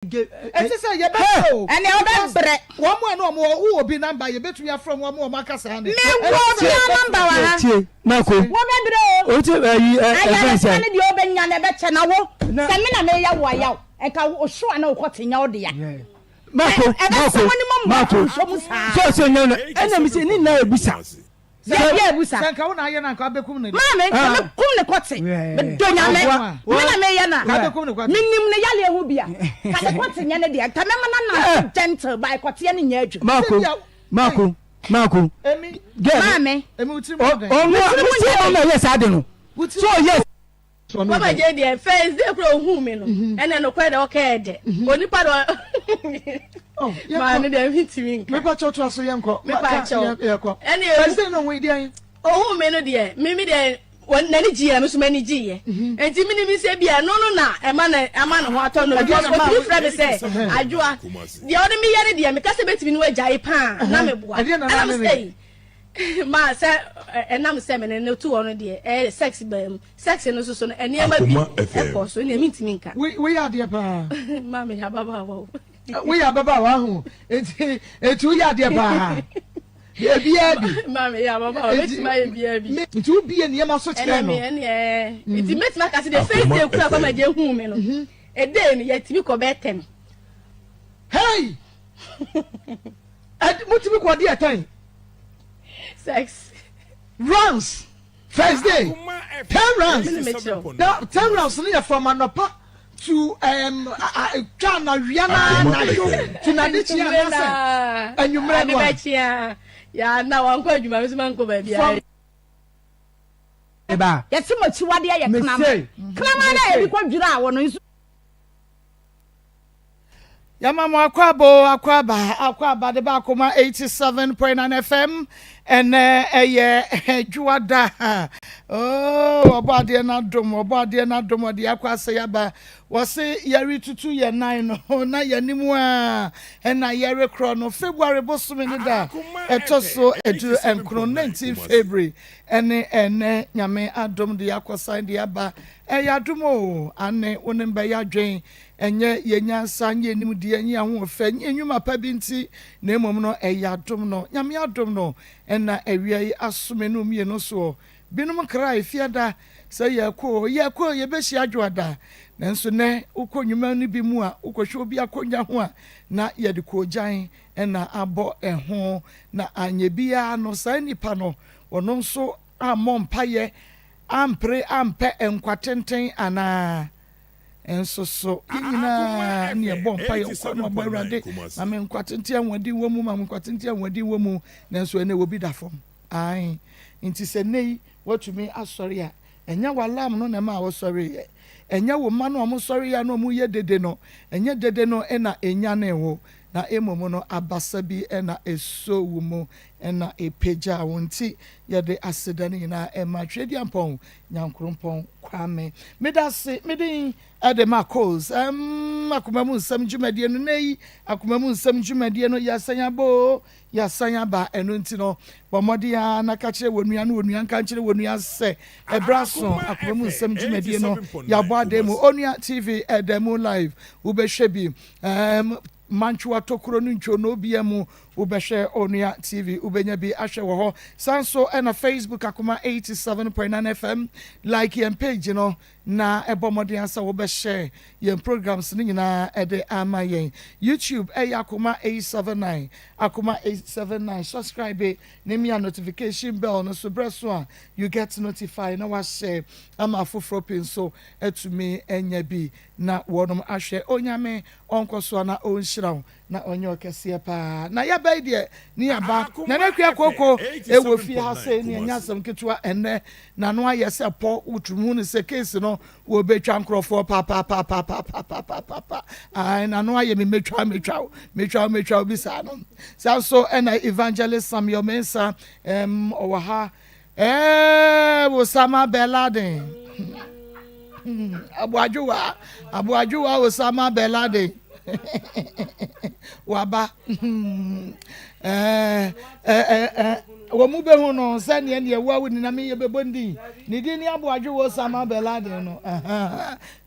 Ɛte sɛ yɛbɛbrɛ o. Ɛnea wobɛbrɛ. Wɔn a na wɔn wɔ wowɔ bi namba yɛbɛtumi afrɛ wɔn ama wɔn aka saa ne. Me wɔ obia namba wɔ ha. Tie Marco. Wobɛbrɛ o. O ti ɛyi ɛ ɛfɛn sɛ. Ayaresa ne deɛ wobɛnya no ɛbɛkyɛ na wo sɛ me na meyɛ wo ayaw nka wo so a na wokɔ te nyɛ wo dea. Marco Marco Marco sɛ ɔsɛ nyɛ no ɛna mi sɛ ne nyinaa ebisa. Sɛ yɛ abusa. Sɛ nka wo na ayɛ no anka wobɛkum no. Maame, nka ah. mɛkum ne kɔte. Medɔ nyame. Me na meyɛ no a. Menim ne yaleɛ ho bi a. Ka ne kɔte nyɛ ne deɛ. Nka mɛma no nante eh. gentle by kɔteɛ no nyɛ adwuma. Maako, Maako, Maako. Maame. Ɔno a, ɔno na ɛyɛ saa de no. So ɔyɛ. Papa J deɛ first day kura ohun mi no mhm. ɛna nokorɛ deɛ ɔka yɛ dɛ mhm. onipa deɛ oh, maa ne deɛ mi ntumi nka. Mepa kyɛw to aso yɛn kɔ. Mepa kyɛw ɛna first day no ohun deɛ. Ohun mi no deɛ mi mi deɛ n'ani gye yɛ mi nso m'ani gye yɛ mhm. nti mi ni mi sɛ bia no no na ɛma na ɛma ne ho atɔ no because otumi fira mi sɛ adwoa deɛ ɔde mi yɛ ne deɛ mi kasa betumi no agya yi paa na mi boa ɛna mi sɛ yi. Ma sɛ ɛnam sɛ me ne no to hɔ no deɛ ɛyɛ sex baa mu sex no soso no nneɛma bi ɛkɔ so nea mentumi nka. Woyɛ adeɛ paa. Ma meyɛ ababaawa o. Woyɛ ababaawa ho eti eti woyɛ adeɛ paa. Ebiara bi. Ma meyɛ ababaawa mɛtumi ayɛ biara bi. Nti wobie nneɛma so kyerɛ no. Ɛnna ɛɛ nti mɛtumi aka sɛ deɛ first day kura kɔ ma gye hu mi no ɛdee no yɛtumi kɔ bɛɛ tɛm. Hey! Motumi kɔ deɛ tɛn. Sex. Rounds. First day. 10 rounds. Na 10 rounds no yɛ from anɔpa to um, twa na wia na anadwo to na de kyia anaasɛ anwummerɛ no a. Ya na wankɔ adwuma mi so mankɔ baabi a. Yɛse mo akyiwadeɛ yɛ kraman. Kraman na yɛde kɔ dwira wɔ no nso. Yɛma mo akwaaba o, akwaaba, akwaaba de ba Akoma 87.9 FM. Ɛnɛ ɛyɛ dwoada. Oh, ɔbɔ adeɛ no adom, ɔbɔ adeɛ no adom, ɔde akɔ asɛ yaba. Wɔse yɛretutu yɛn nan no, na yɛnim a ɛna yɛrekorɔ no. February bosome no da ɛtɔ so 19, 19 February. Ɛne ɛnɛ Nyame adom de akɔsan de aba. Ɛyɛ adom o, ane wo ne mbɛyɛ adwen. Ɛnyɛ yɛn nyansa, nyɛ yɛn nimdeɛ, nyɛ yɛn ahoɔfɛ, nyɛ yɛn nnwuma pa bi nti, na mmom no, ɛyɛ adom no, Nyame adom no, na awia yi aso me ne wo mmienu soɔ. Binom kra Efiada sɛ yɛrekɔ o, yɛrekɔ o, yɛbɛhyia Adwoada. Nanso nnɛ, wokɔ nnwuma no bi mu a, wokɔhwɛ obi akonnwa ho a, na yɛde koogyan na abɔ ɛho. Na anyɛ biara no, saa nipa no, ɔno nso ammɔ mpaeɛ, ampere ampɛ nkwa tenten anaa? Nso so, yɛn nyinaa ne yɛbɔ mpaeɛ nkwa no abɔ Awurade ma me nkwa tenten ahoɔden wɔ mu, ma me nkwa tenten ahoɔden wɔ mu, nanso ɛnɛ obi da fam. Ae, nti sɛ nnɛ yi woatumi asɔre a, ɛnyɛ w'alarm no na ɛmaa wosɔreeɛ, ɛnyɛ wo mma no a wɔsɔreeɛ a na wɔyɛ dede no, ɛnyɛ dede no na ɛnyanee wo, na mmom no abasa bi na ɛsoo wo mu na ɛpagyaa wo. Nti yɛde aseda no nyinaa ma Tweaduampɔn Nyankoropɔn Kwame. Medase, me din de Marcos. Ɛmm, akoma mu nsɛm dwumadie no, nnɛ yi akoma mu nsɛm dwumadie no, yɛasan aba o, yɛasan aba. Ɛno nti no, bɔ mmɔden ara na ka kyerɛ w'onua na onua nka nkyerɛ w'onua sɛ ɛberɛ aso, akoma mu nsɛm dwumadie no, yɛabɔ adan mu. Onua TV ɛda mu live, wobɛhwɛ bi. Ɛmm. Mantwewa tokuro no ntwonoo bia mu wobɛhwɛ Onua TV wobɛnya bi ahwɛ wɔ hɔ. Saa nso na Facebook Akoma 87.9 FM like yɛn page no na ɛbɔ mmɔden ara sɛ wobɛhyɛ yɛn programs no nyinaa de ama yɛn. YouTube ɛyɛ Akoma 879 Akoma 879 subscribe ne mia notification bell no so berɛ so a you get notified na wahyɛ ama afoforɔ pii nso atumi anya bi na wɔnom ahwɛ. Onyame Ɔnkɔ so na ɔnhyira wo na ɔnyɛ wo kɛseɛ paa. Na yɛba yi deɛ ne yɛaba. Nana Akua Kooko wɔ fie ha sei ne ɛnyɛ asɛm ketewa ɛnnɛ. N'ano ayɛ sɛ pɔ, wotumi hu no sɛ case no wɔbɛtwa nkorɔfoɔ papapapapapapapaapa. Ae, n'ano ayɛ me mɛtwa mɛtwa wo, mɛtwa wo mɛtwa wo bi saa no. Saa nso ɛna Evangelist Samuel Mensah, ɛm, ɔwɔ ha. Eeii Osama bin Laden Aboadwowa Aboadwowa Osama bin Laden Waba ɛɛ ɛɛ wɔn mu bɛhu no sɛ neɛ neɛ wo a wo nina meyɛ bɛbɔ ndin ne din ne Aboadwowa Osama bin Laden no.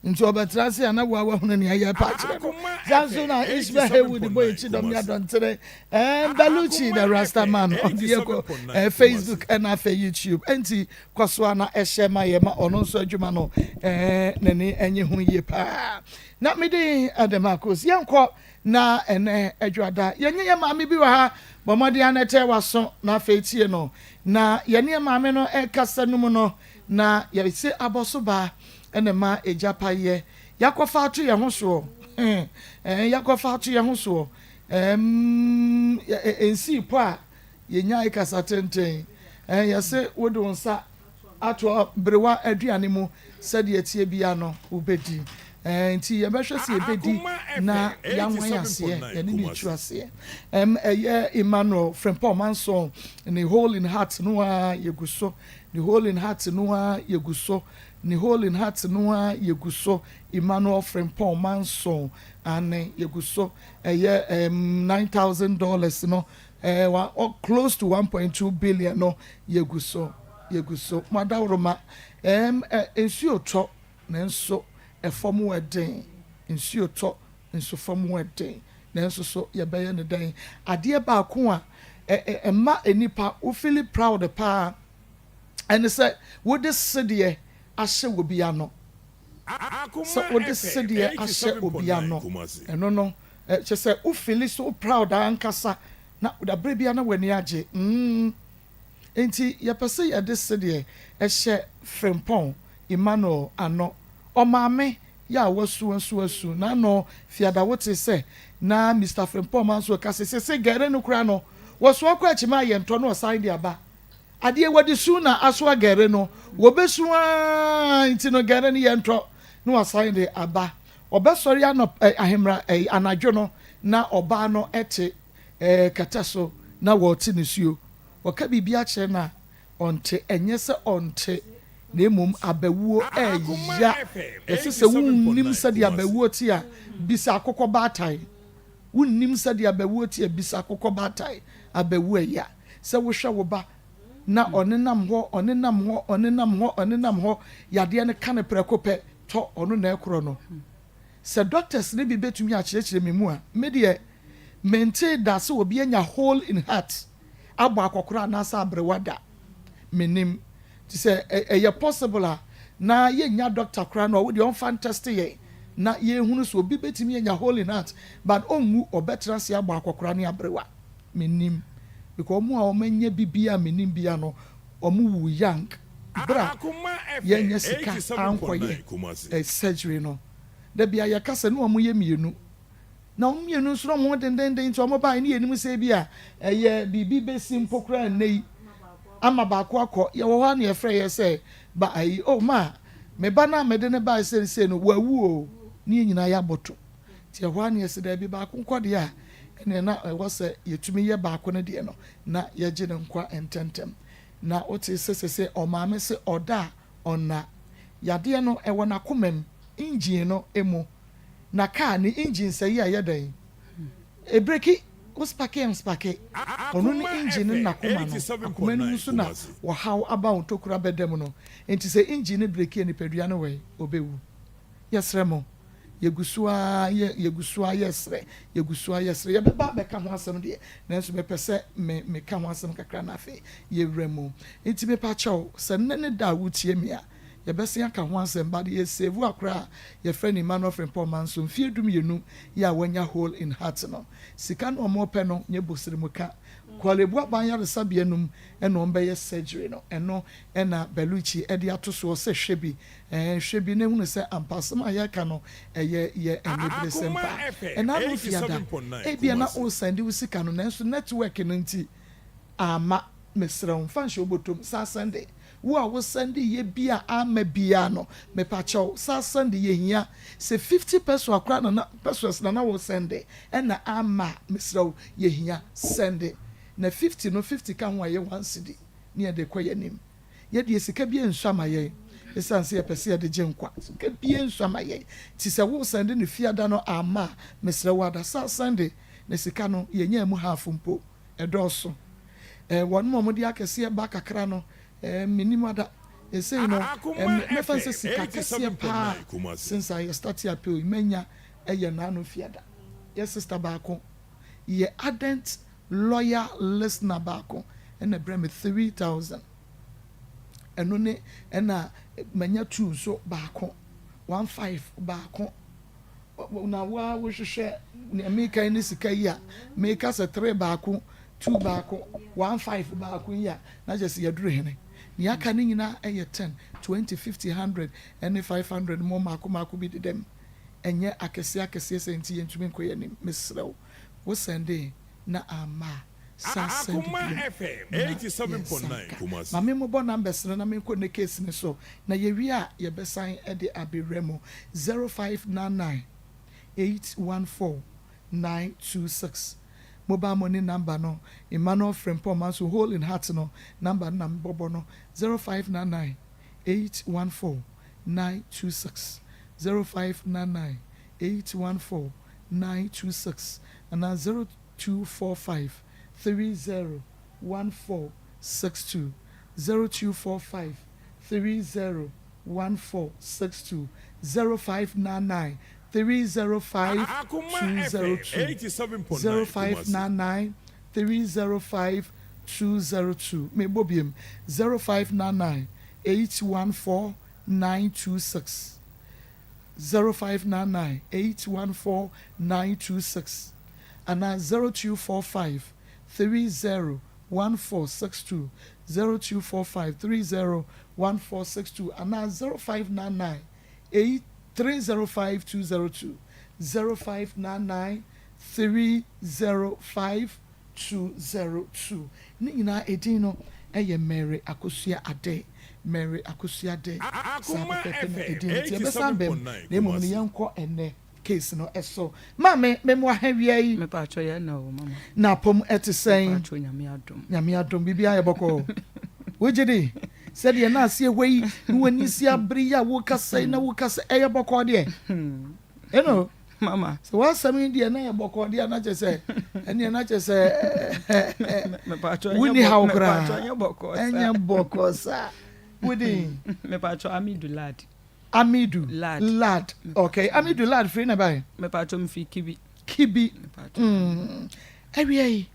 Nti ɔbɛtra ase a na woa wahunu nea yɛrepɛ akyerɛ no. Saa nso na Ishmael Haywood bɔ yɛn kyidɔm ne adɔntere. Ɛɛ Bellucci the Rasta man ɔde yɛ kɔ ɛɛ Facebook ɛna afei YouTube. Ɛnti kɔ so a na ɛhyɛ ma yɛ ma ɔno nso adwuma no ɛɛ n'ani ɛnye ho yie paa. Na me din ɛde Marcus. Yɛnkɔ na ɛnɛ adwada yɛnyɛ yɛ maame bi wɔ ha bɔ mmɔden a na ɛtɛ waso na afei tie no. Na yɛne yɛ maame no ɛkasa no mu no na yɛse abɔso baa na ɛma egya pa yɛ. Yɛakɔfa ato yɛn ho soɔ. Ɛɛ, yɛakɔfa ato yɛn ho soɔ. Ɛɛm, ɛnsii pɔ a yɛnyae kasa tenten. Ɛɛ, yɛse wode wo nsa ato aberewa aduane mu sɛdeɛ ɛteɛ biara no, wobɛdi. Ɛɛ, nti yɛbɛhwɛ sɛ yɛbɛdi na yɛanwan aseɛ, yɛne no retu aseɛ. Ɛm, ɛyɛ Emmanuel Frimpong Manson ne Hole in Heart no ara yɛgu so. Ne Hole in Heart no ara yɛgu so. Ne hole in heart no ara yɛgu so Emmanuel Frimpong Manson aane yɛgu so ɛyɛ ɛɛm $9000 no ɛɛ wa ɔ close to 1.2 billion no yɛgu so yɛgu so mo adaworoma ɛɛm ɛ nsuo tɔ nanso ɛfam ɛden nsuo tɔ nso fam ɛden nanso so yɛbɛyɛ no dɛn adeɛ baako a ɛ ɛ ɛma nnipa wo feeli proud paa Ɛne sɛ wode sedeɛ ahyɛ obi ano. Sɛ wode sedeɛ ahyɛ obi ano, ɛno no, kyerɛ sɛ wo feeli so proud ankasa, na berɛ biara na w'ani agye. Mm. Enti yɛpɛ sɛ yɛde sedeɛ hyɛ Frimpong Emmanuel ano. Ɔmaame yɛ a wasu asu asu. N'ano fiada wotee sɛ na Mister Frimpong Manso reka sɛ seesei gɛre no koraa no, wɔsoa kɔ akyima a yɛntɔ na ɔsan de aba. Adeɛ wɔde su na asoa gɛre no, wɔbɛsu ara nti no gɛre no yɛntɔ na wasan de aba. Ɔbɛsɔre anɔp ɛ ahemra ɛ anadwo no na ɔbaa no te ɛ kɛtɛ so na wɔrete nisuo. Wɔka biribi akyerɛ no a ɔnte, ɛnyɛ sɛ ɔnte na mmom abawuo ɛɛya. Yɛse sɛ wonnim sɛdeɛ abawuo te a, bisa akokɔ baatan. Wonnim sɛdeɛ abawuo te a, bisa akokɔ baatan. Abawuo ɛya. Sɛ wohwɛ wo ba na ɔnenam hɔ, ɔnenam hɔ, ɔnenam hɔ, ɔnenam hɔ, yadeɛ no ka no prɛko pɛ, tɔ, ɔno na ɛkorɔ no. Sɛ doctors no bi bɛtumi akyerɛkyerɛ me mu a, me deɛ mentee da sɛ obi anya hole in heart abɔ akɔkora anaasɛ aberewa da. Mennim. Nti sɛ ɛyɛ possible a, na yɛnnya doctor koraa no a, wo deɛ ɔmfa ntɛste yɛn na yɛnhunu sɛ obi bɛtumi anya hole in heart but ɔnwu, ɔbɛtena ase abɔ akɔkora ne aberewa. Mennim because wɔn a wɔn anya bi biara a mennim biara no wɔn wu young berɛ a yɛannya sika ankɔyɛ surgery no. Da biara yɛka sɛ na wɔn yɛ mmienu na wɔn mmienu nso na wɔn ho dendenden nti wɔn baeɛ no yɛnim sɛ ebi a ɛyɛ biribi bɛsi mpo koraa nnɛ yi ama baako akɔ. Yɛwɔ hɔ a na yɛfrɛ yɛ sɛ ba ayi oh ma me ba no a mede no baeɛ seisei no wawu o ne yɛn nyinaa yɛabɔto. Nti ɛhɔ ara na yɛse daabi baako nkɔ deɛ a, ɛneɛ na ɛwɔ sɛ yɛtumi yɛ baako no deɛ no na yɛgye no nkwa ntɛmntɛm. Na wotee sɛ sese ɔmaame se ɔda a ɔnna. Yadeɛ no ɛwɔ n'akomam, engine no mu. Na car ne engine sɛe a ɛyɛ dɛn? Ebreki, wo spake ɛnspake. Ɔno ne engine no ne n'akoma no. Akoma no mu nso na ɔhaw aba wo ntokuro abɛda mu no. Nti sɛ engine no breki a nipadua no wɛn? Ɔbɛwu. Yɛsrɛ mo, yɛgu so ara yɛ, yɛgu so ara yɛsrɛ, yɛgu so ara yɛsrɛ. Yɛbɛba abɛka ho asɛm deɛ, nanso mepɛ sɛ me, meka ho asɛm kakra na afei yɛwura mu. Nti mepa kyɛw, sɛ nnɛ ne da a wotie me a, yɛbɛsen aka ho asɛm, but yɛ save akora a yɛfrɛ no Emmanuel Frimpong Manso, mfeɛ dumienu yi a wanya hole in heart no. Sika no a wɔpɛ no nyɛ bosremka. Korle Bu Aban Yaresabea no mu na wɔbɛyɛ surgery no. Ɛno na Bellucci de ato soɔ sɛ hwɛ bi. Ɛɛ, hwɛ bi na hunu sɛ ampa asɛm a yɛreka no, ɛyɛ yɛ aniberesɛm paa. Ɛna ano fiada, ebia na woresɛnde wo sika no, nanso nɛtewɛke no nti amma. Mesrɛ wo, mfa nhyɛ wo bɔtɔm, san sɛnde. Wo a wosɛnde yɛ bi a amma biara no, mepa kyɛw, san sɛnde, yɛhia. Sɛ 50 pesewa koraa na na, pesewas na na woresɛnde, ɛna amma a, mesrɛ wo, yɛhia, sɛnde. Na 50 no, 50 ka ho a, ɛyɛ one cedi, na yɛde rekɔ yɛn anim. Yɛ deɛ sika biara nsua ma yɛn ɛsiane sɛ yɛpɛ sɛ yɛde gye nkwa. Sika biara nsua ma yɛn. Nti sɛ wo sɛnde no fiada no amma a, mesrɛ wo ada saa sɛnde na sika no yɛnyaa mu half mpo. Ɛdɔɔso. Eh, wɔnom a wɔde akɛseɛ ba kakra no, eh, mennim ada. Ɛsei no, mɛfa sɛ sika kɛseɛ paa since a yɛ start appeal yi manya ɛyɛ naano fiada. Yɛ sister baako, yɛ ardent loyal listener baako ɛna brɛ me 3000. Ɛno ne ɛna manya two nso baako, 15 baako. Na wo a wohwehwɛ nea meka yi ne sika yi a meka sɛ 3 baako, 2 baako, 15 baako yi a, na kyerɛ sɛ yɛduru hene. Nea aka ne nyinaa ɛyɛ 10, 20, 50, 100 ɛne 500 mo mmaako mmaako bi dedam. Ɛnyɛ akɛseɛ akɛseɛ sɛ nti yɛntumi nkɔ yɛn anim. Mesrɛ wo, wo sɛnde na amma a, san sɛnde Akoma biom FM na yɛnsa nka. 87.9 Ma Kumasi. me mmobɔ numbers no na menkɔ ne case no so, na yɛwie a yɛbɛsan de abɛwura mu. 0599 814 926 mobile money number no, Emmanuel Frimpong Manso Hole in Heart no number no na mebɔbɔ no, 0599 814 926, 0599 814 926 anaa 0245 30 1462, 0245 30 1462, 0599 305 Akoma FM 202, 87.9 Kumasi. 0599 305 202. Mebɔ biem, 0599 814 926, 0599 814 926 anaa 0245 30 1462, 0245 30 1462 anaa 0599 8 305 202, 0599 305 202. Ne nyinaa edin no ɛyɛ Mary Akosua Ade, Mary Akosua Ade, saa Akoma pɛpɛpɛ na FM edin no ti. Yɛbɛsan bɛm 87.9 na emom no Kumasi. yɛnkɔ ɛnɛ case no ɛso. Maame, memu ahawia yi. Mepatwɔ yɛ na o mama. Na apɔm ɛte sɛn? Mepatwɔ, Nyame adom. Nyame adom, biribiara yɛ bɔkɔɔ. Wogye di sɛdeɛ na aseɛ hɔ yi na w'ani si abere yi a wokasa yi na wokasa ɛyɛ bɔkɔɔ deɛ ɛno? Mama. Sɛ w'asɛm yi deɛ na yɛ bɔkɔɔ deɛ na kyerɛ sɛ ɛneɛ na kyerɛ sɛ Mepatwɔ. Wonni haw koraa. Mepatwɔ, nyɛ bɔkɔɔ saa. Ɛnyɛ bɔkɔɔ saa. Wodin? Mepatwɔ, Amidu Lad. Amidu Lad. Lad, okay. Amidu Lad firi na bae? Mepatwɔ, mfiri Kibi. Kibi. Mepatwɔ. Awia yi.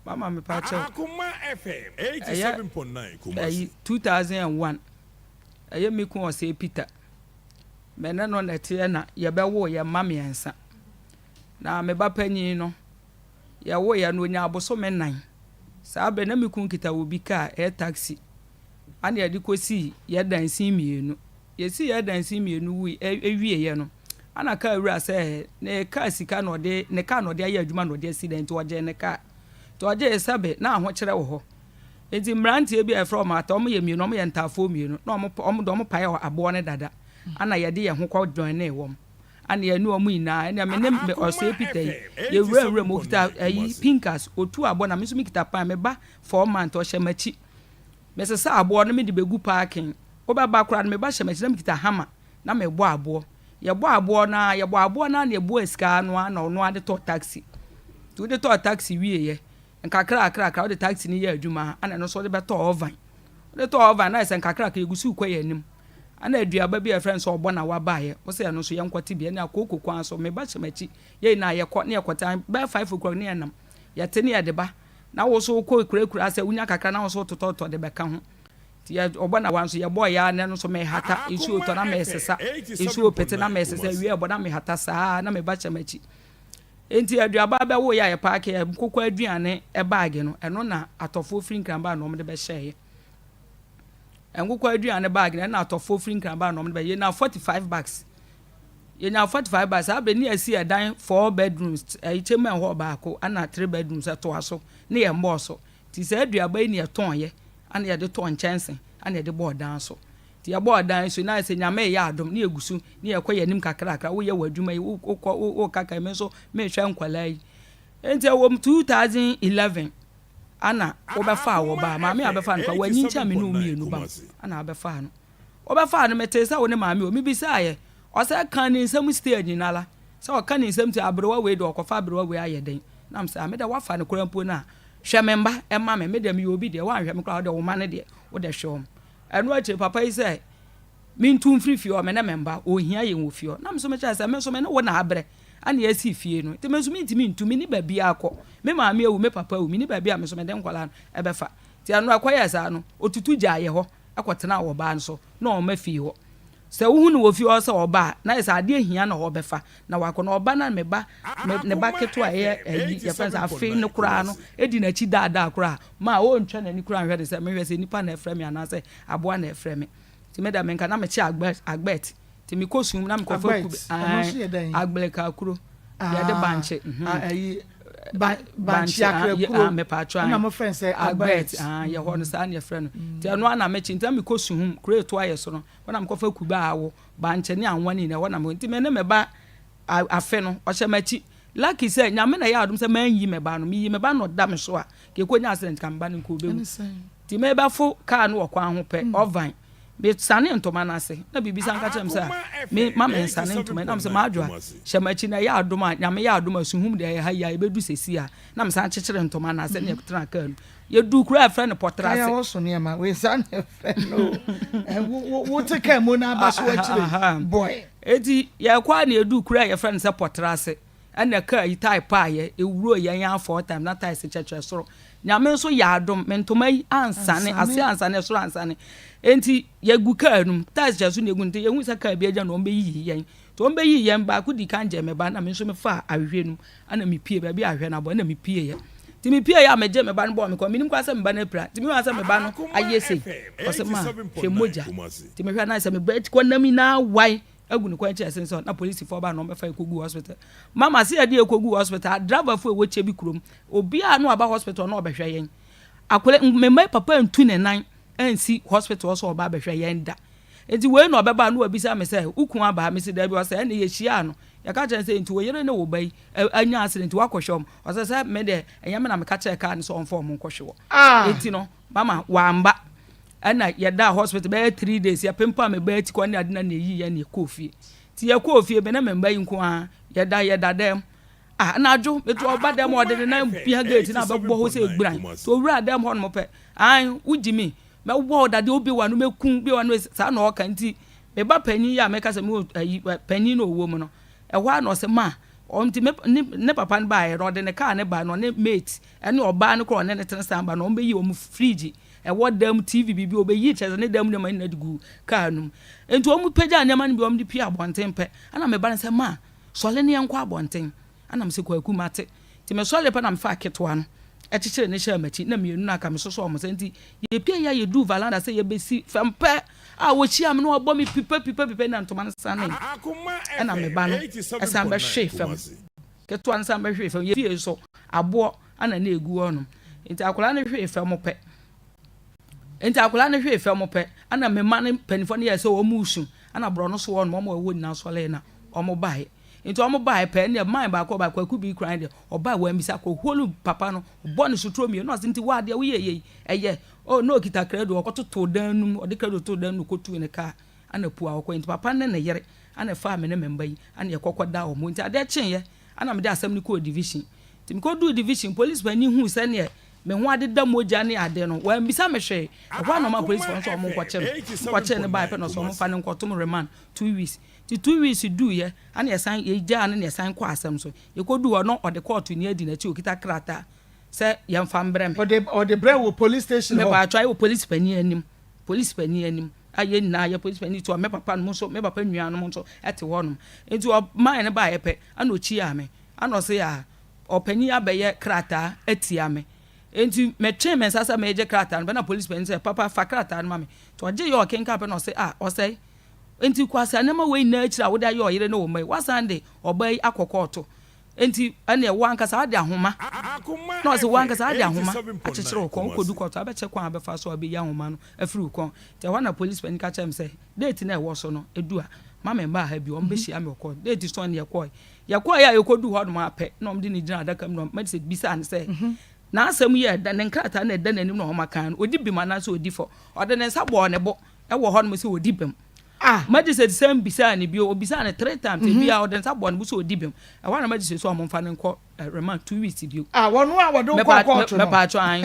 Mama, mepatwɔ. Akoma FM ɛyɛ 87.9 Kumasi. Ɛyi 2001, ɛyɛ me kun ɔsɛ Peter. Mɛne no na ɛteɛ na yɛbɛwo yɛ mma mmiɛnsa. Na me ba panyin no, yɛwo yɛ no onya abosome 4. Saa bere na me kun kita obi kaa, ɛyɛ taxi. Ana yɛde kɔsii yɛ dansin mmienu. Yɛsii yɛ dansin mmienu wui ewieɛ no, ana kaa wura sɛ ne kaa sika na ɔde ne kaa na ɔde ayɛ adwuma na ɔde asi dan, nti ɔgye ne kaa. Nti ɔgye sɛbe na ahokyerɛ wɔ hɔ. Nti mmeranteɛ bi a yɛfrɛ wɔn ata, wɔn yɛ mmienu, wɔn yɛ ntaafoɔ mmienu, na wɔn de wɔn pae aboɔ no dada. Ana yɛde yɛn ho kɔ join ne wɔn. Ana yɛne wɔn nyinaa, ɛnna me ne me ɔsɛe Peter yi, yɛwura nwura mu, okita ɛyi pinkas, otu aboɔ na me nso mekita pan, me ba 4 month ɔhyɛ m'akyi. Mesesa aboɔ no mede bɛgu parking. Wobɛba koraa no, me ba hyɛ m'akyi na mekita hammer na mebɔ aboɔ. Yɛbɔ aboɔ no a, yɛbɔ aboɔ no a na yɛbɔ sika no a na ɔno ade tɔ taxi. Nti wode tɔɔ taxi wieɛ, nkakra kakra wode taxi no yɛ adwuma, ana ɛno nso wode bɛtɔ oven. Wode tɔ oven na ayɛ sɛ nkakra kakra yɛgu so rekɔ yɛn anim. Ana aduaba bi a yɛfrɛ no sɛ ɔbɔ na wabaeɛ. Wo sɛ ɛno nso yɛnkɔte bi. Ɛne akooko kwan so, me ba hyɛ m'akyi. Yɛn nyinaa yɛkɔ ne yɛkɔte bɛyɛ 5 o'clock ne yɛnam. Yɛte ne yɛde ba. Na wo nso wokɔ kurakura sɛ wonya kakra na wo nso wototɔtotɔ de bɛka ho. Nti yɛ ɔbɔ na wa nso yɛbɔɔ yɛ a na ɛno nso mehata. Nsuo tɔ na mesesa. Nsuo pete na mesesa. Wie ɛbɔ na mehata saa na me ba hyɛ m'akyi. Nti aduaba bɛwo yɛ a yɛpaake yɛ nkokɔ aduane baage no, ɛno na atɔfoɔ firi Nkran baa na wɔde bɛhyɛeɛ. Nkokɔ aduane baage no, ɛna atɔfoɔ firi Nkran baa na wɔde bɛyɛ. Yɛnya 45 bags. Yɛnya 45 bags. Saa bere ne yɛsi ɛdan four bedrooms, ɛyi chamber hall baako, ɛna three bedrooms ɛtoa so ne yɛn mbɔɔ so. Nti saa aduaba yi ne yɛtɔn yɛ, ɛna yɛde tɔn nkyɛnse, ɛna yɛde bɔɔ dan so. Nti yɛbɔɔ dan so na sɛ Nyame yɛ adom ne yɛgu so ne yɛkɔ yɛn anim kakrakra. Woyɛ wɔ adwuma yi, wokɔ wokaka, me nso mehwɛ nkwadaa yi. Nti ɛwɔ mu 2011 ana wobɛfaa wɔ baa maame a bɛfaa no kwa wanyi nkyɛn me ne wo mmienu bam ana wobɛfaa no. Wobɛfaa no, metee sɛ wo ne maame o. Mebisaeɛ, ɔsɛ ka ne nsɛm stage nala sɛ ɔka ne nsɛm ti aberewa wei de ɔkɔfa aberewa wei ayɛ den nam sɛ mede wafa no koraa mpo no a, hwɛ me mba ɛma me. Mede meyɛ obi deɛ woanhwɛ me koraa, wode wo ma no deɛ wode hwɛ wɔm. Ɛno akyire papa yi sɛ mentu mfiri fie hɔ, me ne me mma, ɔhia yɛn wɔ fie hɔ. Na me nso mekyerɛ sɛ me nso me ne wo na abrɛ ana yɛasi fie no, nti me nso mentumi ntu, menni baabiara kɔ. Me maame awu, me papa awu, menni baabi a me nso mede nkwadaa no bɛfa. Nti ɛno ɛkɔyɛɛ saa no, ɔtutu gyaa yɛn hɔ kɔtenaa ɔbaa no so na ɔmma fie hɔ. Sɛ wohu no wɔ fie hɔ sɛ ɔba a, na ayɛ sɛ adeɛ hia na ɔrebɛfa na wakɔ. Na ɔba na me ba, me ne ba ketewa a ɛyɛ ayi, yɛfrɛ no sɛ afe no koraa no, di n'akyi daadaa koraa ma ɔntwa n'ani koraa nhwɛ no sɛ mehwɛ sɛ nipa na ɛfrɛ me anaasɛ aboa na ɛfrɛ me. Nti me deɛ menka na mekye agbɛt, agbɛt. Nti mekɔ sum na mekɔfa kube. Agbɛt, ɛno nso yɛ dɛn? Agblekakuro. Yɛde ah, bankye. Mhm. Ah, ayi, ba, bankye akrakuro. Ah, mepatwa. Ɛna mo frɛ no sɛ agbɛt. Ah, yɛ hɔ no saa na yɛfrɛ no. Nti ɛno ara na mekye. Nti na mekɔ suhum, kuro eto ayɛ so no. Hɔ na mekɔfa kube a awo, bankye ne anwa ne nyinaa ɛhɔ na mekɔ. Nti me ne me ba afe no, ɔhyɛ m'akyi. Lucky sɛ Nyame na ɛyɛ adom sɛ manyi me ba no. Meyi me ba no na ɔda me so a, nka ɛkɔnya accident nka me ba no nka ɔbɛwu. Nti mebɛfo car no wɔ kwan ho pɛ, ɔvan. Mesanee ntoma no ase, na biribi san ka kyerɛɛ me sɛ me ma mensane ntoma yi. Na mesɛ m'adwoa, hyɛ m'akyi na ɛyɛ adom a, Nyame yɛ adom a, suhum deɛ ɛyɛ ha yi a, yɛbɛdu sɛsi a. Na mesan kyekyere ntoma no ase na yɛtenaa car no mu. Yɛduu kuro a yɛfrɛ no Pɔtra ase. Kaya wo so nneɛma, wei saa na yɛfrɛ no o. Wote car mu na aba so akyire, boy. Enti yɛkɔ a na yɛduu kuro a yɛfrɛ no sɛ Pɔtra ase. Ɛna car yi tae paeɛ, ɛwuroo yɛn ara four times, na taes kyɛkyerɛ soro. Nyame nso yɛ adom, me ntoma yi ansane, aseɛ ansane, ɛsoro ansane. Enti yɛgu car no mu, taes kyerɛ so na yɛgu no, nti yɛhuu sɛ car bi agyina na wɔbɛyiyi yɛn. Nti wɔbɛyii yɛn, baako dii kan gyee me ba, na me nso mefaa ahwehwɛ no mu, ɛna mepie, baabi a ahwehwɛ no abɔ, ɛna mepieeɛ. Nti mepieeɛ a megyee me ba no bɔɔ me kɔn, menim koraa sɛ me ba no apira, nti mehu ara sɛ me ba no ayɛ sei, ɔse ma hwɛ mogya, nti mehwɛ na ayɛ sɛ me ba tikɔ nam nyinaa wae agu ne kwan akyi ɛsen sɛ na polisifoɔ ba na wɔbɛfa yɛ kɔgu hospital. Mama se yɛde yɛ kɔgu hospital a, driverfoɔ ɛwɔ kyɛ bi kurom, obiara na waba hospital na ɔbɛhwɛ yɛn. Akwadaa, me mma papa ntu ne nan ansi hospital hɔ sɛ ɔba abɛhwɛ yɛn da. Enti wei na ɔbɛba na wabisa me sɛ, wo kun aba ha? Mese daabi. Ɔsɛ ɛnne yɛhyiaa no. Yɛka kyerɛ no sɛ, enti wo yere ne wo ba yi anya accident nti woakɔhwɛ wɔn? Ɔsɛ sɛ me deɛ ɛnyɛ me na meka kyerɛɛ kaa no sɛ ɔmfa wɔn nkɔhwe hɔ. Enti no mama wamba. Ɛna yɛdaa hospital bɛyɛ 3 days yɛpempaa me ba atikɔ ne ade na na ɛyii yɛn na yɛkɔɔ fie. Nti yɛkɔɔ fie me ne me mma yi nko ara yɛda yɛda dɛm. Ah, anadwo meto ɔba dɛm ɔde ne nan pia gate na abɛbɔ hɔ sɛ egburan. Nti owura dɛm hɔ nom pɛ, ae, wogye mi, mɛwɔ wo dadeɛ wobie w'ano mɛku, wobie w'ano saa na ɔka nti me ba panyin yi a meka sɛ mewɔ ayi panyin na ɔwɔ mu no, ɛhɔ ara na ɔsɛ ma ɔnti me ne ne papa no baeɛ no ɔde ne kaa ne baeɛ no ɔne mate ɛne ɔbaa no koraa ɔne ne tena san ba no ɔmbɛyi wɔn fridge ɛwɔ dan mu TV biribi ɔbɛyi kyerɛ sɛ ne dan mu nneɛma nyinaa de gu kaa no mu nti wɔn pagya nneɛma no bi wɔn de pie abɔnten pɛ ɛna me ba no sɛ ma Sɔre na yɛnkɔ abɔnten. Ɛna mese, Kwaku, mate. Nti mesɔree pɛ na mefaa ketewa no kyekyeree no hyɛɛ m'akyi, na mmienu no aka mesosɔɔ wɔn nsa. Nti yɛpueeɛ a yɛduu valanda sɛ yɛbɛsi fam pɛ a wɔhyiaa me na wɔbɔ me pipa pipa pipa na ntoma no sanee. Ɛna me ba no san bɛhwee fam. Ketewa no san bɛhwee fam. Yɛn fie nso, aboɔ na na ɛgu hɔnom. Nti akwadaa no hwee fam pɛ, Enti akwadaa no hwee fam pɛ, ɛna me mma no mpanimfoɔ no yɛɛ sɛ wɔresu, ɛna borɔno so hɔ nom wɔn a wɔwɔ nyinaa sɔree na wɔbaeɛ. Nti wɔbaeɛ pɛ, ɛnna man baako ɔbaeɛ, Kwaku Bii koraa deɛ, ɔbaeɛ wammisa, kɔholu papa no, ɔbɔ no soturo mmienu, na ɔse nti wo adeɛ woyɛɛ yei, ɛyɛ, oh, na ɔkita krado, ɔkɔtotoo dan no mu, ɔde krado too dan no mu kɔtuu ne kaa, ɛna pua ɔkɔeɛ. Nti papa no ne ne yere ɛna ɛfaa me ne me mma yi, ɛna yɛkɔ kɔdaa wɔn hɔ. Nti adeɛ kyeeɛ, ɛna mede asɛm no kɔɔ division. Nti mekɔduu division, polisi panin huu sɛdeɛ me ho adeda mogya ne ade no, wammisa me hwee. Ɛhɔ ara na ɔmaa polisifo no sɛ wɔnkɔkye no. Wɔkɔkyee no baeɛ pɛ na ɔsɛ wɔmfa no nkɔtom remand 2 weeks. Nti 2 weeks duiɛ, ɛna yɛsan yɛgyaa no na yɛsan kɔɔ asɛm so. Yɛkɔduu hɔ no, ɔde kɔɔto ni adi n'akyi, ɔkita krataa sɛ yɛmfa mbrɛ me. Ɔde brɛ wɔ police station hɔ? Mepatwa, ɛwɔ polisi panin anim. Polisi panin anim. A yɛn nyinaa yɛ polisi panin to a me papa nom nso, me papa nuanom nso te hɔnom. Nti ɔmaa no baeɛ pɛ, ɛna ɔkyiaa me. Ɛna ɔse ah, ɔpanin abɛyɛ krataa atia me. Enti metwee me nsa sɛ meregye krataa no pɛ na polisi panin sɛ, Papa, fa krataa no ma me. Nti ɔgyeeɛ a ɔkenkan pɛ na ɔse, Ah, ɔsɛe. Enti Kwasi, nneɛma wei nyinaa akyiri a wode ayɛ ɔyere ne wo mma yi, woasan de ɔbaa yi akɔ kɔɔto. Enti ɛnneɛ wo ankasa wode ahoma, na ɔse wo ankasa wode ahoma akyekyere wo kɔn, wokɔdu kɔɔto a, wobɛkyerɛ kwan a wobɛfa so a wobɛyi ahoma no afiri wo kɔn. Nti ɛhɔ na polisi panin ka kyerɛɛ me sɛ, date no a ɛwɔ so no, ɛdu a, mma memmaa ha bio, wɔbɛhyia me wɔ kɔɔto. Date so no yɛkɔɔe. Yɛkɔeɛ a yɛkɔduu hɔnom ara pɛ na wɔde no gyinaa adaka mu na magistrate bisaa no sɛ, n'asɛm yi a ɛda ne nkrataa no a ɛda n'anim na wɔakan no, ɔdi bem anaasɛ ɔdi fɔ? Ɔde ne nsa bɔɔ ne bo wɔ hɔnom sɛ ɔdi bem. Ah. Magistrate san bisaa no bio, obisaa no three times, ebia ɔde ne nsa bɔɔ ne bo sɛ ɔdi bem. Ɛhɔ ara na magistrate sɛ wɔmfa no nkɔ remand 2 weeks bio. Ah, wɔn a wɔde wo kɔ court no. Mepatwo an.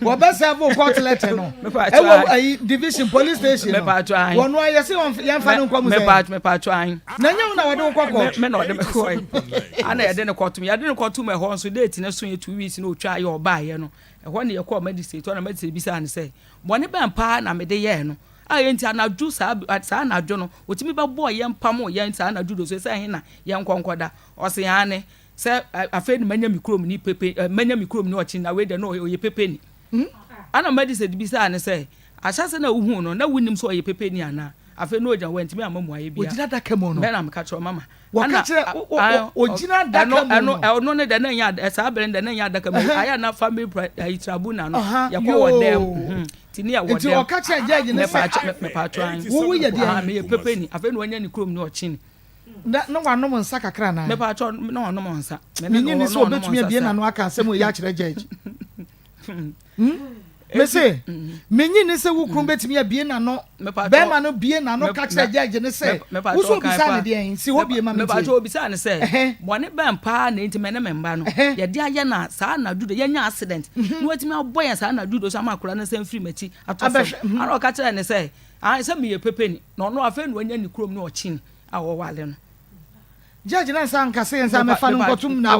Wɔbɛ serve wo court letter no. Mepatwo Ɛwɔ an. ayi division police station no. Mepatwo an. Wɔn a yɛsi wɔn yɛnfa no nkɔ mu sɛ. Mepatwo mepatwo an. Na nyɛ wo na wɔde wo kɔ court. Me na ɔde me kɔɛ. Ana yɛde ne kɔtum. Yɛde ne kɔtum ɛhɔ nso date ne so yɛ 2 weeks na otwa yɛ ɔbaayɛ no. Ɛhɔ ne yɛkɔɔ magistrate hɔ na magistrate bisaa no sɛ bɔne bɛn paa na mede yɛɛ no a yɛnti anadwo saa saa anadwo no otumi bɛbɔɔ yɛn pam yɛn saa anadwo do so sɛ ɛhe na yɛn nkɔnkɔda. Ɔse ane sɛ afei ne manya me kurom ni pepe manya me kurom ni ɔkye na wei deɛ no ɔyɛ pepe ni. Ana magistrate bisaa ne sɛ ahyɛse na wohu no na wonim sɛ ɔyɛ pepe ni anaa? Afei na ogyina wantumi amma mmuaeɛ biara. Ogyina adaka mu no. Mɛ na meka kyerɛ mama. Wɔka kyerɛ ogyina adaka mu no. Ɛno ne deɛ na ɛnyɛ saa bere no deɛ na ɛnyɛ adaka mu. Ayɛ na family tribunal no yɛkɔ wɔ dɛm. Ti ne yɛ wɔ dɛm. Nti ɔka kyerɛ judge ne sɛ mepatwa an. Wowu yɛ deɛ. Meyɛ pepe ni. Afei na wanya ne kurom ne ɔkye ni. Na na wanom nsa kakra na. Mepatwa na wanom nsa. Menye ne sɛ obetumi abie n'ano aka asɛm wɔ yi akyerɛ judge. Mese menye ne sɛ wo kunu betumi abie n'ano bɛrima no bie n'ano ka kyerɛ judge ne sɛ woso obisa ne deɛn si hɔ bie ma me tie. Mepatwa obisa ne sɛ bɔne bɛn paa na enti mɛ ne me mba no yɛde ayɛ na saa anadwo de yɛnya accident na watumi abɔ yɛn saa anadwo do so ama akwadaa no sɛ mfiri m'akyi atɔ fam. Ana ɔka kyerɛ ne sɛ sɛ meyɛ pepe ni na ɔno afei na wanya ne kurom ne ɔkye a wɔwale no. Judge na nsa nkasa yɛn nsa mɛfa no nkɔtum na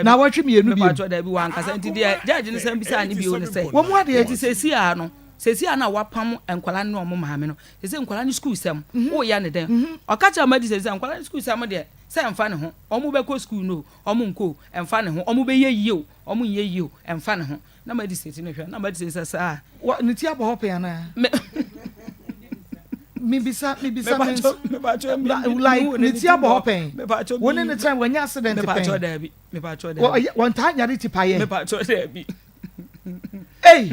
na wɔtwe mmienu bio. Mepatwa daabi wankasa nti deɛ judge no san bisaa ne bio ne sɛ. Wɔn mu adeɛ. Nti sɛsi a no sɛsi a na wapam nkwadaa no ne wɔn maame no sɛsi nkwadaa no sukuu sɛm woyɛ ne dɛn ɔka kyerɛ wɔn adi sɛ sɛ nkwadaa no sukuu sɛm deɛ sɛ ɛmfa ne ho wɔn bɛkɔ sukuu no wɔn nkɔ ɛmfa ne ho wɔn bɛyɛ yie o wɔn nyɛ yie o ɛmfa ne ho na magistrate no hwɛ na magistrate sɛ saa. Wɔ ne ti abɔ hɔ pɛn anaa. Mibisa mibisa mi like ne ti abɔ hɔ pɛn. Wo ne ne tɛn wɔnyɛ accident pɛn. Mepatwa daabi mepatwa daabi. Wɔn taa nyare ti pa yɛ. Mepatwa daabi. Ei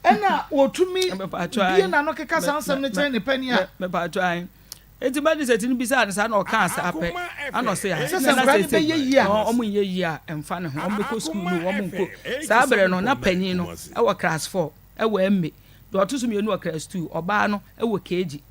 ɛna wɔtumi bie n'ano keka saa nsɛm no kyerɛ ne pɛni a. Mepatwa ayi. Eti magistrate no bisaa no saa na ɔkaa saa pɛ ana ɔse a sɛ sɛ nkwadaa no bɛyɛ yie a ɔmo nyɛ yie a ɛmfa ne ho ɔmo bɛkɔ sukuu no ɔmo nkɔ saa berɛ no na panyin no ɛwɔ class 4 ɛwɔ MA deɛ ɔto so mmienu wɔ class 2 ɔbaa no ɛwɔ KG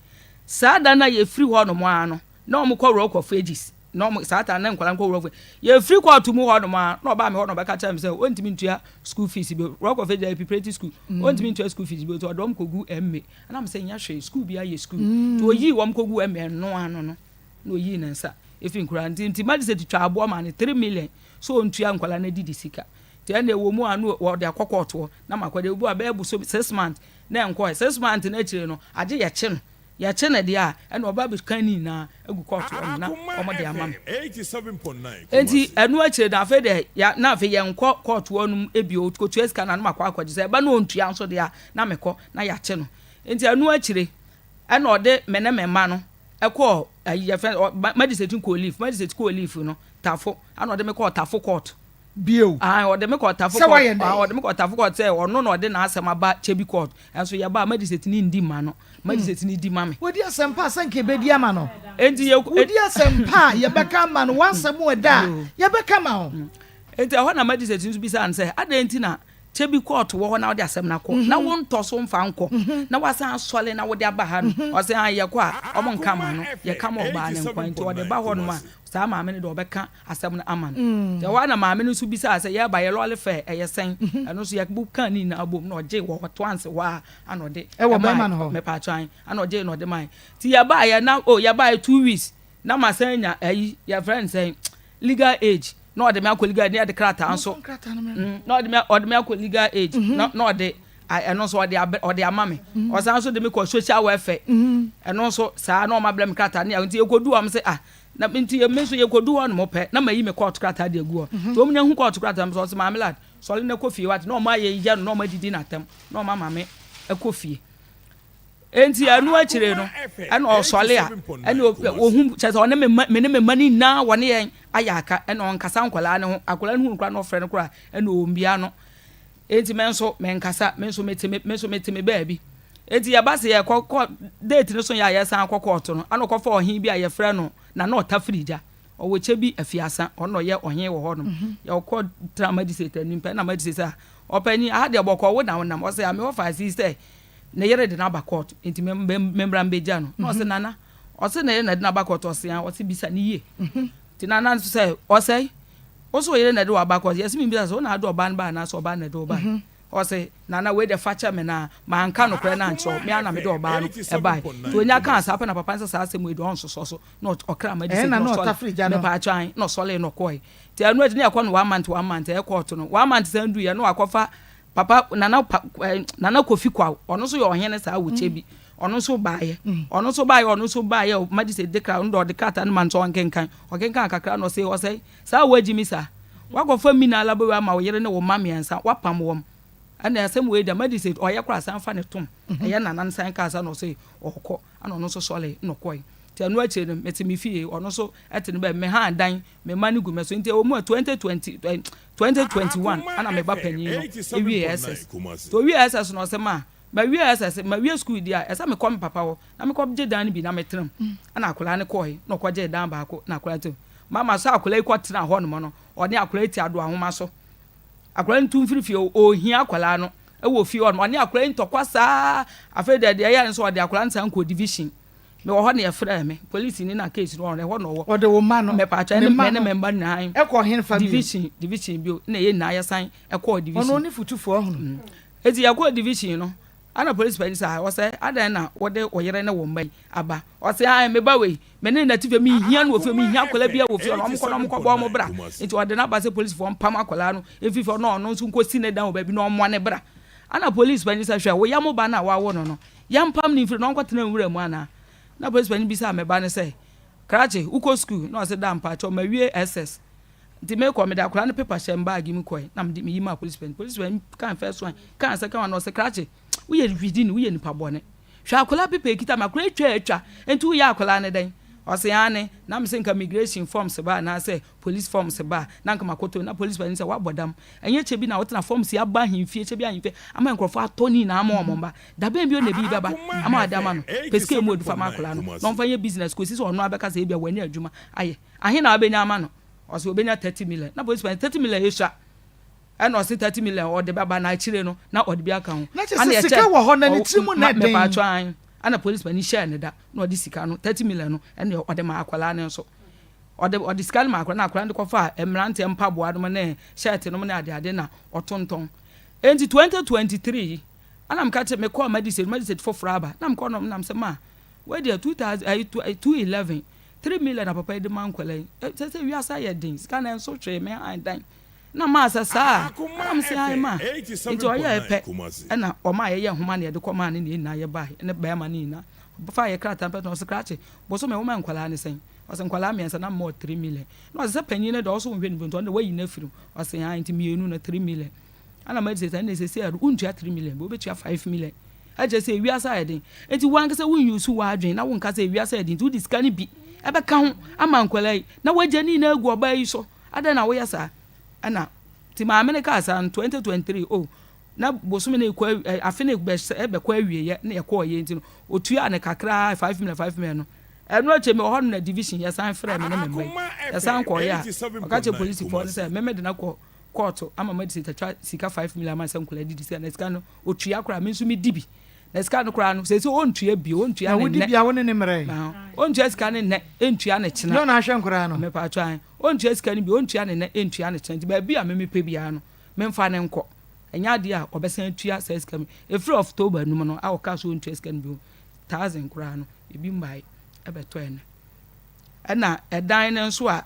saa da no a yɛfiri hɔ nom ara no na ɔmo kɔ Rock of Ages na ɔmo saa ta na nkwadaa nkɔ Rock of yɛfiri kɔɔto mu hɔ nom ara na ɔbaa mi hɔ na ɔbɛka kyerɛ mi sɛ ɔntumi ntua school fees bi Rock of Ages preparatory school ɔntumi ntua school fees bi nti ɔde ɔmo kɔgu MA ɛna mo sɛ nyɛ hwee school bi ayɛ school nti oyii wɔn kɔgu MA no ano no na oyii ne nsa efi nkwadaa nti nti magistrate twa aboɔ ma ne 3 million so ɔntua nkwadaa no didi sika nti ɛna ɛwɔ mu a no wɔde akɔ kɔɔtoɔ na ma akɔde ebu a bɛyɛ boso 6 months na nkɔɛ 6 months n'akyire no agye yɛkye no yɛkye no deɛ a ɛna ɔba bɛka ne nyinaa agu kɔɔtoɔ no na wɔn de ama me nti ɛno akyire no afei deɛ ya na afei yɛnkɔ kɔɔtoɔ no mu ebio kotua sika na no ma kɔ akɔgye sɛ ɛba no ɔntua nso deɛ a na mekɔ na yɛakye no nti ɛno akyire ɛna ɔde me ne me mma no ɛkɔɔ ayi yɛfɛ magistrate kɔɔ leave, magistrate kɔɔ leave no Tafo ɛna ɔde me kɔɔ Tafo court bio. Ah, ɔde me kɔ Tafo Sɛ court. wayɛ dɛn? Ah, ɔde me kɔ Tafo court sɛ ɔno na ɔde n'asɛm aba Kyebi court. Ɛnso yɛba magistrate ni ndi ma no, magistrate ni di ma me. Wodi asɛmpa a sɛ nka ebedi ama no. Enti yɛ wodi asɛmpa a yɛbɛka ama no wansɛm ɛda a yɛbɛka ma wo. Enti ɛhɔ na magistrate nso bisa no sɛ adɛn nti na Kyebi court wɔ hɔ na wode asɛm no akɔ na wontɔ so mfa nkɔ na wasan asɔle na wode aba ha no? Ɔsɛ ah, yɛkɔ a ɔmo nka ma no, yɛka ma ɔbaa ne nkwa nti ɔde ba hɔ nom a saa maame no de ɔbɛka asɛm no ama no. Nti ɛhɔ a na maame no nso bisaa sɛ yɛba yɛ lorry fare ɛyɛ sɛn? Ɛno nso yɛbu kaa ne nyinaa bom na ɔgye wɔ hɔ toanse hɔ a ana ɔde ɛwɔ bɛrima no hɔ. Mepatwan ana ɔgye na ɔde mae. Nti yɛbaayɛ na o yɛbaayɛ 2 weeks na masan nya ayi yɛfrɛ no sɛn, legal aid, na ɔde me akɔ legal aid na yɛde krataa nso na ɔde me akɔ legal aid na ɔde ɛno nso ɔde abɛ ɔde ama me. Ɔsan nso de me kɔ social welfare, ɛno nso saa na ɔma brɛ me krataa ne nti yɛkɔdu hɔ sɛ ah na nti me nso yɛkɔdu hɔ nom pɛ na ma yi me court krataa de agu hɔ. Nti wɔn nya hu court krataa no so ɔsɛ maame lad sɔre na kɔ fie wate na ɔmo ayɛ yɛ no na ɔmo adidi n'atam na ɔmo ama me ɛkɔ fie. Nti ɛno akyire no ɛna ɔsɔle a ɛna ohun kyerɛ sɛ ɔne me ma me ne me ma ne nyinaa wɔne yɛn ayɛ aka ɛna ɔnkasa nkwadaa ne ho. Akwadaa no hu nkwadaa no ɔfrɛ no koraa ɛna ɔmbia no. Nti me nso me nkasa, me nso mete me nso mete me baabi. Nti yɛba sɛ yɛkɔ kɔ date no so yɛ a yɛsan kɔ kɔɔto no ɛna ɔkɔfa ɔhen bi a yɛfrɛ no Nana Ɔtafiri Gya ɔwɔ kyɛ bi afiasa ɔno na ɔyɛ ɔhen wɔ hɔnom. Yɛkɔ tena magistrate anim pɛ na magistrate sɛ ɔpanyin aha deɛ bɔkɔ wo na wonam ɔsɛ ame wɔfa asi sɛ. Ne yere de no aba court nti me me mmra mbɛgya no. Na ɔse Nana, ɔse ne yere na ɛde no aba court ɔse aa ɔse bisa no yie. Nti Nana nso sɛ ɔsɛe wo se wo yere na ɛde wo aba court yɛse membisa sɛ wo na ade ɔbaa no bae anaasɛ ɔbaa no na ɛde wo bae. Ɔse Nana wei deɛ fakyɛ me na manka nokorɛ no ankyerɛ wo me ara na mede ɔbaa no ɛbae. Nti ɔnya kaa saa pɛ na papa no sɛ saa asɛm wei deɛ ɔnsosɔ so na ɔkra ma Ɛɛ na na ɔtafere gya no. Mepaakyɛw ae na ɔsɔlee na ɔkɔe. Nti ɛno akyi na yɛkɔ no one month one month ɛyɛ court no one month san duiɛ na wakɔfa Papa Nana pa eh, Nana Kofi Kwaw, ɔno nso yɛ ɔhene saa wɔ kyɛ bi. Ɔno nso baeɛ. Ɔno nso baeɛ, ɔno nso baeɛ, magistrate de kra, ɔno de ɔde krataa no ma no sɛ ɔnkenkan. Ɔkenkan kakra na ɔse, ɔsɛe, saa woagyi me saa? Woakɔfa mina alabɛwei ama wo yere ne wo mma mmiɛnsa, woapam wɔn. Ɛna asɛm wei deɛ magistrate ɔyɛ koraa san fa ne tom. Ɛyɛ Nana no san kaa saa na ɔse ɔrekɔ. Ɛna ɔno nso sɔree na ɔkɔe. Nti ɛno akyire no, mete me fie, ɔno nso te ne baabi, mehaa dan, me mma no gu me so. Nti ɛwɔ mu a 2020, 2021 ɛna me ba panyin no ewie SS. Nti owie SS no ɔsɛ ma mawie SS mawie sukuu di a ɛsɛ mekɔ me papa hɔ na mekɔ gye dan no bi na metena mu. Ɛna akwadaa no kɔe na ɔkɔ gyee dan baako na akwadaa te mu. Mama sɛ akwadaa yi kɔ tena hɔ nom no ɔne akwadaa yi te ado ahoma so. Akwadaa no tu mfiri fie ohia akwadaa no ɛwɔ fie hɔ nom ɔne akwadaa yi ntɔkwa saa afei deɛ deɛ ɛyɛ no sɛ ɔde akwadaa no san kɔ division. Mewɔ hɔ na yɛfrɛɛ me. Polisini na case no wɔ hɔ no, ɛhɔ na ɔwɔ. Ɔde wo mma no, Mepaakyɛw, ne ɛne mma me ne no me mma nyinaa. kɔ henfa bio? Division, division bio. Ɛna yɛn nyinaa yɛsan kɔɔ division. Ɔno ne fotufoɔ ɔhono. Enti yɛkɔɔ division no, ɛna polisi panin sɛ, ah, ɔsɛ, adɛn na wode wo yere ne wo mma yi aba? Ɔse, ah, me ba wei, me ne no te fie, menhia no wɔ fie, menhia akwadaa biara wɔ fie hɔ no, wɔnkɔ na wɔnkɔbɔ wɔn bra. Enti ɔde no aba sɛ polisifoɔ mpam akwadaa no mfiri fie hɔ na ɔno nso nkɔsi ne dan wɔ baabi na ɔmmɔ ne bra. Ɛna polisi panin sɛ, hwɛ, wo yam ba no a woawo no no, Yɛmpam no mfiri na ɔnkɔtena nwura mu anaa? Na polisi panin bisaa me ba no sɛ, Krakye, wokɔ sukuu? Na ɔse, Da, mpakyɛw, mawie SS. Nti mekɔ, mede akwadaa no pepa hyɛɛ me baage mu kɔe, na mede meyi maa polisi panin. Polisi panin kan first one, kan second one, na ɔse, Krakye, woyɛ hwidini, woyɛ nipa bɔne. Hwɛ akwadaa pepa ekita me, akwadaa yi twa atwa, nti woyɛ akwadaa no dɛn? Ɔse, Aane, na mese nka migration forms ba anaasɛ Police forms ba a, na anka makɔtɔ na police panin sɛ woabɔ dam. Ɛnyɛ kyɛ bi na wotena forms yi aba ahemfie, kyɛ bi ahemfie ama nkurɔfoɔ atɔ ne nyinaa ama wɔn mma. Da bɛn bio na ebi bɛba ama wɔde ama no? Pɛ sika emu odu fa ma akwadaa no na ɔmfa nyɛ business kɔsi sɛ ɔno ara bɛka sɛ ebia wanya adwuma ayɛ. Ahe na wabɛnya ama no? Ɔse ɔbɛnya 30 million. Na police panin 30 million yɛ sua. Ɛna ɔse 30 million ɔde bɛba na akyire no na ɔde bi aka ho. Na kyerɛ sɛ sika wɔ hɔ na ne tiri mu na ɛden. Mepatwɔ ae. Ɛna police panin hyɛɛ no da na ɔde sika no 30 million no ɛna ɔde maa akwadaa no nso. Ɔde ɔde sika no maa akwadaa no na akwadaa no de kɔfaa mmeranteɛ mpaboa nom ne shirt nom ne adeade na ɔtontɔn. Enti 2023 yi ɛna meka kyerɛ mekɔɔ magistrate magistrate foforɔ aba na mekɔ nom nam sɛ ma wei deɛ 2000 ɛyi 211 3 million na papa yi de ma nkwadaa yi sɛ sɛ wiase ayɛ den sika na ɛnso hwee me han dan na maa sɛ saa ɛna me sɛ ae ma nti ɔyɛɛ pɛ ɛna ɔma yɛyɛ nhoma na yɛde kɔ maa ne ne nyinaa yɛbae ne bɛrima ne nyinaa fa yɛ krataa pɛ na ɔsɛ krakye bosome woma nkwadaa ne sɛn Ɔse nkwadaa miɛnsa na mewɔ tre million na ɔse sɛ panyin no deɛ ɔwɔ so nhwɛ no bio nti ɔno deɛ wayi no afiri mu ɔse aane nti mienu no tre million ɛna madi sɛ ɛnna sɛsɛ a wontua tre million bi wobɛtua five million ɛkyerɛ sɛ ewiase ayɛ den nti wankasa wo use w'adwene na wonka sɛ ewiase ayɛ den nti wode sika no bi ɛbɛka ho ama nkwadaa yi na wagya ne nyinaa agu ɔbaa yi so adɛn na woyɛ saa ɛna nti maame no kaa saa no 2023 oh Na bosome no rekɔ awi afe no rebɛkɔ awieɛ na yɛkɔeɛ nti no, ɔtuaa no kakra 5 million 5 million no. Ɛno akyire mewɔ hɔ no na division yɛsan frɛɛ me ne me mma yi. Yɛsan kɔeɛ a, ɔka kyerɛɛ polisifoɔ no sɛ me mede no akɔ kɔɔto ama magistrate atwa sika 5 million ama sɛ nkwadaa didi sika na sika no ɔtua koraa me nso medi bi. Na sika no koraa no seesei ɔntua bio, ɔntua Na ne wodi nnɛ. bi a wo ne ne mmerɛ? Ɔntua sika no nnɛ, ɛntua no kyena. Nyɛ ɔna ahwɛ nkwadaa no? Mepatwa ae. Ɔntua sika no bio, ɔntua ne nnɛ, ɛntua no kyena. Nti baabi a me mepɛ biara no, memfa no nkɔ. Ɛnyɛ adeɛ a ɔbɛsan atua saa sika no. Ɛfiri October no mu no a ɔkaa sɛ ɔntua sika no bio, thousand koraa no, ebi mmae ɛbɛtɔ ɛnnɛ. Ɛna ɛdan no nso a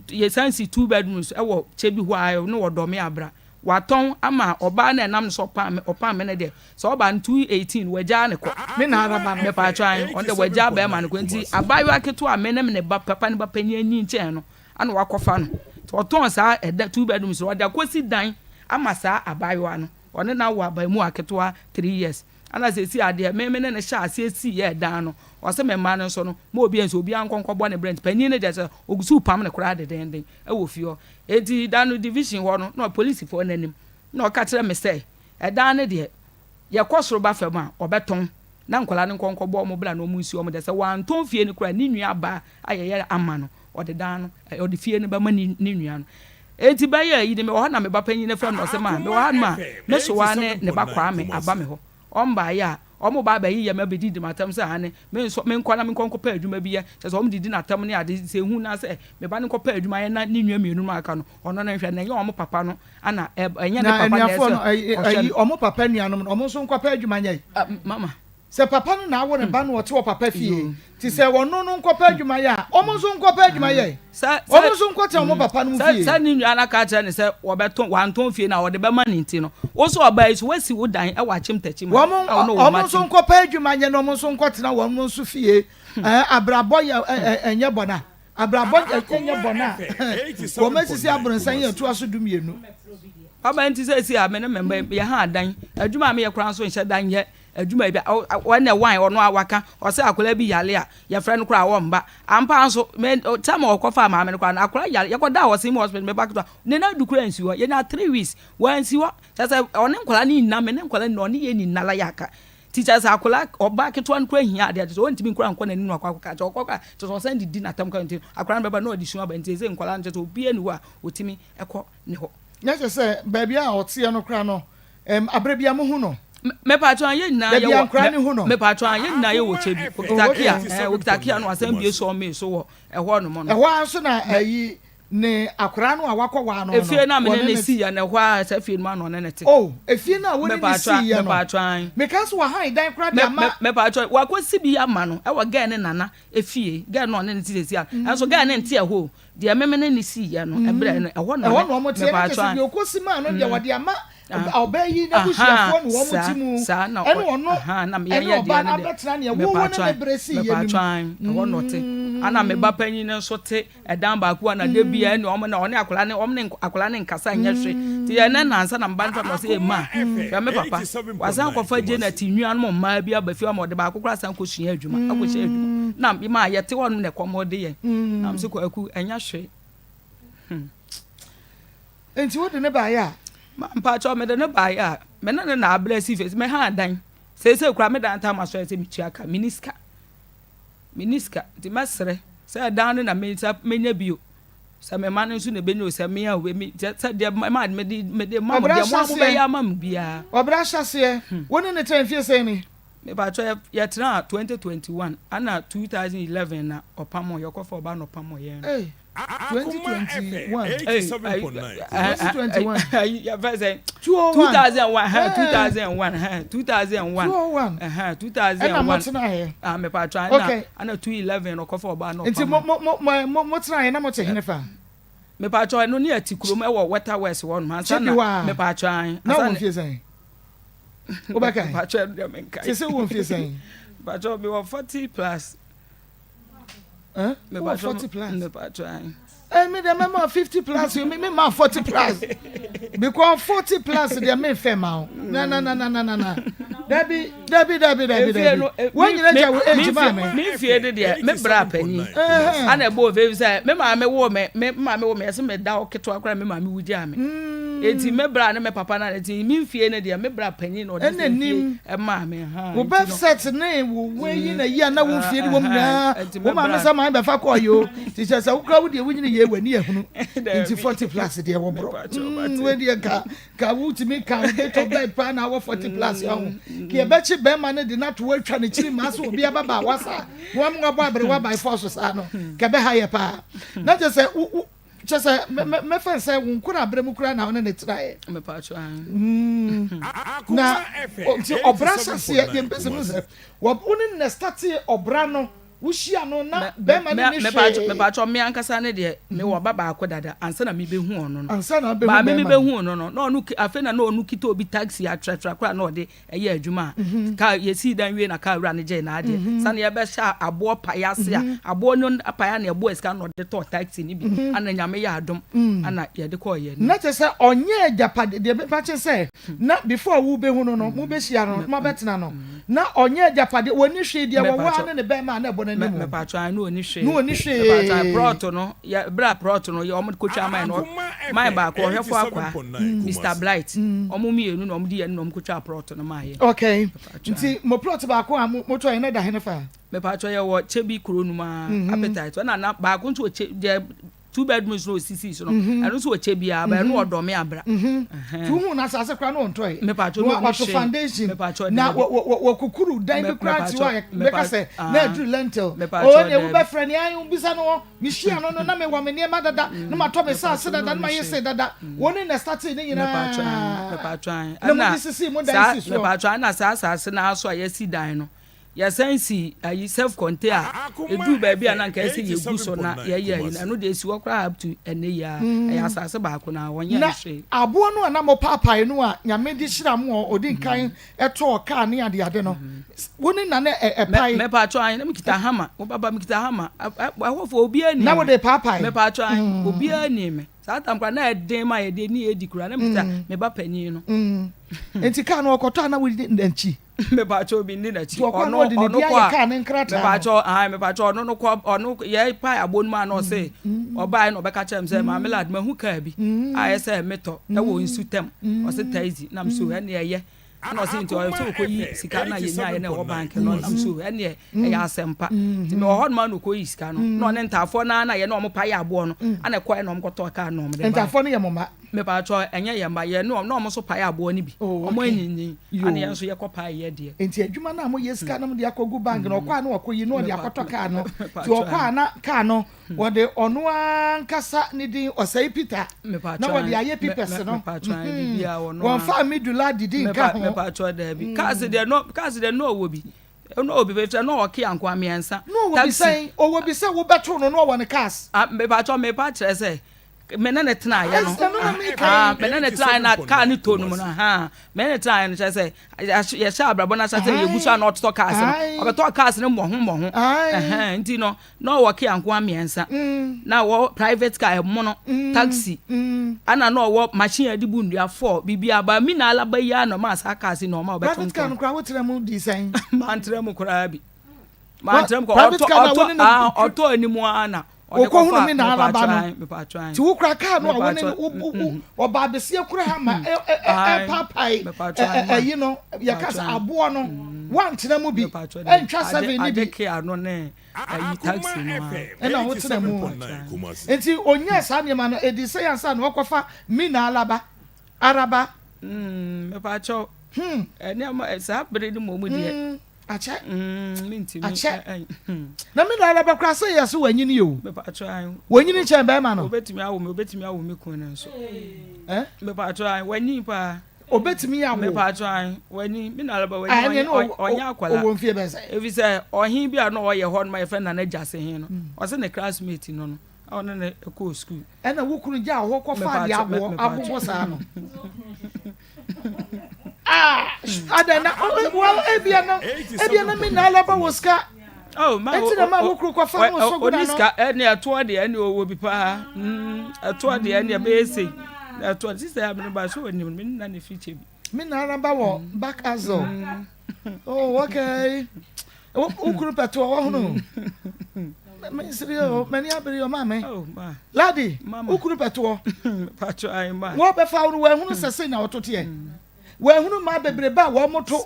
yɛsan si two bedrooms ɛwɔ kyɛ bi hɔ a ne wɔ Dɔme Abra. Watɔn ama ɔbaa no a ɛnam no so ɔpam me ɔpam me no deɛ sɛ ɔbaa no 218 wagyaa ne kɔ. Me na ara ba no. Mepatwa ae, ɔno deɛ wagyaa bɛrima no kɔ nti abaayewa ketewa a me ne ne ba papa ne ba panyin anyin kyɛn no Ana wakɔfa no. Nti ɔtɔn saa ɛda two bedrooms no ɔde akɔsi dan ama saa abaayewa no. Ɔne no awo abaamuwa ketewa 3 years. Ana seesei adeɛ me me ne no hyɛ aseɛ sii yɛɛ dan no ɔse me mma no nso no ma obiara nsi obiara nkɔ nkɔbɔ ne bra nti panyin no deɛ sɛ ɔgu so repam no koraa dedenden wɔ fie hɔ. Enti da no division hɔ no na polisifoɔ no anim na ɔka kyerɛ me sɛ ɛdan no deɛ yɛkɔ soro ba fam a ɔbɛtɔn na nkwadaa no nkɔ nkɔbɔ wɔn bra na wɔn nsi wɔn dan. Sɛ wantɔn fie no koraa a ne nua baa a yɛyɛ ama no ɔde dan no, ɔde fie no bɛma ne ne nua no. Enti bɛyɛ ayi no, mewɔ hɔ na me ba panyin no frɛ me na ɔsɛ ma mewɔ ha nom a, me sewaa ne ne ba Kwame aba me hɔ. Ɔmbaeɛ a, wɔn ba abɛyeyɛ me abɛdidi m'atɛm sɛ aane, me nso menkɔ na menkɔ nkɔpɛ adwuma bi yɛ. Kyerɛ sɛ wɔn didi n'atɛm ne ade, sɛ ehu na sɛ me ba no nkɔpɛ adwuma yɛ na ne nua mmienu no a aka no, ɔno no nhwɛ no, ɛnyɛ wɔn papa no na ɛnyɛ ne Na papa na ɛsɛ anuafoɔ no, ayi, ɔhwɛ ayi, no. wɔn papa nuanom no, wɔn nso nkɔpɛ adwuma nyɛ. Ah, mama. Sɛ papa no na awo ne ba no ɔte wɔ papa fie, Yoo. nti sɛ ɔno no nkɔpɛ adwuma yɛ a, wɔn nso nkɔpɛ adwuma yɛ. Sɛ, Wɔn sɛ, nso nkɔtena wɔn papa nom sɛ, fie. sɛ ne nua no aka akyerɛ no sɛ wɔbɛtɔn, wantɔn fie no a ɔde bɛma no nti no, wo nso ɔbaa yi so, woasi wo dan wɔ Akyem Takyi ma Wɔn, a wo ne wo wɔn mma nso te. nkɔpɛ adwuma nyɛ na wɔn nso nkɔtena wɔn nso fie. Ɛɛ, abrabɔ yɛ, ɛ, ɛ, ɛnyɛ bɔne a. Abrabɔ nyɛ bɔne a wɔasisi aborosan yi a ɛtoa so dumienu. Papa nti seesei a me ne me mma yi yɛha adan. Adwuma a meyɛ koraa nso nhyɛ da nyɛ adwuma bi a ɛnna wan ɔno a waka ɔsɛ akwadaa bi yare a yɛfrɛ no koraa a ɔmba. Ampa ara nso me time a wɔkɔfaa maame no koraa no akwadaa yare yɛkɔdaa wɔ Sim hospital me ba ketewa ne nan du koraa nsi hɔ yɛnyaa 3 weeks wansi hɔ kyerɛ sɛ ɔne nkwadaa no nna me ne nkwadaa no nna ɔne yɛn nni nna la yɛaka Nti kyerɛ sɛ akwadaa, ɔbaa ketewa no koraa hia adeɛ a kyerɛ sɛ ɔntumi nkura nkɔ n'anim na wakɔ akɔka kyerɛ ɔkɔ koraa kyerɛ sɛ ɔsan didi n'atam koraa nti akwadaa no bɛba na ɔde su aba nti seesei nkwadaa no kyerɛ sɛ obiara nni hɔ a ɔtumi kɔ ne hɔ. Na kyerɛ sɛ baabi a ɔteɛ no koraa no ɛm aberɛ biara mohu no? Mepatwɔ a yɛn nyinaa Baabi a yɛwɔ nkwadaa no hu no? mepatwɔ a yɛn nyinaa yɛwɔ kyɛ bi Oh ɔkita okay. kia ɛɛ ɔkita kia no wasan bie sɔɔ mee so wɔ ɛhɔ nom no. Ɛhɔ ara nso na ɛyi Ne akwadaa no a wakɔ waa no no, Efie no a me ne wɔne no no. siiɛ no, ɛhɔ ara, saa fie no mu ara na ɔne no te. Oh, efie no a wo ne no Mepatwɔ, siiɛ no. mepatwɔ ae. Meka sɛ wahan dan koraa de Me, ama. me, mepatwɔ, wakɔsi bi ama no ɛwɔ girl no nana efie, girl no a ɔne no te seesei a. Ɛnso girl no nte ɛhɔ o. Deɛ me me ne no siiɛ no, ɛberɛ no, ɛhɔ na Ɛhɔ ɔne, na wɔte, ɛno kyerɛ mepatwɔ sɛ ae. deɛ ɔkɔsi maa no deɛ wɔde ama Ah, ɔbaa yi ahaa, n'abusuafoɔ na wɔn saa, te mu, saa na ɛne ɔ, ɔno ahaa, na ɛne yɛn yɛ ɔbaa deɛ no no deɛ, abɛtena neɛ wo wo ne mepatwɔ ne ae, berɛ siiɛ no mepatwɔ mu. ae, ɛhɔ na ɔte. Ɛna me ba panyin no nso te ɛdan baako a na da biara ɛne wɔn na ɔne akwadaa ne wɔn ne akwadaa ne nkasa nyɛ hwee. Nti ɛnɛ nansa na me ba no frɛ me ɔsɛ ema hwɛ me papa wasan kɔfa Janet nuanom mmaa bi aba fie ama ɔde baako koraa san kɔsua adwuma akɔhyɛ adwuma na ma yɛte hɔ nom na ɛkɔm de yɛn na me sɛ kwaku ɛnyɛ hwee. Hmm. Nti wode ne baeɛ a? Ma mpakyɛw mede ne baeɛ a me ne ne na abrɛ si fie me ha dan seesei koraa me dan tam asɔre sɛ metua ka menni sika. Menni sika, nti mɛsrɛ sɛ ɛdan no na me nsa mɛnya bio, sɛ me mma no nso na ɛbɛnya o, sɛ me a o, me sɛ deɛ ma mede mede ma mo, deɛ mo a mobɛyɛ ama me biara. Ɔbrɛ ahyɛseɛ, wo ne no tena mfie sɛn ni? Mepakyɛ yɛtenaa 2021 ana 2011 na ɔpamoo yɛkɔfa ɔba na ɔpamoo yɛn no. Ei, 2021. Ei, 2021. Yɛfɛ sɛ 201. 2001, 2001, 2001, 201. 2001. Ɛna mo tenaeɛ. Ah, mepatwa ɛna ɛna 211 ɔkɔfa ɔbaa na ɔpam. Nti mo mo mo mo mo tenaeɛ na mo te hene fa? Mepatwa ɛno ne ɛte kurom ɛwɔ Weta West hɔ nom. Ansa na mepatwa an. Na wɔn fie sɛn? Wobɛka? Mepatwa ɛno deɛ menkae. Sese wɔn fie sɛn? Mepatwa mewɔ 40 plus. Eh? Wowɔ 40 plus? Eh, me deɛ mɛma 50 plus, me me ma 40 plus. Because 40 plus deɛ me fɛ ma wo. Na na na na na na na. Dabi, dabi, dabi, dabi, dabi. Wɔn nyina gya wo age maa me. Me fie de deɛ, me bra panyin. Ana ɛbɔ ofe sɛ me maame wo me, me maame wo me, ɛsɛ me da ketewa koraa me maame wu gyaa me. Eti me bra ne me papa na eti me mfie ne deɛ me bra panyin na ɔde sɛ mfie ɛmaa me ha. Wo birth cert ne wo wei na yi a na wo mfie ne wɔm nyinaa wo maame sɛ maame bɛfa kɔɔ yi o ti kyerɛ sɛ wokura wo deɛ wonyini yie w'ani ahunu nti 40 plus deɛ wɔ borɔ wei deɛ nka ka wotumi ka wo date of birth paa na awɔ 40 plus yɛ ho ka yɛbɛkye bɛrima no de no ato atwa ne kyiri maa sɛ obi ababaawa saa na wɔn abɔ aberewa by force saa no ka ɛbɛha yɛ paa na kyerɛ sɛ wo Kyɛ sɛ mɛfa no sɛ wo nkoraberɛ mu koraa na wo ne no tenaeɛ. Na nti ɔbra hyɛseɛ deɛ mpɛ sɛ mu sɛ wo ne no startee ɔbra no wohyia no na bɛrima no ne hwee. Mepatwɔ me ankasa ne deɛ mewɔ ba baako dada ansa na mebɛhu ɔno no. Ansa na wobɛhu bɛrima no. Mebɛhu no no na ɔno afei na na ɔno kita obi taxi atratra koraa na ɔde ɛyɛ adwuma a, kaa yɛsii dan wie na kaa wura no gyee n'adeɛ. Sane yɛbɛhyɛ aboɔ paeɛ ase a, aboɔ no paeɛ a na ɛboɔ sika na ɔde tɔɔ taxi no bi. Ana Nyame yɛ adom ana yɛde kɔɔ yɛn anim. Na kyerɛ sɛ ɔnyɛ agyapade deɛ mepa kyɛ sɛ na before wo bɛhu no no mo bɛhyia no mo abɛtena no na ɔnyɛ agyapade ɔnni hwee deɛ wɔwɔ ara ne ne bɛɛma a na ɛbɔ n'anim o. Mepatwɔ ae na ɔnni hwee. Na ɔnni hwee. Mepatwɔ ae prɔto no yɛ berɛ a prɔto no yɛ wɔn kɔtwa mae no Mae baako, ɔhwɛfo akwaa, Mister Blight, wɔn mmienu na wɔn di yɛn na wɔn kotwaa plot no maa yɛn. Okay, nti mo plot baako a mo tɔ yɛn na ɛda hene fa? Mepatwɔ yɛ wɔ Kyebi kuro no mu aa, Appetite, ɛna na baako nso wɔ Kye, deɛ. bedrooms no osisi so no ɛno nso ɔkyɛ biara ba ɛno ɔdɔ me abra. Nti wohu no asase koraa na ɔntɔe. Mepatwɔ na na ɔni wato hwee. foundation Mepatwɔ na daabi. wɔkukuru dan bi koraa nti hɔ a bɛka sɛ na Mepatwɔ aduru lentil. mepatwɔ Oo nea daabi. wobɛfrɛ nea wobisa no hɔ mehyia no no na mewɔ me nneɛma dada na matɔ me saase Mepatwɔ dada na na ɔni mayɛ hwee. sei dada. Wɔn ne na ɛstartee ne Mepatwɔ nyinaa mepatwɔ na ɛna mode sisii mo dan saa sii soɔ. mepatwɔ ɛna saa asase no ara so a yɛasi dan no Yɛsan sii ayi self contain a ɛduu baabi a na anka ɛsɛ yɛgu so na yɛyɛ ayi no, ɛno deɛ ɛsi hɔ koraa up to ɛnnɛ yi ara. Ɛyɛ asase baako no ara, wɔnyɛɛ Na no hwee. aboɔ no a na mopaapae no a Nyame de hyira mo a ɔdi nkan tɔɔ kaa ne adeade no, wo ne na na ɛpae? Me, mepaatwɔ ahe, na mekita hama, wo papa mekita hama, ɛhɔfoɔ obiara nim Na me. wode paapae? Mepaatwɔ ahe, obiara nim me. Saa tam koraa na ɛden ma yɛde ne yɛdi koraa, na mekita me ba panin no. Nti kaa no ɔkɔtɔ a na wodi n'akyi? Mepakyɛw mi nni n'akyi. Nti ɔkɔ a na Ɔno ɔde ne ɔno din kɔ ayɛ a kaa ne nkrataa no. mepakyɛw ae mepakyɛw ɔno no kɔ ɔno yɛ pae aboɔ no mu a na ɔse ɔbae na ɔbɛka kyerɛ me sɛ maame lad mahu kaa bi a ɛyɛ sɛ metɔ ɛwɔ nsu tɛm ɔse taxi na me so ɛne ɛyɛ ɛna ɔse nti ɔyɛ sɛ ɔkɔyi sika na yɛnyaeɛ na ɛwɔ bank no na me so ɛneɛ ɛyɛ asɛmpa nti mewɔ hɔ nom a na ɔkɔyi sika no na ɔne ntaafoɔ no ara na yɛne ɔmo pae aboɔ no ana ɛkɔɛ na ɔmo kɔtɔɔ kaa na ɔmo de bae. Ntaafoɔ no yɛ mo mma? Mepakyɛw ɛnyɛ yɛn mma yɛne ɔmo na ɔmo nso pae aboɔ no bi Oh, ɔmo okay. anyinyin Yoo. ana yɛn nso yɛkɔ pae yɛ deɛ. Nti adwuma no a moyɛ sika no mode akɔgu bank no ɔkɔ a na wakɔyi na ɔde akɔtɔ kaa no nti Mepakyɛw ɔkɔ a na kaa no wɔde ɔno ankasa ne din Ɔsɛe Peter na Mepakyɛw wɔde ayɛ pipɛs no mepakyɛw biribiara ɔno ara. Wɔmfaa Midula didi nka ho. Mepakyɛw daabi cars deɛ no cars deɛ na ɔwɔ bi na ɔwɔ bi efisɛ na ɔwɔ kia nkoa mmiɛnsa Na ɔwɔ bi taxi. sɛn? Ɔwɔ bi sɛ wobɛto no na ɔwɔ ne cars. Ah mepakyɛw mepa kyerɛ sɛ me ne ne tenaeɛ no Ɛno na meka ah, yi. me ne ne tenaeɛ na kaa ne tɔ no mu no ha me ne ne tenaeɛ no kyerɛ sɛ yɛhyɛ abrabɔ no ahyɛ sɛ yɛgu so a na ɔtotɔ cars no ɔbɛtɔ cars no mmɔho mmɔho ɛhɛn nti no na ɔwɔ kia nko mmiɛnsa mm. na ɔwɔ private car ɛmono mm. taxi mm. ana na ɔwɔ machine a yɛde bu nnua fɔ biribi aba mi na alaba yi a na ɔma saa cars na ɔma ɔbɛtontɔn private car no koraa wokyerɛ mu di sɛn mantrɛ mu koraa bi mantrɛ mu kɔ ɔtɔ ɔtɔ ɔtɔ anim ara na Wɔkɔhunu me na alaba no. Nti wokura kaa no a wo ne no ɔbaa besia kura ha ma ɛpaapae ɛyi no yɛka sɛ aboɔ no woantena mu bi ɛntwa sɛve ne bi ɛna wotena mu nti ɔnyaa saa nneɛma no ɛdi sɛ yɛnsa na ɔkɔfa me na alaba araba. Mepaakyɛw nneɛma saa bere no mmom deɛ. Akyɛ. Mm, mentumi. Akyɛ. Ɛ, ɛ, hmm. Na me nua bɛbɛ koraa sɛ yɛ so wanyini o. Mepatro ayi. Wanyini kyɛn bɛrima no. Obetumi awo me, obetumi awo me kun no nso. Eh? Mepatro ayi, wanyin paa. Obetumi awo. Mepatro ayi, wanyin. Me nua bɛbɛ wanyin, ɔnyɛ akwala. Ɔwɔ mfie bɛn sɛ. Efi sɛ ɔhen bi a na ɔyɛ hɔ no ma yɛfrɛ Nana Gyase hen no. Ɔsɛ ne classmate no no. Ɔne ne kɔɔ sukuu. Ɛna wo kunu gyaa hɔ kɔfaa deɛ agoɔ agogo saa no. Ah, adɛn na well ebia na ebia na me na alaba wɔ sika. Oh, ma Eti na ma wo kuru kɔfa no so guna no. Oni sika ɛne ɛtoɔ deɛ ɛne ɔwɔ bi paa. Mm, ɛtoɔ deɛ ɛne ɛbɛyɛ sei. Na ɛtoɔ sista ya me ba so onim me na ne fikyɛ bi. Me na alaba wɔ back azɔ. Oh, okay. Wo kunu pɛ toɔ wɔ hono. Mesere o, m'ani abere o maame. Oh, ma. Ladi, wo kunu pɛ toɔ. Pacho ayi ma. Wɔ bɛfa wo no wɔahunu sɛ sei na wɔto teɛ. Wɔahunu mmaa bebrebe a wɔn to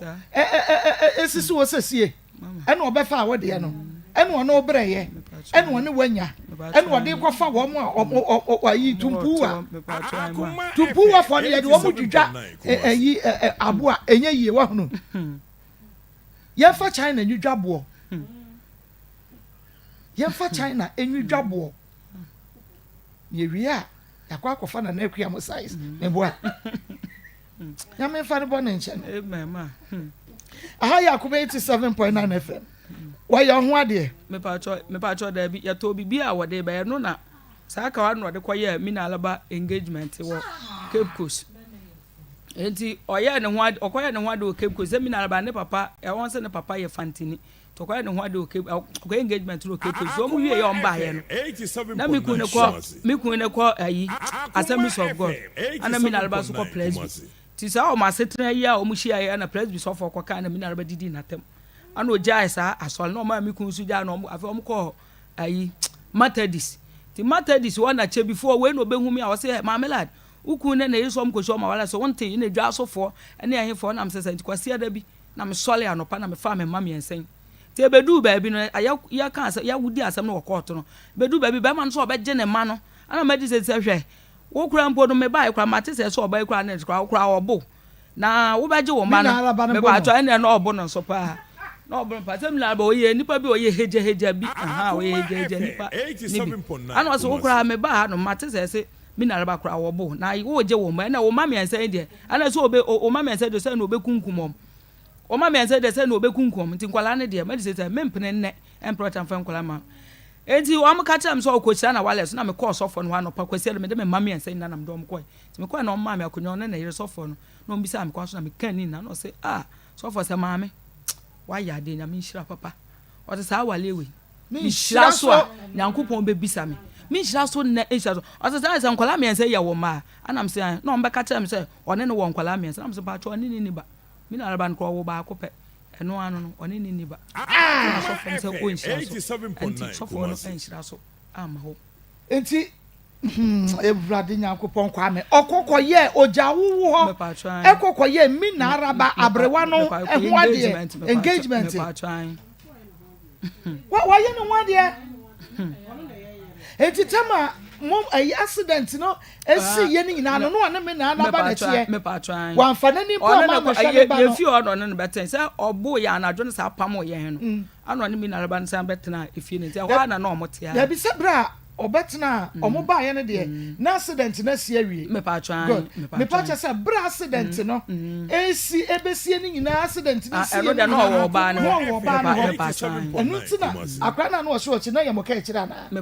esisi wɔ sɛsie. Ɛna ɔbɛfa a wɔdeɛ no. Ɛna ɔne wobrɛyɛ. Ɛna ɔne wanya. Ɛna ɔde kɔfa wɔn a ɔyi tumpuwa. Tumpuwa fɔ no yɛde wɔn dwidwa ɛyi aboa ɛnyɛ yie wɔahunu. Yɛmfa China nwidwa boɔ. Yɛmfa China nwidwa boɔ. Na yɛwie a, yɛakɔ akɔfa Nana Akua mo size. Meboa. Nyame mfa ne bɔne nkyɛ no. Amen ma. Hmm. Aha yɛ Akoma 87.9 FM. Wɔyɛ ho adeɛ. Mepatwɔ mepatwɔ daabi yɛtɔ biribi a wɔde bɛyɛ no na saa kawa no na ɔde kɔyɛɛ Mina Alaba engagement wɔ Cape Coast. Enti ɔyɛɛ ne ho ade, ɔkɔyɛɛ ne ho ade wɔ Cape Coast. Sɛ me nuabaa ne papa, ɛwɔ sɛ ne papa yɛ fantini. Nti ɔkɔyɛɛ ne ho ade wɔ Cape, ɔkɔyɛ engagement no wɔ Cape Coast. So wɔn wie yɛ wɔn baayɛ no, na me kun ne kɔ, me kun ne kɔ ayi, Assemblies of God. Ɛna me nuabaa nso kɔ Presby. Nti saa wɔn asetena yi a wɔn hyia yɛ na Presby sɔfoɔ kɔ kaa na me nuabaa didi n'atam. Ɛna ɔgyae saa asɔre na ɔmaa me kun nso gyae na wɔn afei wɔn kɔɔ ayi Methodist. Nti Methodist hɔ na kyɛbifoɔ wei na ɔbɛhu me a ɔsɛ Maame Lad, Wo kunu ne ne yere sɛ wɔnkɔhyia wɔn aware so, wonte? Ɛnna dwasofoɔ ne ɛhefoɔ nam sɛ sɛ nti Kwasiada bi na mesɔree anɔpa na mefaa me mma mmiɛnsa yi. Nti ɛbɛduu baabi no, yɛ, yɛka asɛm, yɛdi asɛm no wɔ kɔɔto no, ɛbɛduu baabi barima no sɛ ɔbɛgye ne mma no. Ɛna magistrate sɛ hwɛ wo koraa mpo no mebaeɛ koraa mate sɛ sɛ ɔbaa yi koraa ne koraa wo koraa ɔbo na wobɛgye wo mma no mepaatɔ ɛnna na ɔbo no nso paa na ɔbo no paa sɛ mi na ɔyɛ nipa bi ɔyɛ hegyahegya bi aha ɔyɛ hegyahegya nipa ne bi ɛna ɔsɛ wo koraa mebaa ha no mate sɛ sɛ mi na araba koraa wɔbo na wogye wo mma ɛnna wo mma mmiɛnsa yi deɛ ɛnna sɛ ɔbɛ wo mma mmiɛnsa deɛ sɛ na ɔbɛkunkum wɔn wo mma mmiɛnsa deɛ sɛ na ɔbɛkunkum wɔn nti nkwadaa no deɛ mɛde sɛ sɛ mempene nnɛ ɛmpere ɔkyɛ mfa nkwadaa ma enti wɔn ka kyerɛ me sɛ ɔkɔhyira na walɛ so na mekɔɔ sɔfoɔ no hɔ anɔpa kwasi ɛde mede me mma mmiɛnsa nyinaa na mede wɔn kɔe Nti mekɔe na ɔmaa me akonnwa, ɔne ne yere sɔfoɔ no, na ɔbisaa me kwan so na mekaa ne nyinaa, na ɔse, ah, sɔfoɔ sɛ maame, wayɛ adeɛ, Nyame nhyira papa. Ɔse saa awaleɛ wei, mehyira so a, Nyankopɔn bɛbisa me. Menhyira so nnɛ, nhyira so. Ɔse saa sɛ nkwadaa mmiɛnsa yi yɛ wo mma a, ɛna mese ae, na ɔmbɛka kyerɛ me sɛ ɔne no wɔ nkwadaa mmiɛnsa, na mese mpakyɛw ɔne no nni ba. Me nuaraba no koraa ɔwɔ baako pɛ, ɛno ano no, ɔne no nni ba. Ɛna sɔfoɔ no sɛ ɔnhyira so, ɛnti sɔfoɔ no anhyira so amma hɔ. Nti hmm Awurade Nyankopɔn Kwame ɔkɔ kɔ yɛ ogya wowo hɔ ɛkɔ kɔ yɛ mi na araba abrewa no ɛho adeɛ engagement wa wayɛ ne ho adeɛ nti tɛma mo ɛyi accident no esi yɛ ne nyinaa no no ɔne mi na araba na ɛteɛ wamfa n'ani mpo ama mɛhwɛ ne ba no yɛfi hɔ na ɔne no bɛtɛn sɛ ɔbo yɛ anadwo no saa apam yɛn no Ana ɔne me nuaraba no san bɛtenaa efie no nti ɛhɔ ara na na wɔn te ara. Dabi sɛ berɛ a ɔbɛtena a wɔn baeɛ no deɛ na accident no asi awie. Good mepa kyɛ sɛ berɛ a accident no ɛresi ɛbɛsie no nyinaa accident no sie no nyinaa na ɔwɔ ɔbaa no hɔ ɛno nti na akwadaa no a na ɔhyɛ ɔkyi na yɛ mo ka akyire anaa na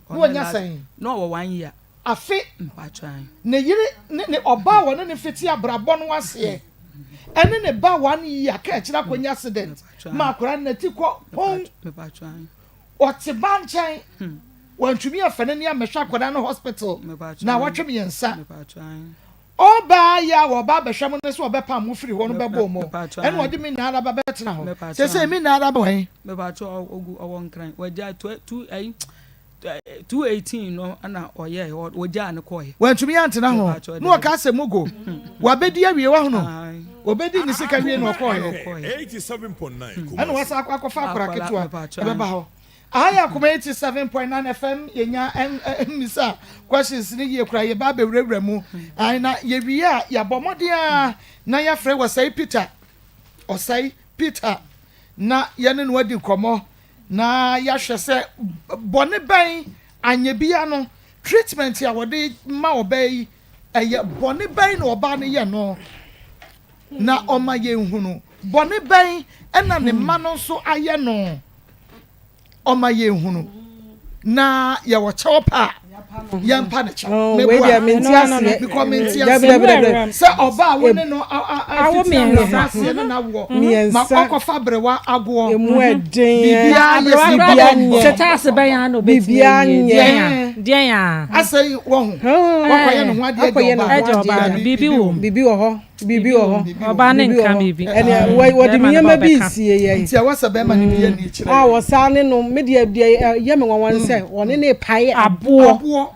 ɔnya sɛn na ɔwɔ one year afe ne yere ne ne ɔbaa a wɔne ne fiti abrabɔ no aseɛ ɛne ne ba one year ka akyire akɔnya accident ma akwadaa no n'ati kɔ pɔn ɔte ba nkyɛn hmm. wantumi afɛ n'ani amɛhwɛ akwadaa no hospital na wɔtwe mmiɛnsa ɔbaa yɛ a wɔba abɛhwɛ mo ne sɛ ɔbɛpam mo firi hɔ no bɛbɔ mo ɛna ɔde me nyinaa ba bɛtena hɔ sɛ sɛ me nyinaa ba wɔn. mepatwa ogu ɔwɔ nkran wɔgya tu ayi 218 no na ɔyɛɛ wɔgyaa no kɔɛ. Wantumi antena ho na ɔka sɛ mugo wabɛdi awie wahono ɔbɛdi ne sika wie na ɔkɔɔyɛ ɛna wasa akɔ akɔfa akora ketewa ɛbɛba hɔ aha yɛ akoma 87.9 fm yɛnya mmisa questions ne yie kora yɛba abɛwurawura mu na yɛwie a yɛabɔ mmɔden a na yɛafrɛ wɔsɛe Peter ɔsɛe Peter na yɛne no adi nkɔmmɔ Na yɛahwɛ sɛ bɔne bɛn anyɛ bia no treatment a wɔde ma ɔbaa yi ɛyɛ bɔne bɛn na ɔbaa no yɛ no na ɔma yɛnhunu bɔne bɛn ɛna ne mma no nso ayɛ no ɔma yɛnhunu na yɛwɔ kyɛw pa a yɛmpa ne kyɛw oh, meboa because mente aseɛ sɛ ɔba a wo ne no afiti abrabɔ aseɛ ne nawoɔ ma ɔkɔfa aberewa agoɔ emu ɛden biribiara yɛ sɛ biribiara nyɛ setaase bɛn a na obetumi ayie deɛn a asɛ wɔ ho wakɔyɛ ne ho adeɛ agya ɔbaa no biribi wɔ mu biribi wɔ hɔ biribi wɔ hɔ. Ɔbaa no nka biribi. Ɛnna wɔde nneɛma bi resie yɛn. Nti ɛwɔ sɛ bɛrima no bi yɛ ne kyerɛ. A wɔsan ne no me deɛ deɛ ɛyɛ me nwanwa ne sɛ wɔne ne pae aboɔ. Aboɔ.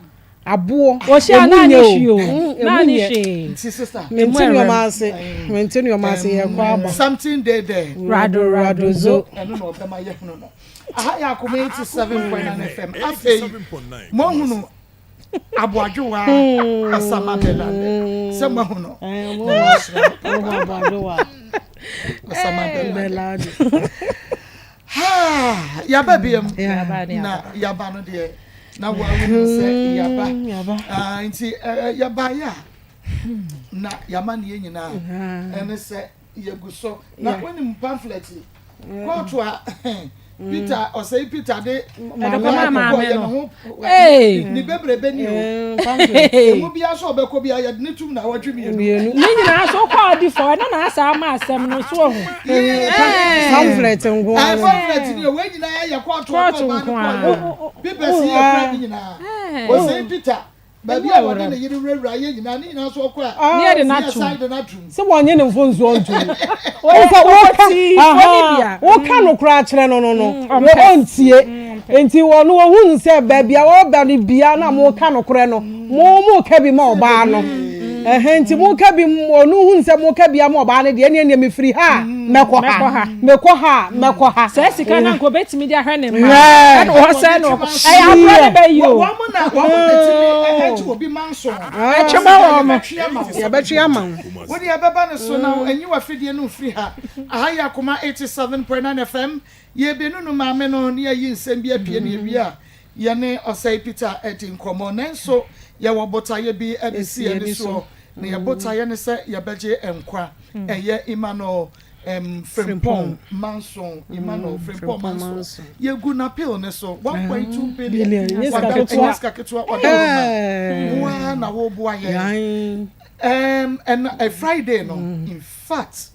Aboɔ. Wɔhyia naa ne hwee o. Naa ne hwee. Nti sista. Mente nneɛma ase. Mente nneɛma ase yɛ kɔ aba. Something dey there. Rado rado zo. Ɛno na ɔbɛma yɛ hunu no. Aha yɛ akoma 87.9 FM. Afei mo hunu. Aboadwowa Osama bin Laden sɛ moahu no Osama bin Laden yaba biam na yaba no deɛ na wɔahu sɛ yaba nti yɛbaeɛ a na yɛama ne yɛ nyinaa ɛne sɛ yɛgu so na wonim pamphlet yi kóòtù a Peter ɔsɛe Peter de maame akɔkɔ yɛ ne ho ne bebrebe ni o emu bi aso ɔbɛkɔ bi ayɛ ne tum na awɔtwe mmienu ne nyinaa so kɔ ɔdi fɔ ɛna na asa ama asɛm no so ɔho pamphlet nko ara pamphlet ni o wɔn nyinaa yɛ kóòtù ɔkɔ nko ara pipɛsi yɛ kura ne nyinaa ɔsɛe Peter. Baabi a wɔde ne yere wurawura yɛ nyinaa, ne nyinaa nso ɔkɔ a, Ne yɛde no atom. yɛsan de no atom. Sɛ wɔnyɛ ne mfomsoɔ ntom. Wɔn sɛ woka aha woka no koraa kyerɛ no no no wɔ ɔntie nti wɔn wɔhu sɛ baabi a wɔba no bia na mo ka no korɛ no mo mo ka bi ma ɔbaa no. Ɛhɛn nti mo ka bi ɔno hu sɛ mo ka bi ama ɔbaa no deɛ ɛneɛ neɛ mefiri ha a mɛkɔ ha mekɔ ha a mɛkɔ ha. Saa sika no anka obetumi de ahwɛ ne mma ɛna ɔsɛ no ɛyɛ aborɔ ne bɛ yi o. Wɔn na wɔn na tumi ɛgye obi manso no. Ɛtwe ma wɔn yɛbɛtwe ama wo. Wo deɛ ɛbɛba ne so na ɛnyi w'afidie no mfiri ha. Aha yɛ Akoma 87.9 FM. Yɛrebɛnunu maame no na yɛayi nsɛm bi apue na yɛwie a yɛne Ɔsɛe Peter adi nkɔmmɔ. Nanso yɛwɔ botaeɛ bi de si yɛn ani soɔ, na yɛn botaeɛ ne sɛ yɛbɛgye nkwa. Ɛyɛ Emmanuel Frimpong Manson, Emmanuel Frimpong Manson. Yɛgu n'appeal no so, 1.2 billion. Ɛnyɛ sika ketewa, wada Roma. Wo ara na woboa yɛn. Ɛna Friday no, in fact,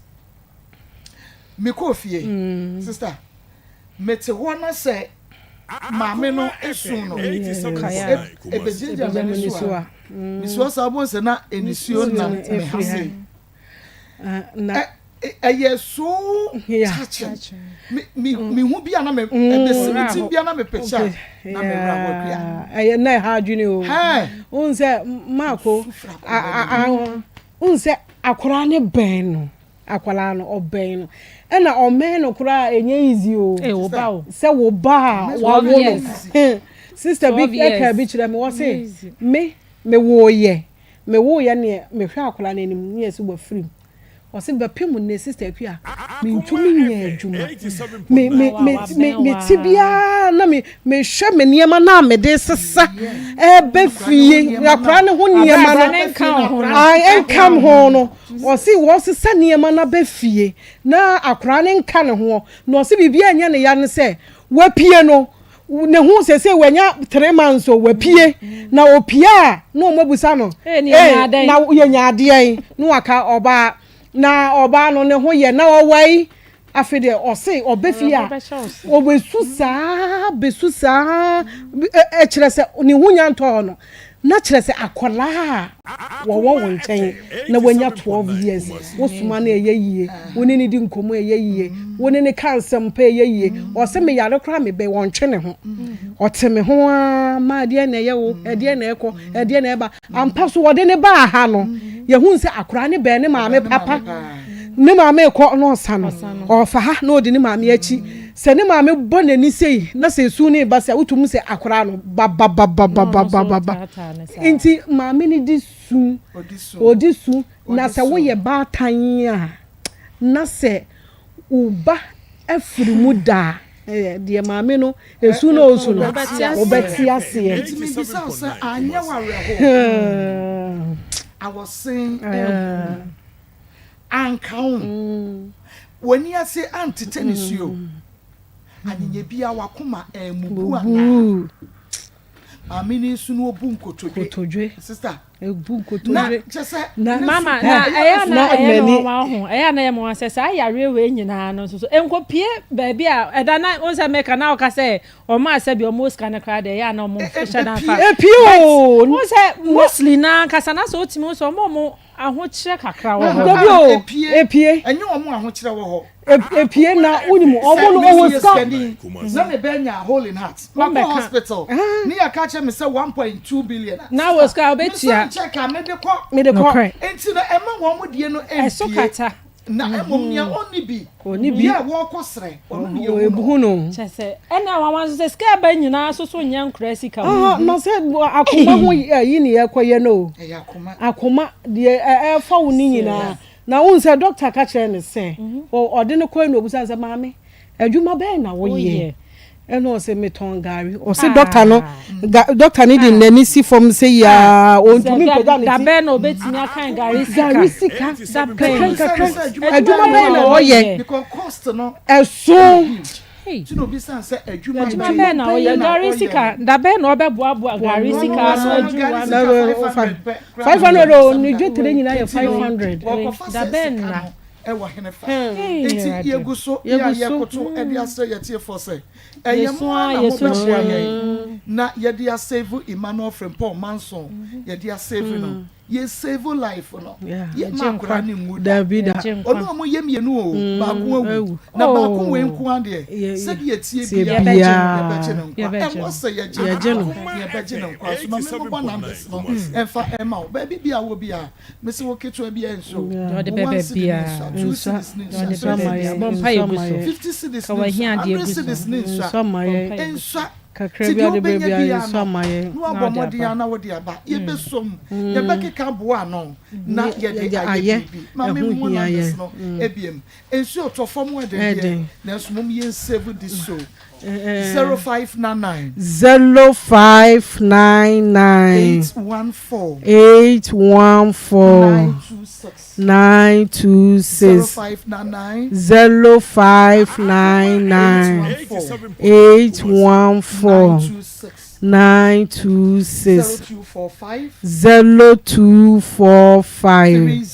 mekɔɔ fie, sister, mete hɔ na sɛ maame no esu no ebegyinagyina m'ani so a mesi hɔ saa wobɛhu sɛ na nisuo nam me ha sei ɛyɛ so touching mehu bi a na me ɛbɛsi me ti bi a na me picture na me wura hɔ akua ɛyɛ na ɛha adwene o wohu sɛ maako wohu sɛ akwaraa ne bɛn no Akwadaa no ɔbɛn no ɛna ɔmɛn no koraa ɛnyɛ easy o. Ee wo ba o. Sɛ wo ba a wawo no. Sister bi ɛka bi kyerɛ me wɔse me me wo yɛ me wo yɛ neɛ me hwɛ akwadaa no anim ne yɛ sɛ wafiri mu. Ɔse bɛpem nnɛ sister Akua mentumi nyɛ adwuma me me me me me ti biara na me mehwɛ me nneɛma no a mede sesa ɛbɛ fie akwadaa no ho nneɛma no ɛnka ho no. Ɔse wɔsesa nneɛma no aba fie na akwadaa no nka ne ho na ɔse biribi a ɛnyɛ ne ya ne sɛ wapue no ne ho sese wanya 3 months o wapue na opue a na wɔn abusa no ee na yɛnya adeɛ na waka ɔbaa na ɔbaa no ne ho yɛ na ɔwai Afei deɛ ɔse ɔbɛ fie a ɔbɛsu saa bɛsu saa kyerɛ sɛ ne ho nya ntɔɔ no na kyerɛ sɛ akwadaa a wɔwɔ wo nkyɛn na wanya 12 years wosoma no ɛyɛ yie wo ne no di nkɔmmɔ ɛyɛ yie wo ne no ka nsɛm pa ɛyɛ yie ɔse meyare koraa mebɛ wɔntwe ne ho ɔte me ho ara ma ɛdeɛ na ɛyɛ wo ɛdeɛ na ɛkɔ ɛdeɛ na ɛba Ampa so wɔde no baa ha no, yɛhuu sɛ akwadaa no bɛn ne maame papa. Ne maame rekɔ na ɔsa no, ɔfa ha na ɔdi ne maame akyi. Sɛ ne maame bɔ n'ani sei na sɛ esu no reba sei a, wotumi hu sɛ akwadaa no bababababababa. Nti maame no di su, ɔdi su. Na sɛ woyɛ baatan a, na sɛ wo ba afiri mu da a, deɛ maame no esu na ɔresu no, wobɛte aseɛ. Nti mebisa wo sɛ anyɛ wo awerɛhoɔ awɔsen anku anka wo w'ani ase antetɛ nisuo anyanya biara w'akoma ammubu anaa? Maame no nso no obu nkotodwe. Sister. Ebu nkotodwe. Na kyɛ sɛ. Na mama na ɛyɛ na ɛyɛ me nwanwa ho ɛyɛ na ɛyɛ me nwanwa sɛ saa yareɛ wei nyinaa no nso so nkopie baabi a ɛda na wɔn sɛ mɛka na ɔka sɛ wɔn a sɛbi wɔn sika no koraa deɛ ɛyɛ a na wɔn hyɛ dan fa. Epie o. Wɔn sɛ mostly na ankasa na sɛ otumi sɛ wɔn a wɔn ahokyerɛ kakra wɔ hɔ. Dabi o, epie. Ɛnyɛ wɔn ahokyerɛ wɔ hɔ. Epie na wonim wɔn no ɔwɔ sika. Na me bɛ nya hole in heart. Makɔ hospital. Ne yɛ ka kyerɛ me sɛ 1.2 billion. Na wɔ sika ɔbɛtua. Me san check a me de kɔ. Me de kɔ. Nti no ɛma wɔn die no mpie. Ɛso kata. Na mmom nea ɔnni bi. Ɔnni bi. Yɛ a wɔrekɔ srɛ, ɔno ne yɛhu no. Kyɛ sɛ, ɛna nwanwa nso sɛ sika ɛba nyinaa nso so nyɛ nkora sika o. Aha, na sɛ akoma ho ayi ne yɛkɔyɛ no o. Ɛyɛ akoma. Akoma, deɛ ɛfa wo ne nyinaa. Na wohu sɛ dɔkta ka kyerɛɛ no sɛ, ɔde no kɔe na ɔbisa no sɛ, maame, adwuma bɛn na woyɛ? Ɛna ɔse metɔn gari. Ɔse dɔkta no dɔkta no de n'ani si fam sɛ yi aa ɔntumi mpagya ne ti. Dabɛn na ɔbɛtumi akan gari sika. Gari sika. Dabɛn. Kakra kakra. Adwuma bɛn na ɔyɛ. Because cost no. Ɛso. Ti na obi san sɛ adwuma adwuma bɛn na ɔyɛ gari sika. Dabɛn na ɔbɛboaboa gari sika ano adwuma. 500 o ne dwetire nyinaa yɛ 500. Dabɛn na. Ɛwɔ henefa? Enti yegu so yɛ a yɛkoto de asrɛ yɛn atiefoɔ sɛ, ɛyɛ mo ara na mobɛboa yɛn na yɛde asave Emmanuel Frimpong Manson, yɛde asave no. Yɛ save life no. Yɛ ma akwadaa no nwu da. Ɔno ɔmo yɛ mienu o, baako awu. Na baako wei nko ara deɛ, sɛdeɛ ɛteɛ biara, yɛbɛgye no nkwa. Ɛwɔ sɛ yɛgye no, yɛbɛgye no nkwa. So ma me mmobɔ numbers no mfa mma wo. Baabi biara wɔ biara, mese wo ketewa biara nso, wo one cedi ne nsua, two cedis ne nsua, three cedis ne nsua, 50 cedis ne nsua, 100 cedis ne nsua, nsua. Kakra Nti bi deɛ a wode brɛ wobɛnya biara biara yɛnsɔ no, ama yɛn. na woabɔ mmɔden ara na wode aba. Yɛbɛsɔ mu, yɛbɛkeka aboa ano na yɛde Yɛde ayɛ ayɛ, biribi. Ma ɛho memmɔ hia numbers yɛn. no biom. Nsuo tɔ fam ɛden Ɛyɛ deɛ, den. nanso mom yɛn save this so. 0599. 0599. 814. 814. 926. 926. 0599. 0599. 814. 814. 926. 926. 0245. 0245.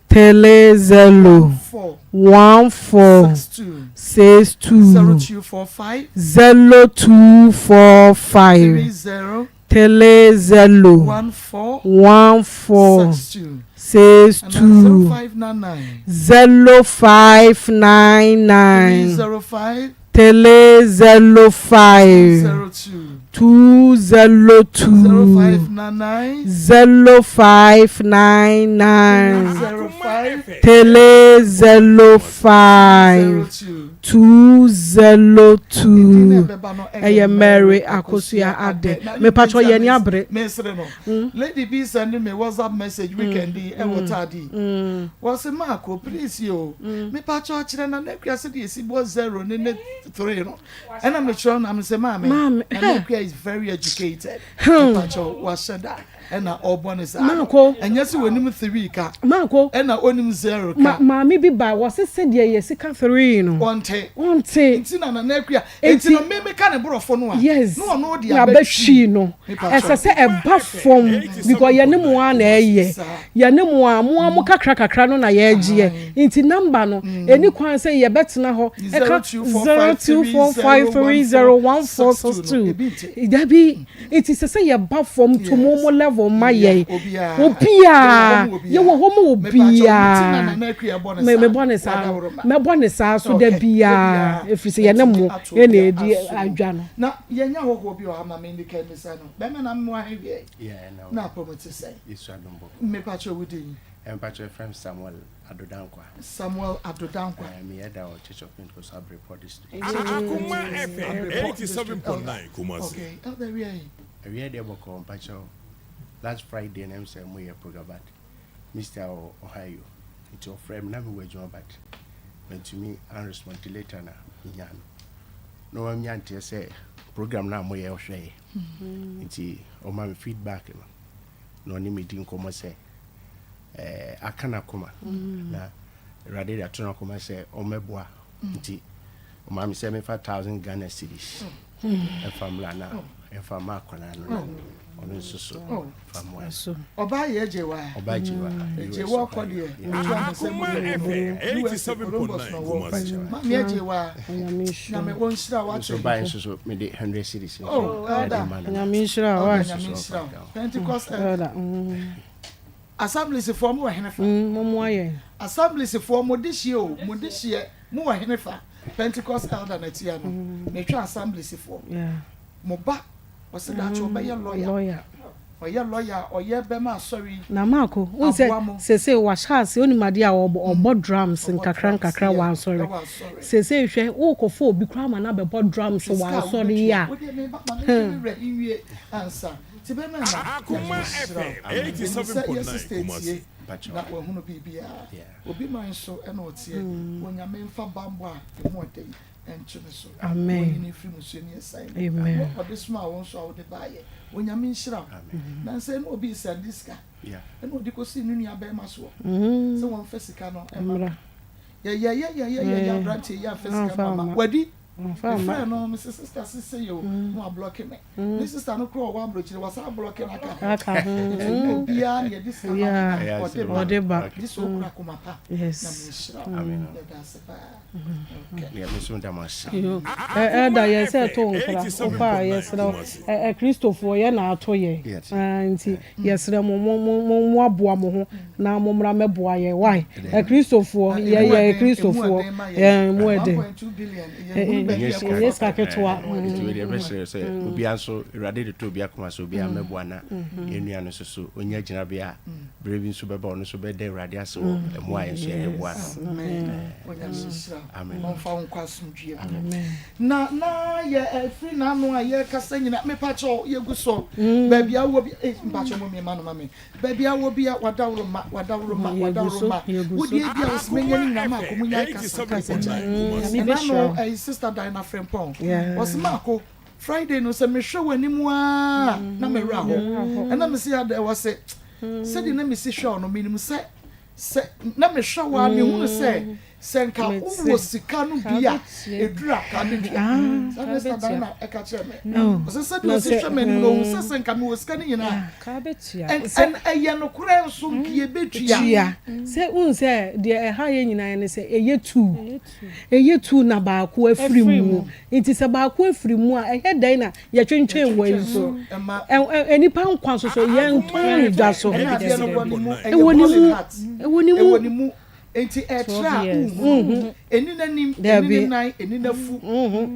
30. 30. 14. 14. 62. 62. 0245. 0245. 30. 30. 14. 14. 62. 62. 0599. 0599. 305. 305. 02. 202. 0599. 0599. 05. 305. 02. 202. Ɛyɛ Mary Akosua Ade. Mepatwɔ yɛn ani abere. Mesere no. Lady bi send me WhatsApp message weekend yi ɛwɔ taadi. Wɔsi Marco please yo. Mepatwɔ kyerɛ na n'akua sɛ deɛ esi bɔ zero ne ne three no. Ɛna mekyerɛ na mesɛ maame. Maame, Na n'akua is very educated. Mepatwɔ wahyɛ da ɛna ɔbɔ ne saa. Marco. Ɛnyɛ sɛ wɔnim three ka. Marco. Ɛna onim zero Ma ka. maame bi ba wɔse sɛdeɛ yɛsi ka three no. Ɔnte. Ɔnte. Nti na Nana Akua. Nti no me meka ne borɔfo no a. Yes. Na ɔno de Na abɛtwi. abɛtwi no. Mepatwɔ. Ɛsɛ sɛ ɛba fam because yɛne mo ara na ɛyɛ. Saa. Yɛne mo a, mo ara mo kakra kakra no na yɛregyeɛ. Nti number no, ɛni kwan sɛ yɛbɛtena hɔ ɛka 0245301462. Ebi nte. Dabi. Nti sɛ sɛ yɛba fam to mo mo level ma yɛn. Obiara. Obiara. Yɛwɔ hɔ ma obiara. Nana Akua bɔ ne Me saa. mebɔ ne saa no. Wadaworo ma. Mɛbɔ ne saa so da Okay. biara. Ɛfiri sɛ yɛne mo Ato ɛna obiara ɛdi aso mu. adwa no. Na yɛnya hɔhoɔ bi wɔ ha ma me nika mmisa no. Bɛrima na mmoa ha wiɛ. Yeah, no. Na apɔmu te sɛn? Yesu adom bɔkɔ. Mepakyɛ wo din. Mpakyɛ frɛ me Samuel Adodankwa. Samuel Adodankwa. Meyɛ da wɔ Church of Pentecost Abrepɔ District. Akoma FM Abrepɔ District Elder. 87.9 Kumasi. Okay, Elder wia yi. Awia deɛ bɔkɔ mpakyɛ last Friday na ɛm sɛ moyɛ program but Mr. wɔ Ohio nti ɔfrɛ me na mewɔ adwuma but mantumi anrespond nti later na menya no na wamnya nteɛ sɛ program no a moyɛ ɔhwɛeɛ nti ɔma me feedback no na ɔne me di nkɔmmɔ sɛ eh, aka n'akoma na awurade de ato n'akoma sɛ ɔmmɛboa nti ɔma me sɛ memfa thousand Ghana cedis ɛmfa mmra na ɛmfa ma akwadaa no na ɔno nso so fa mmoa So. Ɔbaa yɛ agye wa. ɔba gye wa Agye wa kɔ deɛ. Otu ano sɛ mo Akoma yɛ FM USA Columbus na 87.9 ɔwɔ. Kumasi. Maame agye wa. Nyame nhyira. Nyame wɔnhyira wa nso kyɛ. bae nso so mede 100 cedis nso Oh, ɛde elder. ma no Nyame nhyira wa. Elder Nyame nhyira wo. Pentecost elder. Elder. Assemblies foɔ mo wɔ hene fa. Mo mmoa yɛn. Assemblies foɔ mo de hyia o mo de hyia mo wɔ hene fa. Pentecost elder na tia no. Metwa assemblies foɔ. Yeah. Mo ba ɔsɛ daakye ɔbɛyɛ lawyer. Lawyer. Ɔyɛ lawyer ɔyɛ bɛma asɔre yi. Na Marco, wohu sɛ Aboa mo. seesei wahyɛ ase, onim adeɛ a ɔbɔ, ɔbɔ drums Ɔbɔ nkakra drums, nkakra yeah, wɔ asɔre. ɛwɔ asɔre. Seesei hwɛ, worekɔfa obi koraa ma no abɛbɔ drums wɔ Sika a asɔre yi wobɛtua. a, Wodeɛ meba ma menhwɛ me werɛ nwie ansa. Nti bɛma na Akoma Nyame nhyira wo. FM Menim sɛ yɛ 87.9 sister Kumasi. tie Mpakyɛ. na wahunu biribiara. Yeah. Obi man so ɛna ɔteɛ. Onyame mfa bammɔ a ɛmu ɔden ɛnto ne so. Amen. Wɔnyini mfiri musuo ne ɛsan mu. Amen. Wɔ ɔde soma a wo nso a wode baayɛ. Onyame nhyira wo. Nansa yi na obi sɛnde sika. Yeah. Ɛna ɔde kɔsii ne nua bɛrima soɔ. Sɛ wɔmfa sika no ɛma no. Mmra. Yɛyɛyɛyɛyɛyɛ aberanteɛ yi amfa sika Amfa no ama. amma. Wadi. Mefrɛ no mese sister sise yo na wablɔke me. Ne sister no kora ɔwɔ aburokyire wasa ablɔke no aka ho. Nti nyɛ obiara na yɛde sika ma no na ɔde ba. Gye sɛ okura koma pa. Na menhyira wo. Yɛda ase paa. Ɛda yɛn sɛ ɛto nkra wokɔ a yɛsrɛ wo Kristofoɔ yɛn na ato yɛn nti yɛsrɛ mo mo mo moaboa mo ho na mo mmra mɛboa yɛn why Kristofoɔ yɛyɛ Kristofoɔ yɛn mu ɛden ɛnyɛ sika ketewa. Nti wei deɛ ɛbɛsrɛ sɛ obiara nso Awurade de to obi akoma sɛ obiara mmɛboa na yɛn nua no nso so ɔnya gyinabea a berɛ bi nso bɛba ɔno nso bɛda Awurade ase wɔ mmoa a yɛn nso yɛde boa no. Onyame nhyira wo. Ɔmfa wo nkɔ asomdwoeɛ mu. Na na yɛ ɛfiri n'ano a yɛkasa nyina mepakyɛw yɛgu so baabi a wɔ bi eh, mpakyɛw mo mmiɛma no ma me baabi a wɔ bi a wadaworo ma wadaworo ma wadaworo ma wodi ebi a wɔsi menya ne nyina maako mu nya kasa kasa kyɛ ɛna no ɛyi sister Diana Frimpong wɔsi maako Friday no sɛ mehwɛ w'anim aa na mewura hɔ ɛna mesi adɛ wɔsi sɛdeɛ na mesi hwɛ ɔno menim sɛ sɛ na mehwɛ wo a mehunu sɛ sɛ nka wowɔ sika no bi a ɛduru a ka bɛtua saa na Esther Dana ɛka kyerɛ me ɔsɛ sɛdeɛ ɔsi hwɛ m'anim no ɔhu sɛ sɛ nka mewɔ sika no nyinaa ɛyɛ nokorɛ nso nka yɛbɛtua sɛ wohu sɛ deɛ ɛha yɛ nyinaa ne sɛ ɛyɛ tuu ɛyɛ tuu na baako afiri mu nti sɛ baako afiri mu a ɛyɛ dɛn na yɛtwentwɛn wɔ yi so nnipa nkwa nso so yɛntɔn ne dwa so ɛwɔ ne mu ɛwɔ ne mu nti ɛkyerɛ a wohu ɛni n'anim ɛni ne nan ɛni n'afu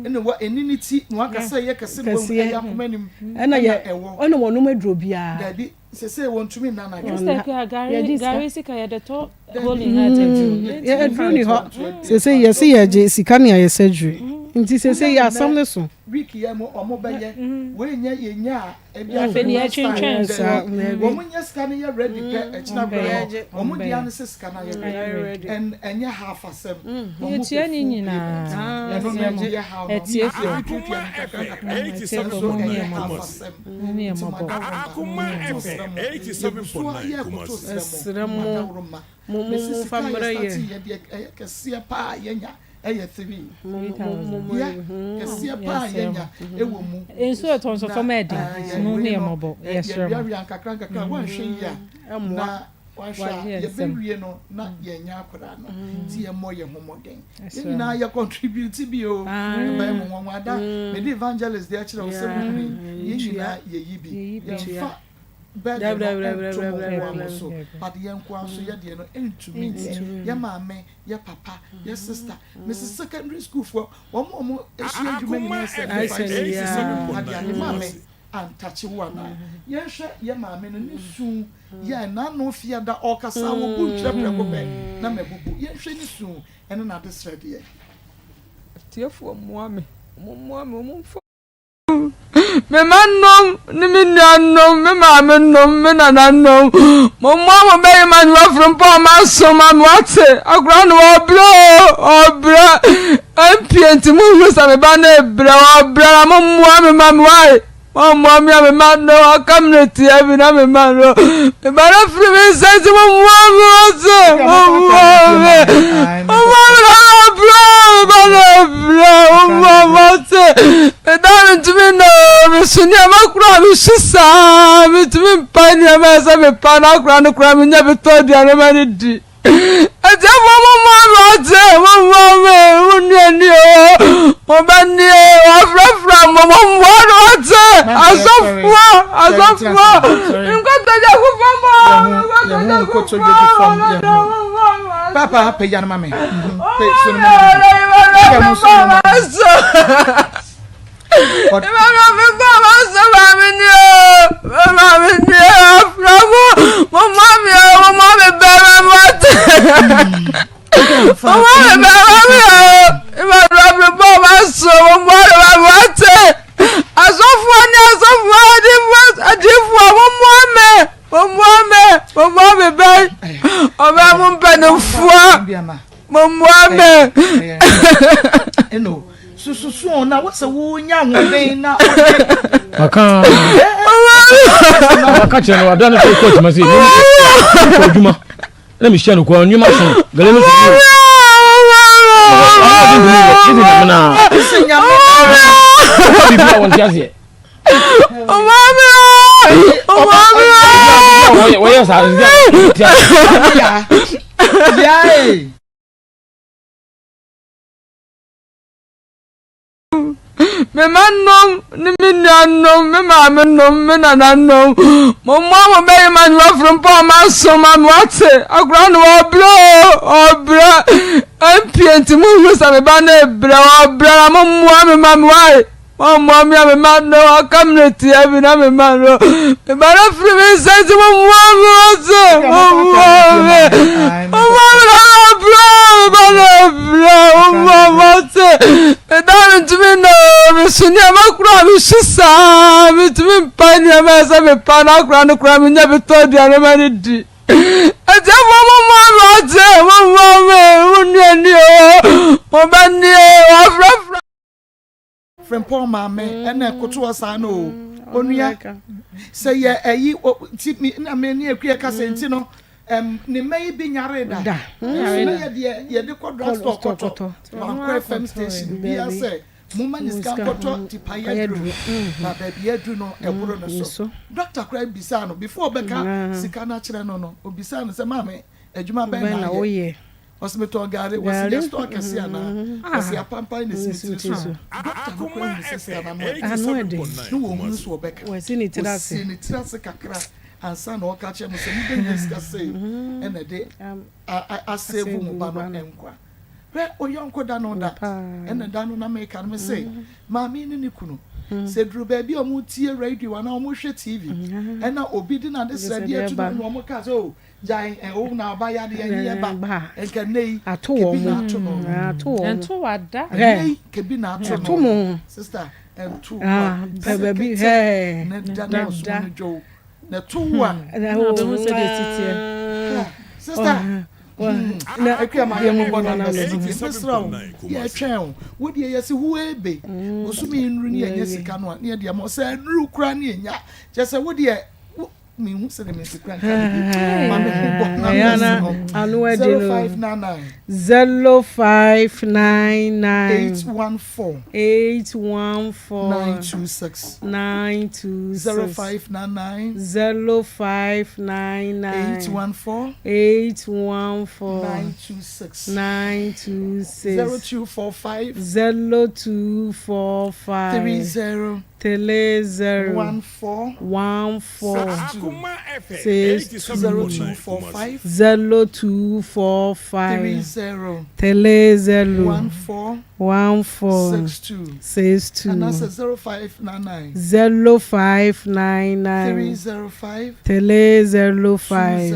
ɛna wɔ ɛni ne ti na waka sɛ ɛyɛ kɛse na wahu ɛyɛ akoma anim ɛna yɛ ɛna wɔnom aduro biara dabi sese wɔntumi nna anadwo Sister Kua, gari gari sika yɛde tɔ holy heart aduro yɛ aduro ni hɔ sese yɛse yɛgye sika ne ayɛ surgery nti sese yɛ asɛm ne so week yɛ mu ɔmo bɛyɛ wei nyɛ yɛnya a ebi Afei ne yɛtwentwɛn so. Wɔn nyɛ sika no yɛ ready pɛ ɛkyina koraa no wɔn deɛ ano sɛ sika no ayɛ ready and ɛnyɛ half asɛm wɔn Yɛtua pɛ ne full nyinaa. payment ɛno na ɛyɛ how no Atiefo. yɛtuatua no nkakra nkakra Atiefo nso mo hu ɛnyɛ yɛn half mmɔbɔ. asɛm Mo hu yɛn nti mmɔbɔ. madaworo ma yɛto srɛ mo yɛgu so a yɛkoto srɛ mo madaworo ma Mo mo mesi mo sika fa a mmerɛ yɛstate yɛ. yɛ deɛ ɛyɛ kɛseɛ paa yɛnya ɛyɛ 3000. Yɛ kɛseɛ paa yɛnya ɛwɔ mu. Nsuo ɛtɔ nso fam ɛden nti mo hu yɛn mmɔbɔ yɛsrɛ mo. Yɛwiawia nkakra nkakra wanhwɛ yie a na wanhwɛ a yɛbɛwie no na yɛnya akwadaa no nti yɛmmɔ yɛn ho mmɔden. Yɛn nyinaa yɛ contribute bi o. Ɛbɛyɛ mo nwanwa da mede evangelist deɛ kyerɛ wo sɛ wohunu yi yɛn nyinaa yɛyi bi yɛmfa burden no nto mo nkoa mo so but yɛn nkoa nso yɛ deɛ no ɛntumi nyɛ yɛ maame yɛ papa yɛ sister mesi secondary school foɔ wɔn a wɔn esua adwuma nyinaa sɛ ne fa adeɛ ade maame antakye wo anaa yɛnhwɛ yɛ maame no ne su yɛ n'ano fiada ɔkasa wɔ bu ntwerɛ prɛko pɛ na mabubu yɛnhwɛ ne su ɛne n'adesrɛ deɛ. Atiefoɔ mmoa me, wɔn mmoa me, wɔn mfa. Me mma nom ne me nuanom, me maame nom, me nananom. Mommoa mo bɛyima ne wafiri mpo a maso ma me wate. Akora no ɔbrɛ o, ɔbrɛ. Ɛmpie nti mohunu sɛ me ba no rebrɛ, ɔbrɛ na mommoa me ma me wae. Mommoa me a me ma no ɔka me no tia bi na me ma no. Me ba no firi me nsa nti mommoa me wate. Mommoa me. Mommoa me na ɔbrɛ o, me ba no rebrɛ. Mommoa me wate. Meda mentumi nna o, meso nneɛma koraa mesu saa, mentumi mpa nneɛma a ɛsɛ mepa na akora no koraa menya bi tɔ aduane ma no di. Atiafoɔ mommoa me ɔte, mommoa me, mo nua ni o, mo ba ni o, wɔafrafra mo, mommoa no ɔte, asɔfoɔ, asɔfoɔ, nkotodwe gu fam o, nkotodwe gu fam, mommoa me. Papa, pagya no ma me. Pe, so no ma me. Pagya mo so no ma me. Asɔfoɔ ne asɔfoɔ adiifoɔ adiifoɔ mommoa me mommoa me mommoa me bɛn ɔbɛn mo mpanimfoɔ mommoa me. Ɛno sususu o na wosɛ wonya ahoɔden na ɔka ɔka kyerɛ no ada no sɛ kɔ adwuma sɛ kɔ adwuma na mehyia no kɔ nnwuma so gale no so. Ɔno na. Sisi nyame na. Bibi a wɔn ti aseɛ. Ɔmaame ɔmaame. Wɔyɛ saa sisi a wɔn ti aseɛ. Ya ya. Me mma nom ne me nuanom, me maame nom, me nananom, mommoa mo bɛyima ne waforo mpo a maso ma me wate akora no ɔbrɛ o ɔbrɛ mpie nti mohunu sɛ me ba no ɛbrɛ ɔbrɛ na mommoa me ma me wae mommoa me a me ma no aka mmerɛ tia bi na me ma no me ba no firi me nsa nti mommoa me wate mommoa me mommoa me na ɔbrɛ me ba no ɛbrɛ mommoa me wate Meda a mentumi nna o, meso nneɛma koraa mesu saa, mentumi mpa nneɛma a ɛsɛ mepa na akora no koraa menya bi tɔ aduane ma no di. Atiefo mo mmoa me ɔte, mo mmoa me, mo nua ni o, mo ba ni o, wɔafrɛfrɛ. Frimpong maame ɛna ɛkoto hɔ saa no o onua sɛ yɛ ɛyi nti mi na me ne akua kasa nti no ɛm ne mma yi bi nyare da nso na yɛ deɛ yɛde kɔ drug store kɔtɔ wankɔ fm station bia sɛ mo ma ne sika nkɔtɔ tipa yɛ duro na baabi aduru no ɛboro no so doctor koraa bisaa no before ɔbɛka sika no akyerɛ no no obisaa no sɛ maame adwuma bɛn na ayɛ Ɔse metɔn gari, wɔse yɛ store kɛse anaa? Ɔse apampan na esi me tiri so. Doctor no koraa hu sɛ sika no ano ɛden na wɔhunu so ɔbɛka. Ɔsii ne tiri ase kakra ansa na ɔka kyerɛ mo sɛ mobɛhia sika sei ɛna ɛde asave mo ba no nkwa. Hwɛ oyɔnko da no da ɛna da no na meka no mese maame ne ne kunu sɛ duru baabi a wɔtie radio anaa wɔhwɛ TV ɛna obi de n'adesrɛdeɛ to no na wɔka sɛ oh Gyae ɛ o na ɔba ya deɛ ɛne ɛba nka nnɛ yi kebi na ato no ɛnto wada nnɛ yi kebi na ato no sister ɛnto wa sɛkɛtɛ ne da na ɔsom no dwo na ɛto wo a na ɔbɛhu sɛ deɛ titiɛ sister na akua ma yɛ mobɔ na mesrɛ wo yɛtwɛn wo wo deɛ yɛse ho ebe bosome nnuru ne yɛnyɛ sika no a ne yɛde ama sɛ nnuru koraa ne yɛnya kyɛ sɛ wo deɛ Mehu sɛ deɛ mesi kura nka bibi. Ma me ho bɔ numbers no. Ano ɛdi no. 0599. 0599. 814. 814. 926. 926. 0599. 0599. 814. 814. 926. 926. 0245. 0245. 30. 30. 14. 1 4 6 2 0245 0245 30 30 14 14 62 62 anaasɛ 0599 0599 305 305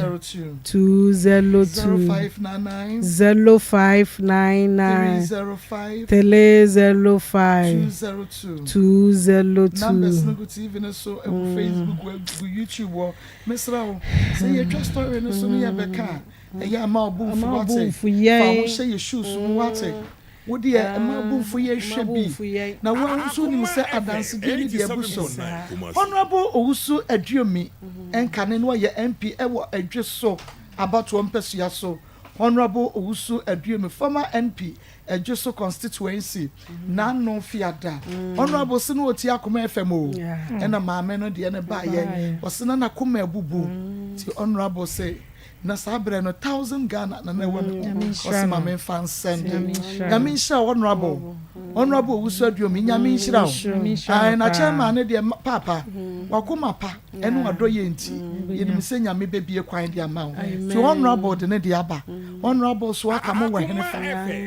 202 202 0599 0599 305 305 202 202. Numbers no gu TV no so, ɛgu Facebook, ɛgu YouTube hɔ. Mesrɛ wo, sɛ yɛtwa story no so ne yɛbɛka a, ɛyɛ a ma wo bo mfu wate. Fa wo ho hyɛ yɛ shoes mu wate. Wo deɛ mma wo bo mfu yɛ hwɛ bi. Na wo ara nso wonim sɛ adansedie ne deɛ abu so. Honourable Owusu Aduomi nkane no ɔyɛ MP wɔ Adweso abatoɔ mpasua so. Honourable Owusu Aduomi, former MP Adwoso constituency n'ano fiada honourable se na ɔtie akoma fm o ɛna maame no deɛ no baayɛ ɔse na n'akoma abubu ti honourable se na saa berɛ no thousand Ghana na na ɛwɔ ne ho ɔse ma memfa nsɛnde nyame nhyira honourable honourable Owusu Aduomi nyame nhyira wo ae na chairman no deɛ paapa wakoma pa ɛne wadɔ yɛ nti yɛnim sɛ nyame bɛbie kwan de ama wo nti honourable de ne de aba Honourable so aka mo wɔ hene fa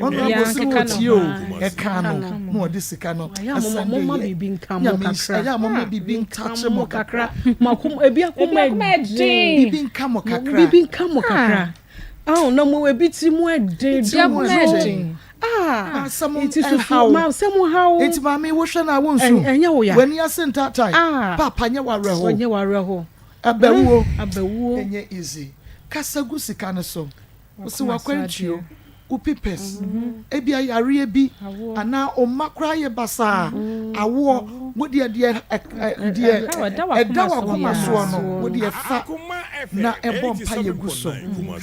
honourable se wɔ tie o ɛka no na ɔde sika no ɛsɛnde yɛ nyame nhyira ɛyɛ a moma biribi ntakye mo kakra ebi akoma ɛden biribi nka mo kakra biribi nka mo kakra aw na mo ebi tiri mu ɛden tiri mu ɛden ah asɛm nti susu ɛhaw ma asɛm haw nti maame wohwɛ na wonsu ɛnyɛ wo ya w'ani ase ntaatae ah papa nyɛ w'awerɛho nyɛ w'awerɛho Abawuo. Abawuo. Ɛnyɛ easy. Kasa gu sika no so. Wose w'akwantuo, wo pipɛs, ebia yareɛ bi anaa wo mma koraa yɛ basaa, awoɔ, wo deɛ deɛ deɛ ɛda w'akoma soɔ no, wo deɛ fa. na ɛbɔ mpaeɛ gu so ka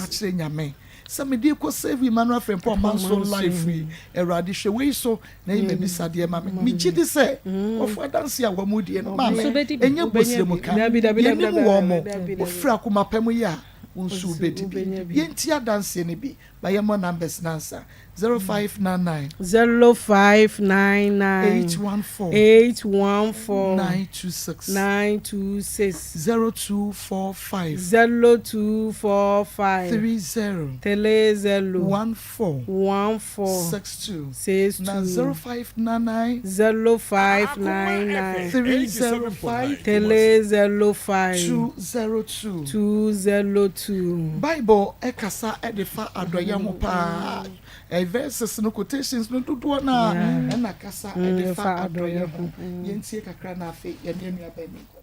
kyerɛ Nyame sɛ mede rekɔ save Emmanuel Frimpong Manso life yi Awurade hwɛ wei so na yi m'abisadeɛ ma me. Megye di sɛ nkurɔfoɔ adanseɛ a wɔn die no maame ɛnyɛ bosrɛmuka yɛnim wɔn mo wofiri akoma pa mu yɛ a wo nso wobɛdi bi. Yɛntie adanseɛ no bi ma yɛmmɔ numbers no ansa. 0599. 0599. 814. 814. 926. 926. 0245. 0245. 30. 30. 14. 14. 62. 62. Na 0599. 0599. 305. 305. 202. 202. Bible kasa de fa adɔeɛ ho paa. Verses no, quotations no dodoɔ no ara ɛna kasa de fa adɔeɛ ho. Yɛntie kakra na afei yɛne yɛn nua baa ni nkɔmmɔ.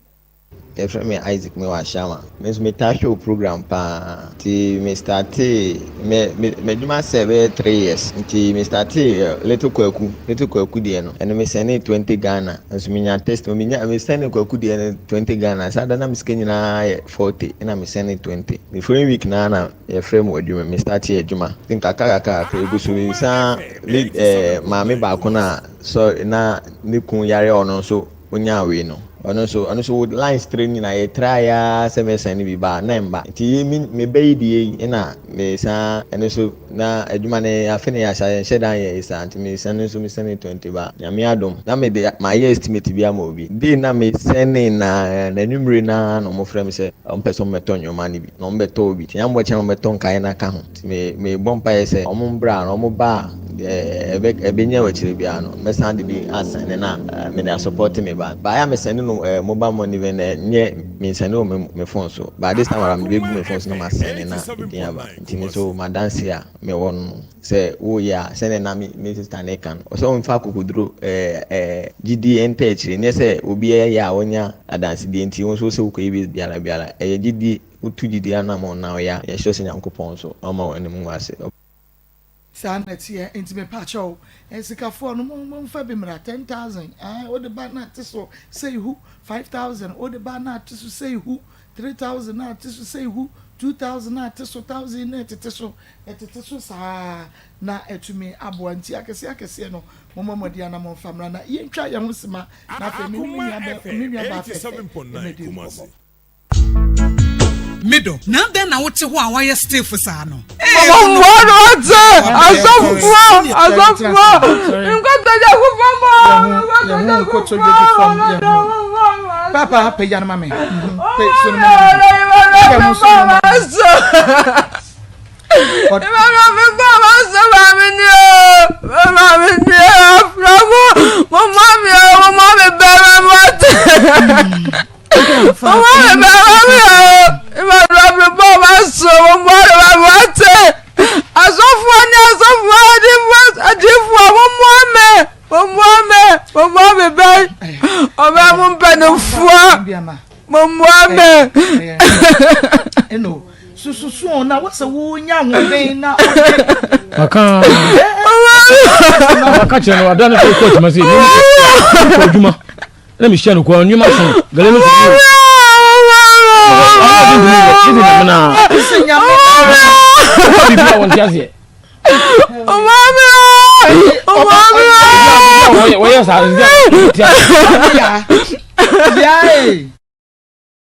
Yɛfrɛ me Isaac mewɔ Ashama. Me nso metaa hwɛ wo program paa. Nti me startee me me m'adwuma sɛ bɛyɛ 3 years. Nti me startee eh, Little Kwaku, Little Kwaku deɛ no. Ɛno me sɛnee 20 Ghana. Nso menya testimony, menya me sɛnee Kwaku deɛ no 20 Ghana. Saa da na me sika nyinaa yɛ 40 ɛna me sɛnee 20. The following week naa na yɛfrɛ me wɔ adwuma mu, me startee adwuma. Nti nkakra kakra kakra egu so me san le eh, maame baako no a sɔre na ne kun yare a ɔno nso onyaa wei no ɔno nso ɔno nso wo lines three no nyinaa yɛ try ara sɛ mɛsan no bi ba na ɛmba nti yi me me bɛ yi deɛ yi ɛna mesan ɛno nso na adwuma no afe na yɛahyɛ yɛnhyɛ da nyɛ yi saa nti mesan no nso mesɛne 20 ba nyame adom na mede mayɛ estimate bi ama obi day na mesɛne na n'anwummere na na wɔfrɛ me sɛ wɔmpɛ sɛ wɔmmɛtɔ nneɛma no bi na wɔbɛtɔ bi nti nyame bɔkyɛ na wɔbɛtɔ nkaeɛ no aka ho Nti me mebɔ mpaeɛ sɛ wɔn mbra na wɔn ba a deɛ ɛbɛ ɛbɛnya wɔ akyire biara no mɛsan de bi asɛne na mede asɔpɔte me ba. Baeɛ a mesɛne no ɛɛ mobile money bɛ na ɛnyɛ mensɛne wɔ me me phone so but this time around mede bɛgu me phone so na masɛne na edin aba. Nti me nso m'adanseɛ a mewɔ no sɛ woyɛ a sɛdeɛ na me me sister no reka no ɔsɛ wɔmfa akokoduro ɛɛ ɛɛ gyidie nta akyire nyɛ sɛ obi yɛ a ɔnya adansedie nti wo nso wosɛ wokɔyɛ bi biara biara ɛyɛ gyidie. Wotu gyidie anamɔn na woyɛ a, yɛ sure sɛ Nyankopɔn nso ɔmma w'anim ngu ase. Saa na ɛteɛ, nti mepakyɛw, sikafoɔ no momfa bi mmra, 10,000, ae, wode ba na ate so sei hu, 5,000, wode ba na ate so sei hu, 3,000 na ate so sei hu, 2,000 na ate so, 1,000 na ɛtete so, ɛtete so saa na atumi aboa, nti akɛseɛ akɛseɛ no mommɔ mmɔden ana momfa mmra na yɛntwa yɛn ho sima na afei me ne me nua bɛ, me nua baa fɛfɛ mmɛdi nkɔmmɔ. Me dɔ, na adɛn na wote hɔ a woayɛ stiff saa no? Mmoa no ɔte asɔfoɔ asɔfoɔ nkotodwe gu fam o nkotodwe gu fam papa pagya no ma me pe so no ma me pagya mo so no ma me Asɔfoɔ ne asɔfoɔ adiifoɔ adiifoɔ mommoa me mommoa me mommoa me bɛn ɔbɛn mo mpanimfoɔ mommoa me. Ɛno sususu na wosɛ wonya ahoɔden na ɔka ɔka kyerɛ no ada no sɛ ɔkɔ adwuma sɛ ɛkɔ adwuma na mehyia no kɔ nneɛma so gale no so biribi a wɔnte aseɛ wɔyɛ saa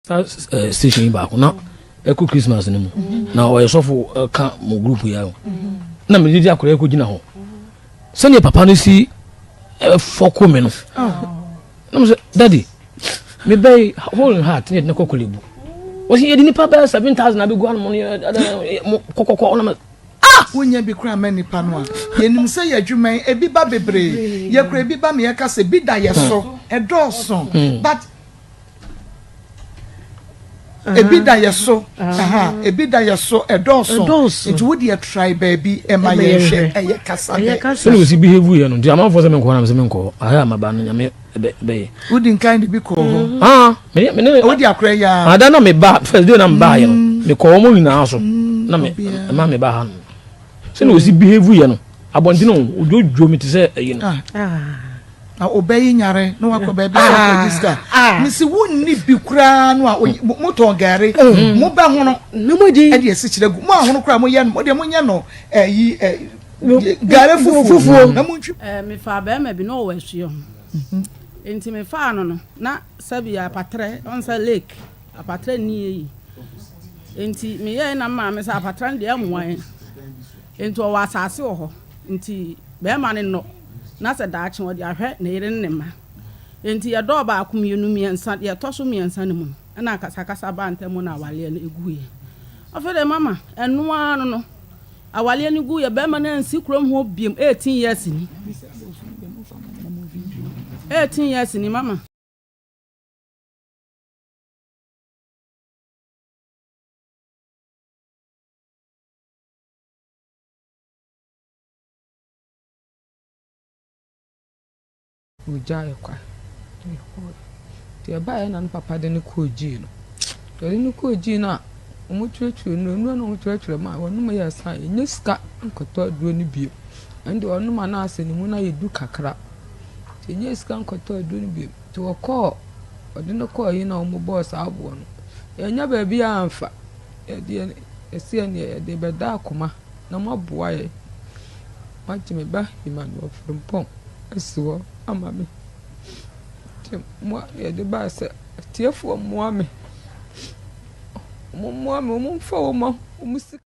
saa eh, station yi baako na ɛkɔ christmas no mu na ɔyɛ sɔfo ɛka eh, mo group yi ayɔ na mede di akɔrɔ ɛkɔ gyina hɔ sɛdeɛ papa no si ɛfɔko eh, me no na mo sɛ daddy mebɛyi hole in heart ne yɛde ne kɔ kɔlɛbu wɔsi yɛde nipa bɛyɛ 7000 abɛgu hanom no kɔkɔkɔ ɔnam Ah! Wonnya bi koraa mma nnipa no a. Yɛnim sɛ yɛ adwuma yi, ebi ba bebree. Yɛkura ebi ba ma yɛka sɛ bi da yɛ so, ɛdɔɔso. But ebi da yɛ so, aha, ebi da yɛ so, ɛdɔɔso. Nti wo deɛ try baabi ɛma yɛnhwɛ, ɛyɛ kasa dɛ. Sɛnea osi behave yɛ no, nti amanfoɔ sɛ menkɔ hɔ na mesɛ menkɔ hɔ. Ahɛ a maba no Nyame bɛyɛ. Wodi nkan de bi kɔɔ hɔ. Ah, me me ne. Wodi akora yi ara. Ada na me ba first day na me ba yɛ no, me kɔ wɔn nyinaa so na me ma me ba ha no. Sɛnea osi behave yɛ no, abɔnten o, odwodwo me te sɛ ɛyi no. Na ɔbɛ yi nyare na wakɔ baabi sɛ ɔkɔ register. Mesi wo nni bi koraa no a mo tɔn gari mo bɛ hono ɛde asikyire gu mo ahono koraa mo yɛ no mo deɛ mo nyɛ no ɛyi ɛ gari fufuo na mo ntwi. Ɛɛ mefaa bɛrima bi na ɔwɔ asuo ho nti mefaa no no na sɛbi apatrɛ ɔn sɛ lake apatrɛ nni yɛ yi nti meyɛɛ na maame sɛ apatrɛ no deɛ ɛmmoa yɛn nti ɔwɔ asase wɔ hɔ nti bɛrima no nnɔ na sɛ daakye ɔde ahwɛ ne yere ne ne mma. Enti yɛdɔɔ baako, mmienu, mmiɛnsa, deɛ ɛtɔ so mmiɛnsa no mu no, ɛna akasakasa baa ntam na awareɛ no guiɛ. Afei deɛ mama, ɛno ara no no, awareɛ no guiɛ, barima no ansi kurom hɔ biom, 18 years ni. 18 years ni mama. Ogyaa yɛ kwan na yɛkɔɔe. Nti ɛbaeɛ na ne papa de no kɔɔ gyii no. Nti ɔde no kɔɔ gyii no a, wɔtwerɛtwerɛ nnuro, nnuro na wɔtwerɛtwerɛ maa wɔnom yɛɛ saa a, yɛnnya sika nkɔtɔ aduro no bio. Ɛno deɛ ɔnom a na asɛ ne mu no ayɛ du kakra. Nti yɛnnya sika nkɔtɔ aduro no bio. Nti wɔkɔɔ, ɔde no kɔɔ yi na wɔbɔɔ saa aboɔ no. Yɛannya baabiara amfa. Yɛde yɛn, yɛse ɛnneɛ yɛde rebɛda akoma. na moaboa yɛn. Moagye me ba Emmanuel Frimpong asi hɔ ama me. Nti mmoa na yɛde bae sɛ atiefoɔ mmoa me. Wɔmmoa me, wɔmfa wɔn wɔn sika.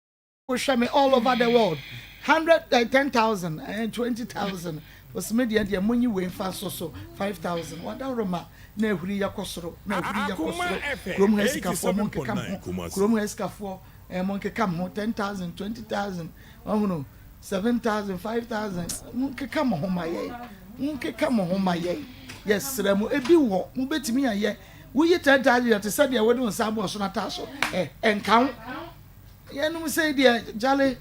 Wohwɛ me all over the world hundred eh, 10,000 eh, 20,000 osime deɛ deɛ monyi wei mfa nso so 5,000 wadaworo ma na ahuri yɛkɔ soro na ahuri yɛkɔ soro kurom ha sikafoɔ monkeka mo ho kurom ha sikafoɔ Eh monkeka mo ho, 10,000, 20,000, wahunu, 7,000, 5,000, monkeka mo ho ma yɛn, monkeka mo ho ma yɛn, yɛsrɛ mo, ebi wɔ, mobɛtumi ayɛ, woyi 10,000 yɛ te sɛ deɛ wode wo nsa abɔ ɔsono ataa so, eh, ɛnka ho, yɛnom sei deɛ, gyale,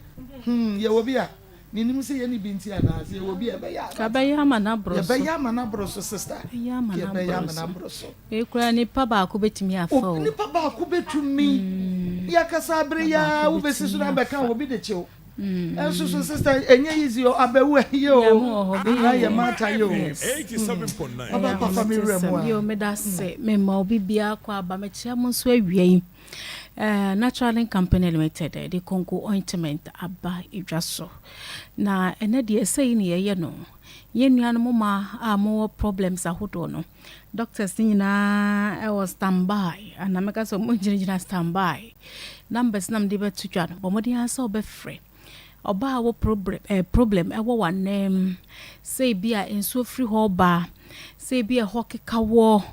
hmm, yɛwɔ bi a, menim sɛ yɛne bi nti anaa, sɛ yɛwɔ bi a ɛbɛyɛ a, Yɛbɛyɛ ama no aboro so. Yɛbɛyɛ ama no aboro so, sister. Yɛbɛyɛ ama no Yɛbɛyɛ ama no aboro so. Wei koraa nipa baako bɛtumi afa o. Nipa baako bɛtumi. Yɛkasa abere yi ara wobɛsi so na abɛka obi de kyew. Ɛnso so sister ɛnyɛ easy o abɛwu ɛyɛ o. Na yɛ mata yɛ o. Ɔba pafa me wura mu a. Yo meda se me ma obi biara kɔ aba mekyia mo nso awia yi. Natural Link Company Limited de konko ointment aba edwa so. Na ɛnɛ deɛ ɛsɛ yi ne yɛyɛ no. Yɛn nuanom mmaa a mowɔ problems ahodoɔ no. Doctors no nyinaa wɔ stand by anaa mɛka sɛ wɔn gyinagyina stand by. Numbers na mede bɛto dwa no, bɔ mmɔden ara sɛ wobɛfrɛ. Ɔbaa a wɔ problem eh, problem ɛwɔ w'anan mu, sɛ ebi a nsuo firi hɔ ba, sɛ ebi a ɛhɔ keka wɔ,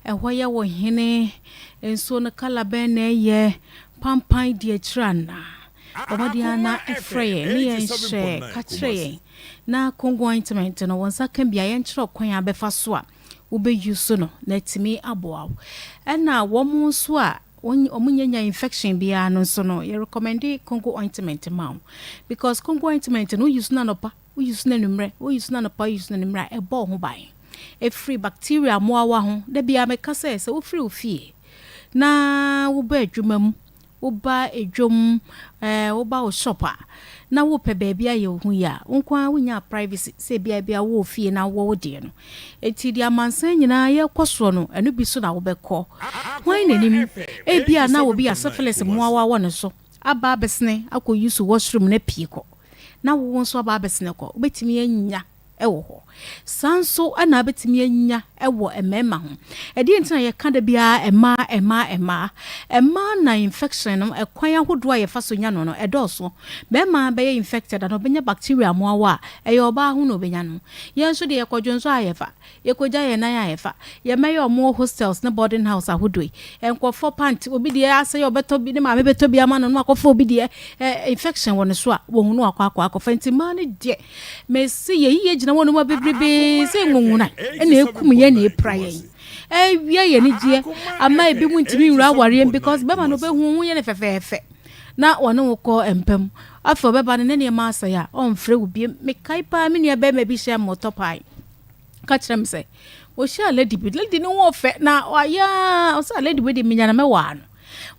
ɛhɔ yɛ wo hene, nsuo no kala bɛn na ɛyɛ, pampan di akyire anaa. Bɔ mmɔden ara na frɛ yɛn ne yɛn hyɛ ka kyerɛ yɛn. Na Congo ointment no, wo nsa ka bi a, yɛnkyerɛ ɔkwan a wobɛfa so a wobɛ use no na atumi aboa wo. Ɛna wɔn nso a wɔn nyɛ nya infection biara no nso no, yɛ recommend Congo ointment ma wo. Because Congo ointment no, wo use no anɔpa, wo use no anwummerɛ, wo use no anɔpa, wo use no anwummerɛ a, ɛbɔ wo ho ban ɛfiri bacteria mmoawa ho. Da biara meka sɛ, sɛ wofiri wo fie na woba adwuma mu, Woba dwom, eh, woba wo shop a, na wopɛ baabi ayɛ wo ho yie a, wo nko ara wonnya privacy sɛ ebia ebia wowɔ fie na wowɔ wo deɛ no. Enti deɛ amansan nyinaa yɛrekɔ soɔ no, ɛno bi so na wobɛkɔ. Hwan na nim? Ebia na obi a syphilis mmoawa wɔ ne so aba abɛsene akɔ use washroom no apue kɔ, na wo nso aba abɛsene kɔ. Wobɛtumi anya. wɔ hɔ. Saa nso na wobɛtumi anya wɔ mmarima ho. Ɛdeɛn nti na yɛka da biara mmaa, mmaa, mmaa? Mmaa na infection no, ɛkwan ahodoɔ a yɛfa so nya no no, ɛdɔɔso. Barima bɛyɛ infected anaa ɔbɛnya bacteria mmoawa a, ɛyɛ ɔbaa ho na ɔbɛnya no. Yɛn nso deɛ yɛkɔdwonsɔ a yɛfa. Yɛkɔgya yɛn nan a yɛfa. Yɛn mma yi a wɔwɔ hostels ne boarding house ahodoɔ yi, nkurɔfoɔ pant, obi deɛ asɛe a ɔbɛtɔ bi, ne maame bɛtɔ bi ama no na wakɔfa obi deɛ, eh, infection wɔ ne so a, wɔhu no wakɔ akɔ akɔfa. Nti mmaa no deɛ, mese yɛyi yɛ gyina wɔn mu bebrebe sɛ nwonwona ɛna ɛkum yɛn na ɛpira yɛn. Ɛwia yɛn anigyeɛ ama ebi mu ntumi nwura awareɛ mu because bɛma no ɔbɛhu ho yɛ no fɛfɛɛfɛ na wɔne wo kɔ mpa mu. Afei ɔbɛba no ne nneɛma asɛe a, ɔmfrɛ wo biem. Mekae paa me nua bɛrima bi hyɛ mmɔtɔ paa. ka kyerɛ me sɛ ɔhyiaa lady bi, lady no ho ɔfɛ na wayɛ a ɔsɛ lady wei deɛ menya na mɛwaa no.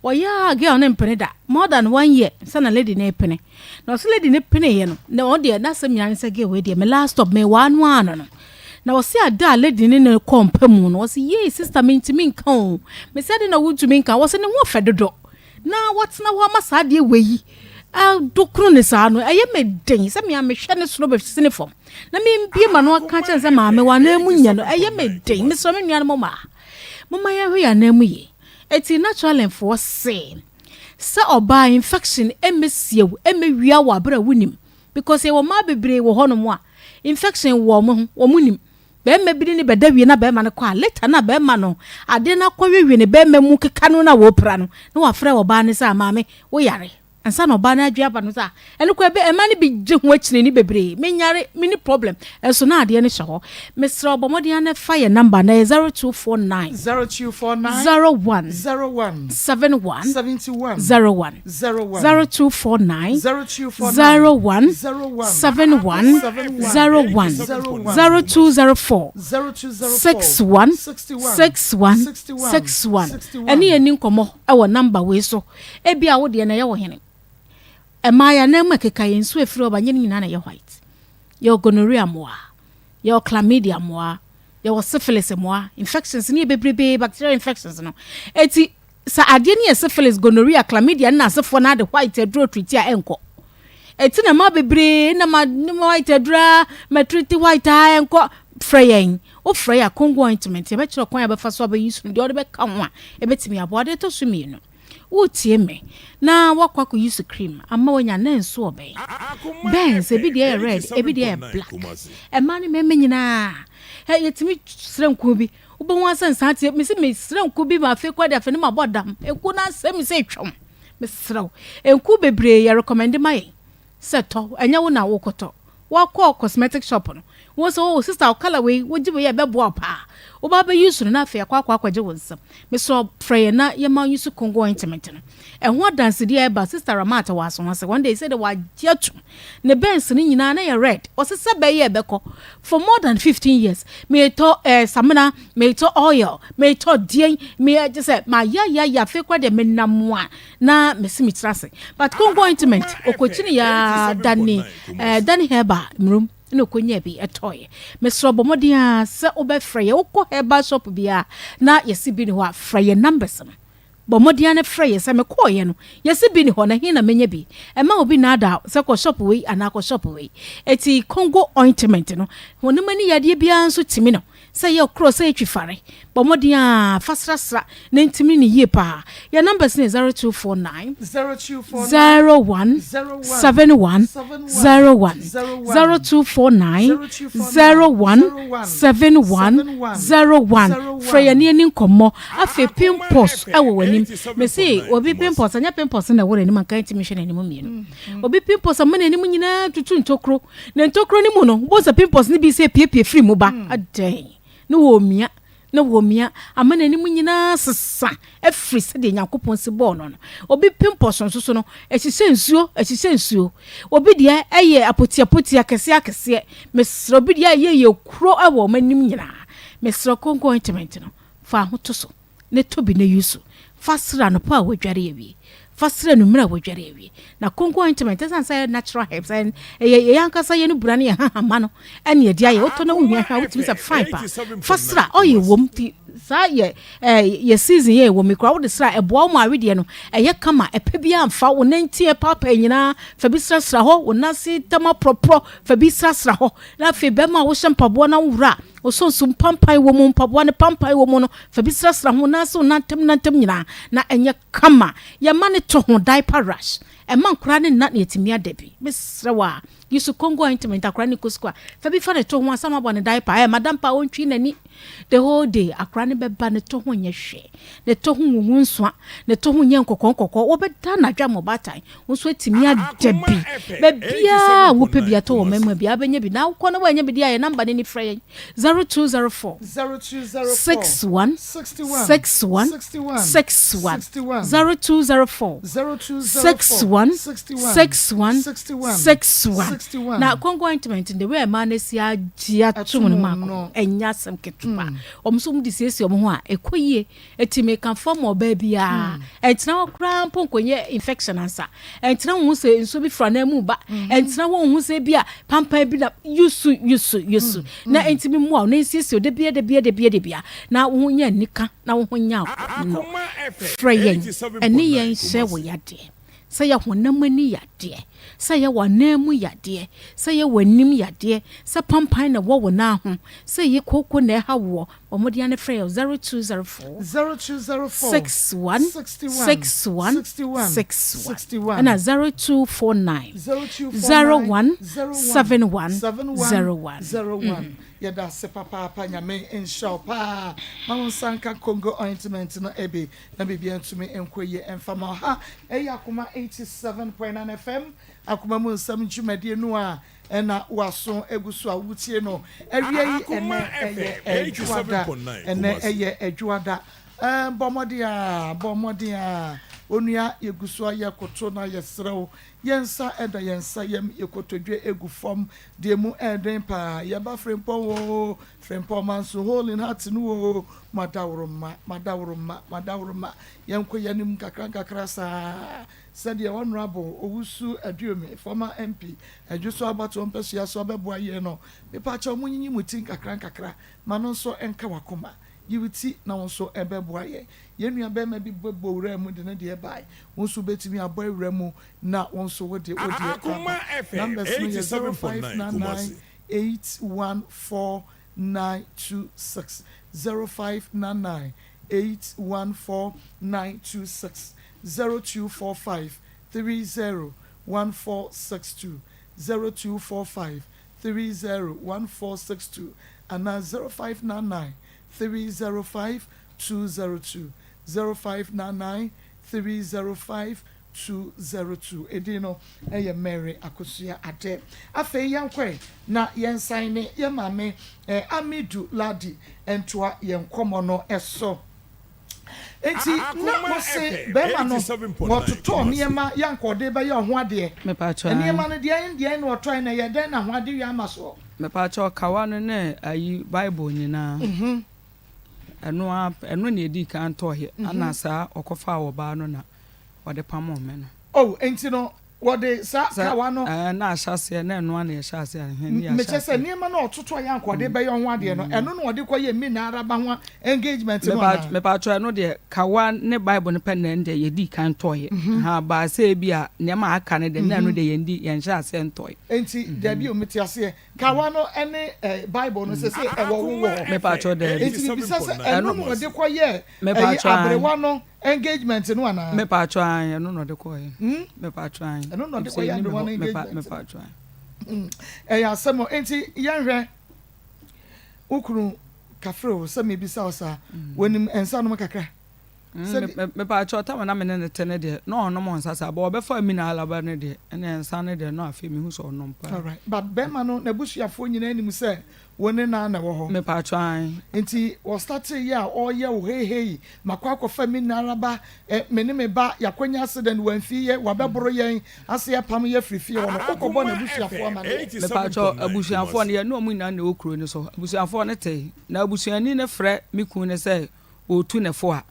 Wɔyɛ a girl no mpene da more than one year sɛ na lady no pene. Na ɔsɛ lady no peneeɛ no na ɔno deɛ n'asɛm nyinaa ne sɛ girl wei deɛ me last stop mewaa no ara no no. Na ɔse ada a lady ne no kɔɔ mpa mu no, ɔse yei sister mentumi nka o. Mese adɛn na wontumi nka? Ɔse ne ho ɔfɛ dodo. Na watena hɔ ama saa adeɛ wei yi adokoro ne saa no, ɛyɛ me den sɛ me a mehwɛ ne soro bɛsi ne fam na membie ma no aka kyerɛ sɛ maame w'anan mu nyɛ no, ɛyɛ me den. Mesrɛ me nuanom mmaa, momma yɛnhwɛ yɛn anan mu yie. Eti naturalfoɔ se sɛ ɔbaa infection mmɛsie wo, mmɛwia wo aberɛ a wonim Because yɛwɔ mmaa bebree wɔ hɔ nom a infection wɔ wɔn ho, wɔn nim. Barima bi ne no bɛda wie na barima no kɔ a, later na barima no adeɛ no akɔwewe ne barima mu keka no na wɔpira no, na wafrɛ ɔbaa no sɛ, ah maame, wo yare. Ansa na ɔbaa no adwene aba no sɛ, ah ɛno koraa ɛbɛ, mmaa no bi gye ho akyinni bebree, menyare, menni problem, nso na adeɛ no hyɛ hɔ. Mesrɛ wo bɔ mmɔden ara na fa yɛn number no, ɛyɛ 0249 0249 01 01 71 71 01. 01 0249 0249 01 01 71 71 01 01 0204 0204 61 61 61 61 61 61. Ɛne yɛn ni nkɔmmɔ wɔ number wei so. Ebia wo deɛ na ɛyɛ wo hene. Mmaa yɛn anan mu ɛkeka yɛn nsuo efiri hɔ ba nyɛ ne nyinaa na ɛyɛ white. Yɛwɔ gonorrhea mmoa, yɛwɔ chlamydia mmoa, yɛwɔ syphilis mmoa, infections no yɛ bebrebe, bacterial infections no. Eti Sɛ adeɛ no yɛ syphilis, gonorrhea, chlamydia ne n'asefoɔ na ade white aduro treat a ɛnkɔ. Ɛti na mmaa bebree na ma ne white aduro a ma treat white a ɛnkɔ. Frɛ yɛn. Wo frɛ yɛn a Congo ointment yɛbɛkyerɛ kwan a bɛfa so abɛyi so no deɛ ɔde bɛka ho a ɛbɛtumi aboa. Adeɛ ɛtɔ so mmienu, woretie me na woakɔ akɔ use cream ama wanya na nso ɔbɛn. Burns, ebi deɛ yɛ red, ebi deɛ yɛ black. Mmaa ne mmarima nyinaa yɛtumi srɛ nkuo bi. Wobɛhu ara sɛ nsa ateɛ. Mese mesrɛ nku bi ma afei koraa deɛ afei ne mabɔ dam. Nku no asɛe me sɛ twam. Mesrɛ wo. Nku bebree yɛ recommend ma yɛn sɛ tɔ. Ɛnyɛ wo na wokɔtɔ. Woakɔ cosmetic shop no, wohu sɛ oh sister wo colour wei, wogye wei a ɛbɛboa wo paa. Woba abɛ use no na afei akɔ akɔ akɔgye wo nsam. Mesrɛ wo frɛ yɛn na yɛma wo use Congo ointment no. Ɛho adansedie a ɛba sister Ramat wɔ aso ho sɛ one day sɛdeɛ wagye atum Ne Benz no nyinaa na yɛ red. Ɔse sɛ bɛyɛ bɛkɔ for more than 15 years. Metɔ eh, samina, metɔ oil, metɔ deɛn, me eh, gye sɛ mayayaya afei koraa deɛ menam a na mesi me tiri ase. But Congo ointment, ɔkɔkyini ya Dani, eh, Dani Herbal mmerum na ɔkɔnya bi ɛtɔeɛ. Mesrɛ bɔ mmɔden ara sɛ wobɛfrɛ yɛ. Wokɔ herbal shop biara na yɛse bi ni hɔ a, frɛ yɛn numbers no. Bɔ mmɔden ara na frɛ yɛn sɛ mekɔeɛ no, yɛse bi nni hɔ na he na mɛnya bi? Mma obi nnaadaa wo sɛ kɔ shop wei anaa kɔ shop wei. Enti Congo ointment no, honam ani yadeɛ biara nso tumi no, sɛ ɛyɛ ɔkorɔ, sɛ ɛyɛ twifare. Bɔ mmɔden ara fa srasra na ntumi no yie paa. Yɛn numbers no yɛ 0249 01 71 01, 0249 01 71 01. Frɛ yɛn na yɛnni nkɔmmɔ. Afei pimples wɔ w'anim. Mese obi pimples, ɛnyɛ pimples na ɛwɔ n'anim anka ntumi nhwɛ n'anim mmienu. Obi pimples ama n'anim nyinaa tutu ntokuro. Na ntokuro no mu no, wobɛhu sɛ pimples no bi sɛ piepie firi mu ba. Adɛn? Ne wɔmia, ne wɔmia ama n'anim nyinaa sesa afiri sɛdeɛ Nyankopɔn si bɔɔ no no. Obi pimples nso so no, ɛhyehyɛ nsuo, ɛhyehyɛ nsuo. Obi deɛ ɛyɛ apotiapotia akɛseɛ akɛseɛ. Mesrɛ obi deɛ ɛyɛ yɛ kuro wɔ wɔn anim nyinaa. Mesrɛ konko ointment no. Fa ahoto so na tɔ bi na use. Fa sra anɔpa a woadware awie. Fa sra anwummere a woadware awie. Na Congo ointment, ɛsiane sɛ ɛyɛ natural herbs, ɛyɛ yɛn ankasa yɛn bura ne yɛn hahama no ɛna yɛde ayɛ. Wotɔ na wohia hwɛ a wotumi sɛ fine paa. Fa sra, oil wom nti saa yɛ ɛɛ yɛ season yɛ ɛwɔ mu yi koraa wode sra a ɛboa wo ma awedeɛ no ɛyɛ kama. Ɛpɛ biara mfa wo nantin ɛpaapae nyinaa fa bi srasra hɔ, wo nan ase ntam aprɔprɔ fa bi srasra hɔ. Na afei bɛrima a wohyɛ mpaboa na wohura a, Osonso mpampan wɔ mu, mpaboa no pampan wɔ mu no, fa bi srasra ho nan ase wo nantam nantam nyinaa na ɛnyɛ kama. Yɛma no to ho diaper rash. Ɛma nkoraa no nna na yɛtumi ada bi. Mesrɛ wo a, use Congo ointment akora no kɔ sukuu a, fa bi fa ne to ho ansa na woabɔ no diaper. Ɛɛ, madam paa ɔntwi n'ani the whole day. Akora no bɛba ne to ho nyɛ hwee. Ne to ho nwunwu nsoa, ne to ho nyɛ nkɔkɔɔ nkɔkɔɔ. Wɔbɛda anadwo ama ɔbaatan. Wo nso atumi ada bi. Baabiara a wopɛ bi atɔ wɔ mmarima biara bɛnya bi. Na wokɔ na woanya bi deɛ a yɛ namba no ni frɛ yɛn 0204 61 61 61 0204 61 61 61. Na Congo ointment the way ɛmaa no asi agye atom no maako ɛnyɛ asɛm ketewa. Wɔn nso wɔn de siesie wɔn ho a ɛkɔ yie. Eti meka fam ɔbaa biara, ɛntena hɔ koraa mpo nkɔnyɛ infection ansa. Ɛntena ho sɛ nsuo bi fira nan mu ba. Ɛntena hɔ nhu sɛ bi a pampan bi na yusu yusu yusu. Na enti me mmoa. wo na ɛnsiesie wo da biara da biara da biara da biara na wo ho nyɛ anika na wo ho nyɛ akɔnnɔ. Frɛ yɛn ɛne yɛn nhyɛ wo yadeɛ. Sɛ yɛ honam ani yadeɛ, sɛ yɛ w'anan mu yadeɛ, sɛ yɛ w'anim yadeɛ, sɛ pampan na ɛwɔ wo nan ho, sɛ yɛ kooko na ɛha woɔ, bɔ mmɔden ara na frɛ yɛn 0204 0204 61 61 61 61 61 61 ɛna 0249 0249 01 01 71 71 01. 01 Yɛda ase papaapa Nyame nhyira wo paa ma wo nsa nka Congo ointment no bi na biribiara ntumi nkɔ yie mfa ma wo. Ha ɛyɛ Akoma 87.9 FM Akoma mu nsɛm dwumadie no a ɛna w'aso gu so a wotie no awia yi. Akoma Ɛnɛ FM ɛyɛ Ɛdwoada, 87.9 ɛnɛ Kumasi. ɛyɛ Ɛdwoada. Ɛɛ, bɔ mmɔden a, bɔ mmɔden a, onua, yɛgu so a yɛkoto na yɛsrɛ wo, yɛn nsa ɛda yɛn nsa yam, yɛn kotodwe gu fam, deɛ mu ɛɛden paa, yɛba Frimpong oo, Frimpong Manso Hole in Heart no oo, mo adaworoma, mo adaworoma, mo adaworoma, yɛnkɔ yɛn anim nkakra nkakra saa. Sɛdeɛ Honourable Owusu Aduomi, former MP, Adwoso abatoɔ mpɛsoa so abɛboa yɛn no, mepaakyɛw monyiyi mo ti nkakra nkakra ma no nso nka w'akoma. Yi wo ti na wo nso bɛboa yɛn. Yɛn nua barima bi bɛbɔ wuraa mu de ne deɛ bae. Wo nso wobɛtumi abɔ awura mu na wo nso wode wo deɛ Akoma aba. FM Numbers no yɛ 87.9 Kumasi. 0599 814 926, 0599 814 926. 0245 30 1462, 0245 30 1462 anaa 0599 305 202, 0599 305 202. Edin no yɛ Mary Akosua Adeh. Afei yɛnkɔ ɛ na yɛnsan ne yɛn maame Amidu Ladi ntoa yɛn nkɔmmɔ no so. Enti na Akoma wose FM bɛɛma no 87.9 wɔtotɔɔ Kumasi. nneɛma yɛ anka ɔde bɛyɛ ɔho adeɛ. Mepakyɛw ae. Nneɛma no deɛn deɛn na ɔtɔe na ɛyɛ dɛn na ho ade wia ama soɔ? Mepakyɛw kawa no ne ayi bible nyinaa ɛno ara ɛno na edii kan tɔeɛ ɛna saa ɔkɔfaa ɔbaa no na ɔde pamoo me no. Oh enti no Wɔde saa Sɛ, kawa no. ɛɛ, na ahyɛaseɛ, na ɛno ara na yɛhyɛ aseɛ, ɛhɛn, ne yɛahyɛ Mekyɛ sɛ aseɛ. nneɛma no a ɔtotɔeɛ a anka ɔde bɛyɛ ho adeɛ no, ɛno na ɔde kɔyɛɛ me na araba ho engagement no Mepa, anaa? mepakyɛw, ɛno deɛ, kawa ne Bible no pɛ na ɛno deɛ yɛdii kan tɔeɛ. Ahaa, baa sɛ ebia nneɛma a aka no deɛ, na ɛno deɛ yɛndi, yɛnhyɛɛ aseɛ ntɔeɛ. Enti, dabi o, mete aseɛ. Kawa no ne eh, Bible no, seesei ɛwɔ wo wɔ hɔ? Mepakyɛw, daabi. Enti mebisa sɛ, ɛno na ɔde kɔyɛɛ ɛyi, Mepakyɛw, aane. aberewa no engagement no anaa? Mepakyɛw, aane, ɛno na ɔde kɔeɛ. Mepakyɛw, aane. Ɛno na ɔde Efisɛ kɔyɛɛ ɛnni me aberewa no hɔ. Mepa, engagement no. mepakyɛw, aane. Ɛyɛ asɛm o. Enti yɛnhwɛ wo kunu Kafre o, sɛ mebisa wo saa, wɔnim nsa nom kakra? Sɛde. Mepakyɛw, tam a na me ne no te no deɛ, na ɔnnom nsa saa, but ɔbɛfaa mi na alaba no deɛ, ɛnneɛ nsa no deɛ, na afei mehu sɛ ɔnom paa. Alright, but bɛrima no n'abusuafoɔ nyinaa nim sɛ wo ne no ara na ɛwɔ hɔ? Mepakyɛw, aane. Nti wɔstartee yɛ a ɔreyɛ wo hei hei, makɔ akɔfa mi na araba, eh, me ne me ba yɛakɔnya accident, wamfii yɛ, wabɛboro yɛn, ase apam yɛ afiri fie hɔ no, wokɔbɔ Akoma n'abusuafoɔ FM amaneɛ? Mepakyɛw, 87.9 abusuafoɔ no, Kumasi. yɛne wɔn nyinaa na ɛwɔ kuro no so. Abusuafoɔ no tee, na abusuani no frɛ me kunu no sɛ ɔretu ne fo a,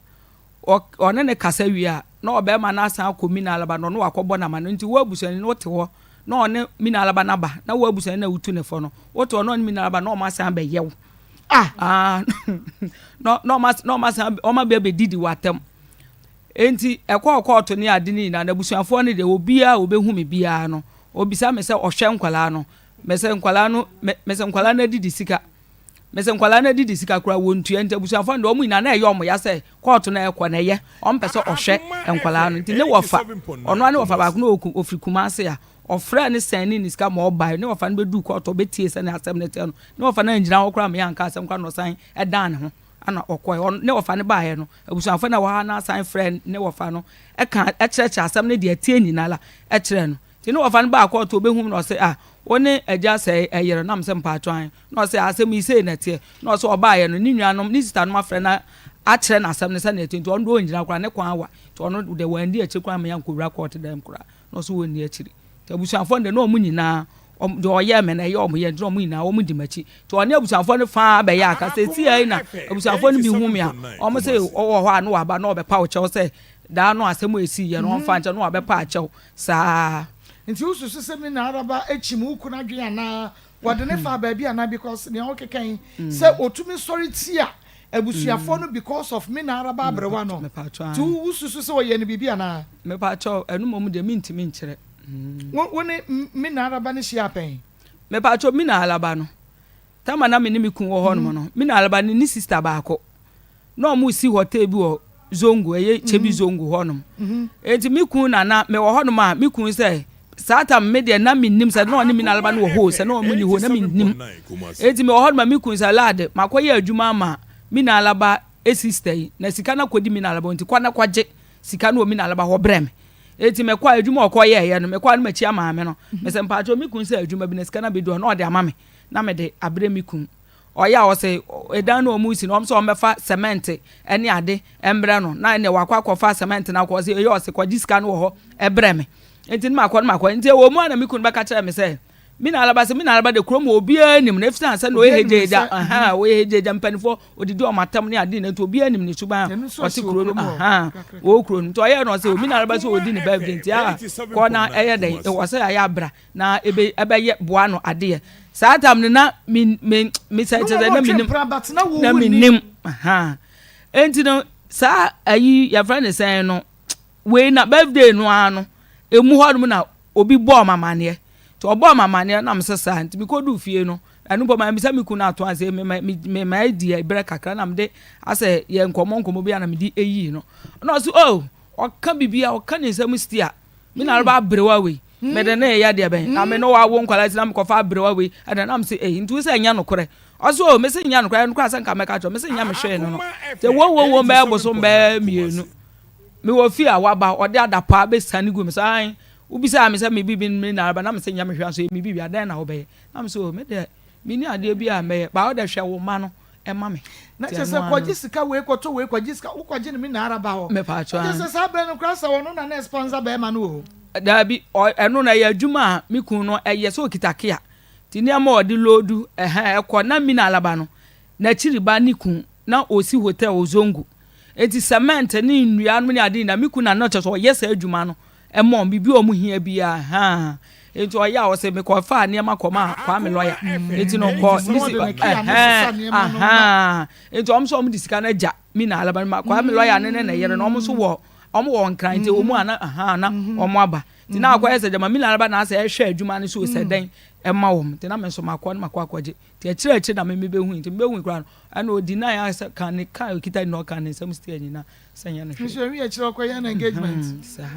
ɔne no kasa wie a, na ɔbarima no asan akɔ Mina Alaba na ɔne wakɔbɔ no amanneɛ. Nti wo abusuani no wote hɔ na ɔne Mina Alaba no aba, na wo abusuani no a wotu ne fo no, wote hɔ na ɔne Mina Alaba na wɔn asan abɛyɛ wo. Ah! Ah, na na wɔn na wɔn asan wɔn abɛ abɛdidi w'atam. Enti ɛkɔɔ kɔɔto ne ade no nyinaa, na abusuafoɔ no deɛ obiara a ɔbɛhu me biara no, ɔbisa me sɛ ɔhwɛ nkwadaa no. Mese nkwadaa no, mese nkwadaa no adidi sika. Mese nkwadaa no adidi sika koraa wɔntua nti abusuafoɔ no deɛ wɔn nyinaa na ɛyɛ wɔn ya sɛ kɔɔto no ɛkɔ na ɛyɛ wɔn pɛ sɛ ɔhwɛ nkwadaa no nti ne wɔfa ɔno ara ne wɔfa baako na ɔfiri Kumase a ɔfrɛ ne sɛn ne ne sika ma ɔbae ne wɔfa no bɛduu kɔɔto ɔbɛtie sɛ ne asɛm no teɛ no ne wɔfa no angyina hɔ koraa ma yɛanka asɛm koraa na ɔsan ɛdan ne ho ana ɔkɔɛ ne wɔfa no baeɛ no abusuafoɔ na ɛwɔ ha no asan frɛ ne wɔfa no ɛka ɛkyerɛkyerɛ asɛm no deɛ ɛteɛ nyinaa la ɛkyerɛ no Nti ne wɔfa no baa kɔɔto ɔbɛhu me na ɔse ah wo ne agya sɛe ɛyere na mesɛ mpaatwɔ ahe na ɔse ah asɛm yi sei na ɛteɛ na ɔse ɔbaeɛ no ne nuanom ne sistanom afrɛ no akyerɛ no asɛm no sɛnea ɛteɛ nti ɔno deɛ ɔngyina koraa ne kwan awa nti ɔno deɛ wandi akyiri koraa ma yɛankɔwura kɔɔto dɛm koraa na ɔse ɔnni akyiri nti abusuafoɔ no deɛ na ɔmo nyinaa deɛ ɔyɛɛ me no ɛyɛ ɔmo yɛ nti na ɔmo nyinaa ɔmo di m'akyi nti ɔne abusuafoɔ no faa bɛyɛ aka sɛ yi na abusuafoɔ no bi hu me a ɔmo se ɔwɔ hɔ a na waba na ɔbɛpa wo kyɛw sɛ daa no asɛm a ɛsii yɛ no ɔmfa nkyɛ na wabɛpa akyɛw saa. Nti wosusu sɛ me na araba kyim wo kunu adwene anaa? Wɔde ne faa baabi anaa because nea ɔkeka yi sɛ otumi sɔre tia abusuafoɔ no because of me na araba aberewa no. Nti wo susu sɛ ɔyɛ no biribi anaa? Mepakyɛw, ɛno mmom deɛ mentumi nkyerɛ. Wo ne me na araba no hyiaa pɛn? Mepakyɛw, me na araba no, Tama na me ne me kun wɔ hɔnom no, me na araba no ne sister baako. Na wɔresi hotel bi wɔ Zongo, ɛyɛ Kyebi Zongo hɔnom. Enti me kun na na mewɔ hɔnom a, me kun sɛ, saa tam me deɛ na mennim sɛ na ɔne me na alaba no wɔ hɔ o, sɛ na wɔn nni hɔ na mennim. Enti mewɔ hɔnom a, me kun sɛ, Lad, makɔyɛ adwuma ama me na alaba sister yi, na sika no akɔdi me na alaba hɔ, nti kɔ na kɔgye sika no wɔ me na alaba hɔ brɛ me. Enti mekɔ a, adwuma a ɔkɔyɛeɛ no, mekɔ a na makyia maame no. Mesɛ, mpakyɛw, me kun sɛ adwuma bi na sika no abɛdu hɔ, na ɔde ama me, na mede abrɛ me kun. Ɔyɛ a ɔse ɛdan no a ɔmo si no ɔmo sɛ ɔmo bɛfa cement ɛne ade ɛmbrɛ no na ɛnɛ wakɔ akɔfa cement no akɔ ɔse ɛyɛ ɔse kɔgye sika no wɔ hɔ ɛbrɛ me nti no makɔ no makɔ nti ɛwɔ mu a na me kunu bɛka kyerɛ me sɛ me na alaba sɛ me na alaba de kurom hɔ obiara nim no efisɛ ansa na ɔyɛ hegyeegya ahan ɔyɛ hegyeegya mpanimfoɔ odidi ɔmo atam ne ade na nti obiara nim ne suban a ɔte kuro no ahan wɔ kuro no nti ɔyɛ no ɔse me na alaba sɛ ɔdi ne birthday nti a kɔ na ɛyɛ dɛn ɛwɔ sɛ ayɛ abra na ebe ɛbɛyɛ boa no adeɛ saa tam no na me me me sɛ kyerɛ sɛ na menim na menim ha enti no saa ayi yɛfrɛ ne sɛn no wei na birthday no ara no emu hɔ nom na obi bɔɔ ma amaneɛ nti ɔbɔɔ ma amaneɛ na mesɛ saa nti mekɔduu fie no ɛno mpo ma mebisa me kunu ato ase me ma me ma adi berɛ kakra na mede asɛ yɛ nkɔmmɔ nkɔmmɔ bi a na mede eyii no na ɔse oh ɔka biribi a ɔka ne nsɛm sti a Me na reba aberewa wei. Mede ne yɛ deɛ bɛn? Na me ne wawo nkwadaa ti na mekɔfa aberewa wei. Ɛna nam se ei nti wo sɛ ɛnyɛ nokorɛ. Ɔse o mese nyɛ nokorɛ ɛyɛ nokorɛ a sɛ nka mɛka kyerɛ mese nyɛ me hwee no no. Sɛ wo wo wo bɛyɛ bosom bɛyɛ mmienu. Mewɔ fie a waba ɔde adapaa bɛsane gu me so ae. Wobisaa me sɛ me bibi me na reba na mese nyɛ me hwee nso yɛ me bibi adɛn na wobɛyɛ? Na mese o me deɛ menni adeɛ bi a mɛyɛ baa wode hwɛ wo mma no ma me. Na kyerɛ sɛ kɔgye sika wei kɔtɔ wei kɔgye sika wokɔgye no me na ara ba hɔ. Mepatwa. Kyerɛ sɛ saa berɛ no koraa sɛ ɔno na na ɛsponsor bɛrima no o. Daabi, ɛno na ɛyɛ adwuma a me kun no ɛyɛ sɛ ɔkita kea nti nneɛma a ɔde loodu ɛhɛn ɛkɔ na me na alaba no n'akyiri ba ne kun na ɔsi hotel wɔ Zongo nti cement ne nnua nom ne ade nyinaa me kun na na kyerɛ sɛ ɔyɛ saa adwuma no ɛma wɔn biribi a wɔn hia biara haa nti ɔyɛ a ɔsɛ mekɔ fa nneɛma kɔ ma Kwame lɔya nti no kɔ ne si ɛhɛn ahaa nti wɔn nso wɔn de sika no agya mi na alaba ma Kwame lɔya ne ne ne yere no wɔn nso wɔ wɔn wɔ nkran nti wɔn a na ahaa na wɔn aba nti na akɔyɛ sɛ gyama mi na alaba na asɛ ɛhwɛ adwuma no so sɛ dɛn ɛma wɔn nti na me nso makɔ na makɔ akɔgye nti akyire akyire na me me bɛhu nti me bɛhu koraa no ɛna odi na yɛ asɛ kan ne kan okita na ɔka ne nsɛm stia nyinaa. Sɛ nyɛ no hwee. Nso ewi akyire ɔkɔ yɛ no engagement. Saa.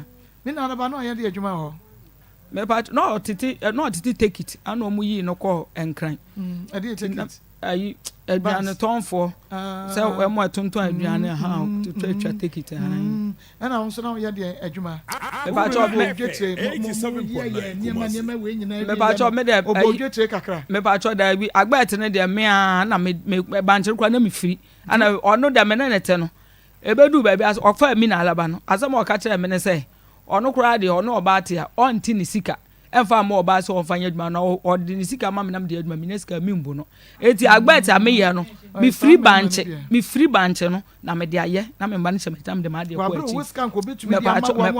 Ne nana ba na ɔyɛ de adwuma wɔ hɔ. Mepa na ɔtete na ɔtete take it ana ɔmo yii no kɔɔ Nkran. Ɛde yɛ take it. Ayi aduane tɔnfoɔ sɛ ɛmo ɛtontɔn aduane ha twitwa twa take it ha. Ɛna wɔn nso na ɔyɛ deɛ adwuma. Mepa kyɛw me. Dwetire mo mo yɛ yɛ nneɛma nneɛma wei nyinaa. Mepa kyɛw me deɛ. Ɔbɔ dwetire kakra. Mepa kyɛw daabi agbɛɛte ne deɛ mea na me me bankyere kora na me firi ana ɔno deɛ me ne ne te no. Ebeduu baabi a, ɔfaa mi na alaba no. Asɛm a ɔka kyerɛɛ me ne sɛ, ɔno koraa deɛ, ɔne ɔbaa te a, ɔnte ne sika mfa mma ɔbaa sɛ ɔmfa nyɛ adwuma, na ɔde ne sika ma me na mede yɛ adwuma, menya sika a, membu no. Enti agbɛt a meyɛ no, mefiri bankye, mefiri bankye no na mede ayɛ, na me mma no hyɛ m'akyi na mede m'adeɛ kɔ akyi. Mepatwɔ ae,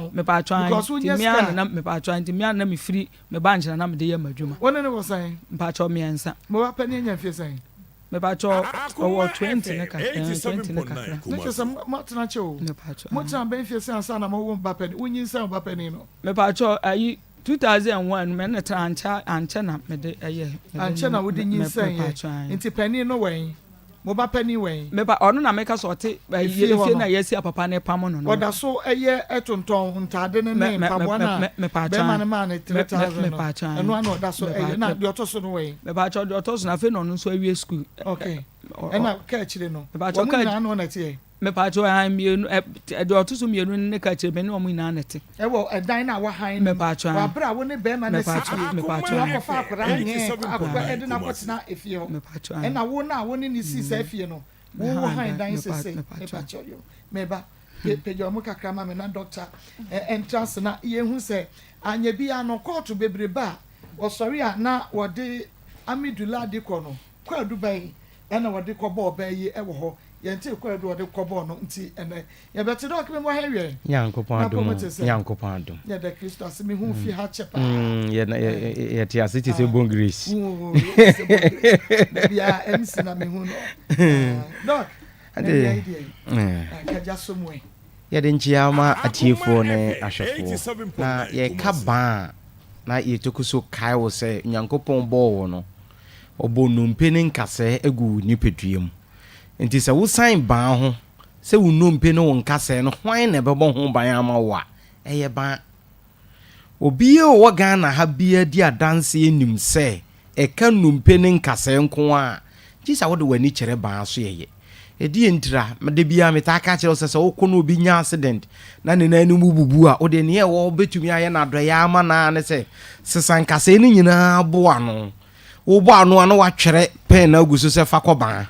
mepatwɔ ae, nti me ara na mepatwɔ ae, nti me ara na mefiri me bankye na na mede yɛ m'adwuma. Wo ne no wɔ sɛn? Mpatwɔ mmiɛnsa. Mo ba panin anya mfeɛ sɛn? Mepakyɛw ɔwɔ 20 ne kakra ɛɛ 20 ne kakra. Ne kyerɛ sɛ mo atena kyɛ o. Mepakyɛw. Mo tena bɛn fie sɛn ansa na mo wo ba panin wo nyinsɛn wo ba panin no. Mepakyɛw ayi 2001 me ne tena ankyɛ ankyɛ na me de ɛyɛ. Ankyɛ na wo de nyinsɛn yɛ nti panin no wɛn mo ba panin wɛn. Mepa ɔno na meka sɛ ɔte ɛyi efie na yɛsi a papa ne pam no no. Ɔda so ɛyɛ ɛtontɔn ntaade ne ne mpaboa no a bɛrima no maa no 3000 no ɛno ara na ɔda so ɛyɛ na deɛ ɔtɔ so no wɛn. Mepakyɛw deɛ ɔtɔ so no afei na ɔno nso awie sukuu. Okay ɛna ka akyire no wɔn nyinaa ne wɔn ɛteɛ. Mepakyɛw ɛhan mmienu ɛ deɛ ɔto so mmienu no ne ka akyire me ne wɔn nyinaa na ɛte. Ɛwɔ ɛdan no a wahan no mu Mepakyɛw wɔ abere a wo ne bɛrima no asi fie Mepakyɛw na wakɔfa akwadaa nyɛɛ akɔkɔ ɛde no akɔtena efie hɔ Mepakyɛw ɛna wo no a wo ne no sii saa fie no wo wo han dan sese mepakyɛw yo meba pagya wɔn kakra ma me na doctor ɛntra ase na yɛhu sɛ anyɛ biara no kɔɔto bebrebe a Wɔsɔre a na wɔde Amidu Ladi kɔ no, kwaadu bɛn na wɔde kɔbɔɔ ɔbaa yi wɔ hɔ? Yɛntee kwaadu a ɔde kɔbɔɔ no nti ɛnnɛ yɛbɛte dɛ ɔkeme mo ha awiɛ. Nyankopɔn adom N'apɔw o, te sɛ. Nyankopɔn adom. Yɛda Kristo ase mehu wo fie ha kyɛ paa. Mm, yɛ, yɛ, yɛte ase te sɛ Ah, Bon Grace. wo, yɛte sɛ Bon Grace. Da biara MC na mehu no. Ah, Doc, na Ade, awia yi deɛ yi, eh. ah, kagya so mu ɛ. Yɛde nkyea ma atiefoɔ ne ahwɛfoɔ. Na yɛka baa a, na yɛtoko so kae wo sɛ Nyankopɔn bɔɔ wo no, ɔbɔɔ nnompe ne nkasɛɛ guu wo nipadua mu. Enti sɛ wosan ban ho sɛ wo nnompe ne wo nkasɛɛ no hwan na ɛbɛbɔ ho ban ama wo a, ɛyɛ ban. Obiara a ɔwɔ Ghana ha biara di adanseɛ nim sɛ ɛka nnompe ne nkasɛɛ nko ara a, gye sɛ wode w'ani kyerɛ ban so yɛyɛ. Ɛdeɛn ntira? Da biara metaa ka kyerɛ wo sɛ sɛ wokɔ na obi nya accident na ne nan no mu bubu a, wo deɛ nea ɛwɔ wobɛtumi ayɛ no adɔeɛ ara ma no ara ne sɛ sesa nkasɛɛ no nyinaa boa ano. Wobɔ ano a na woatwerɛ pɛn no agu so sɛ fa kɔ Baa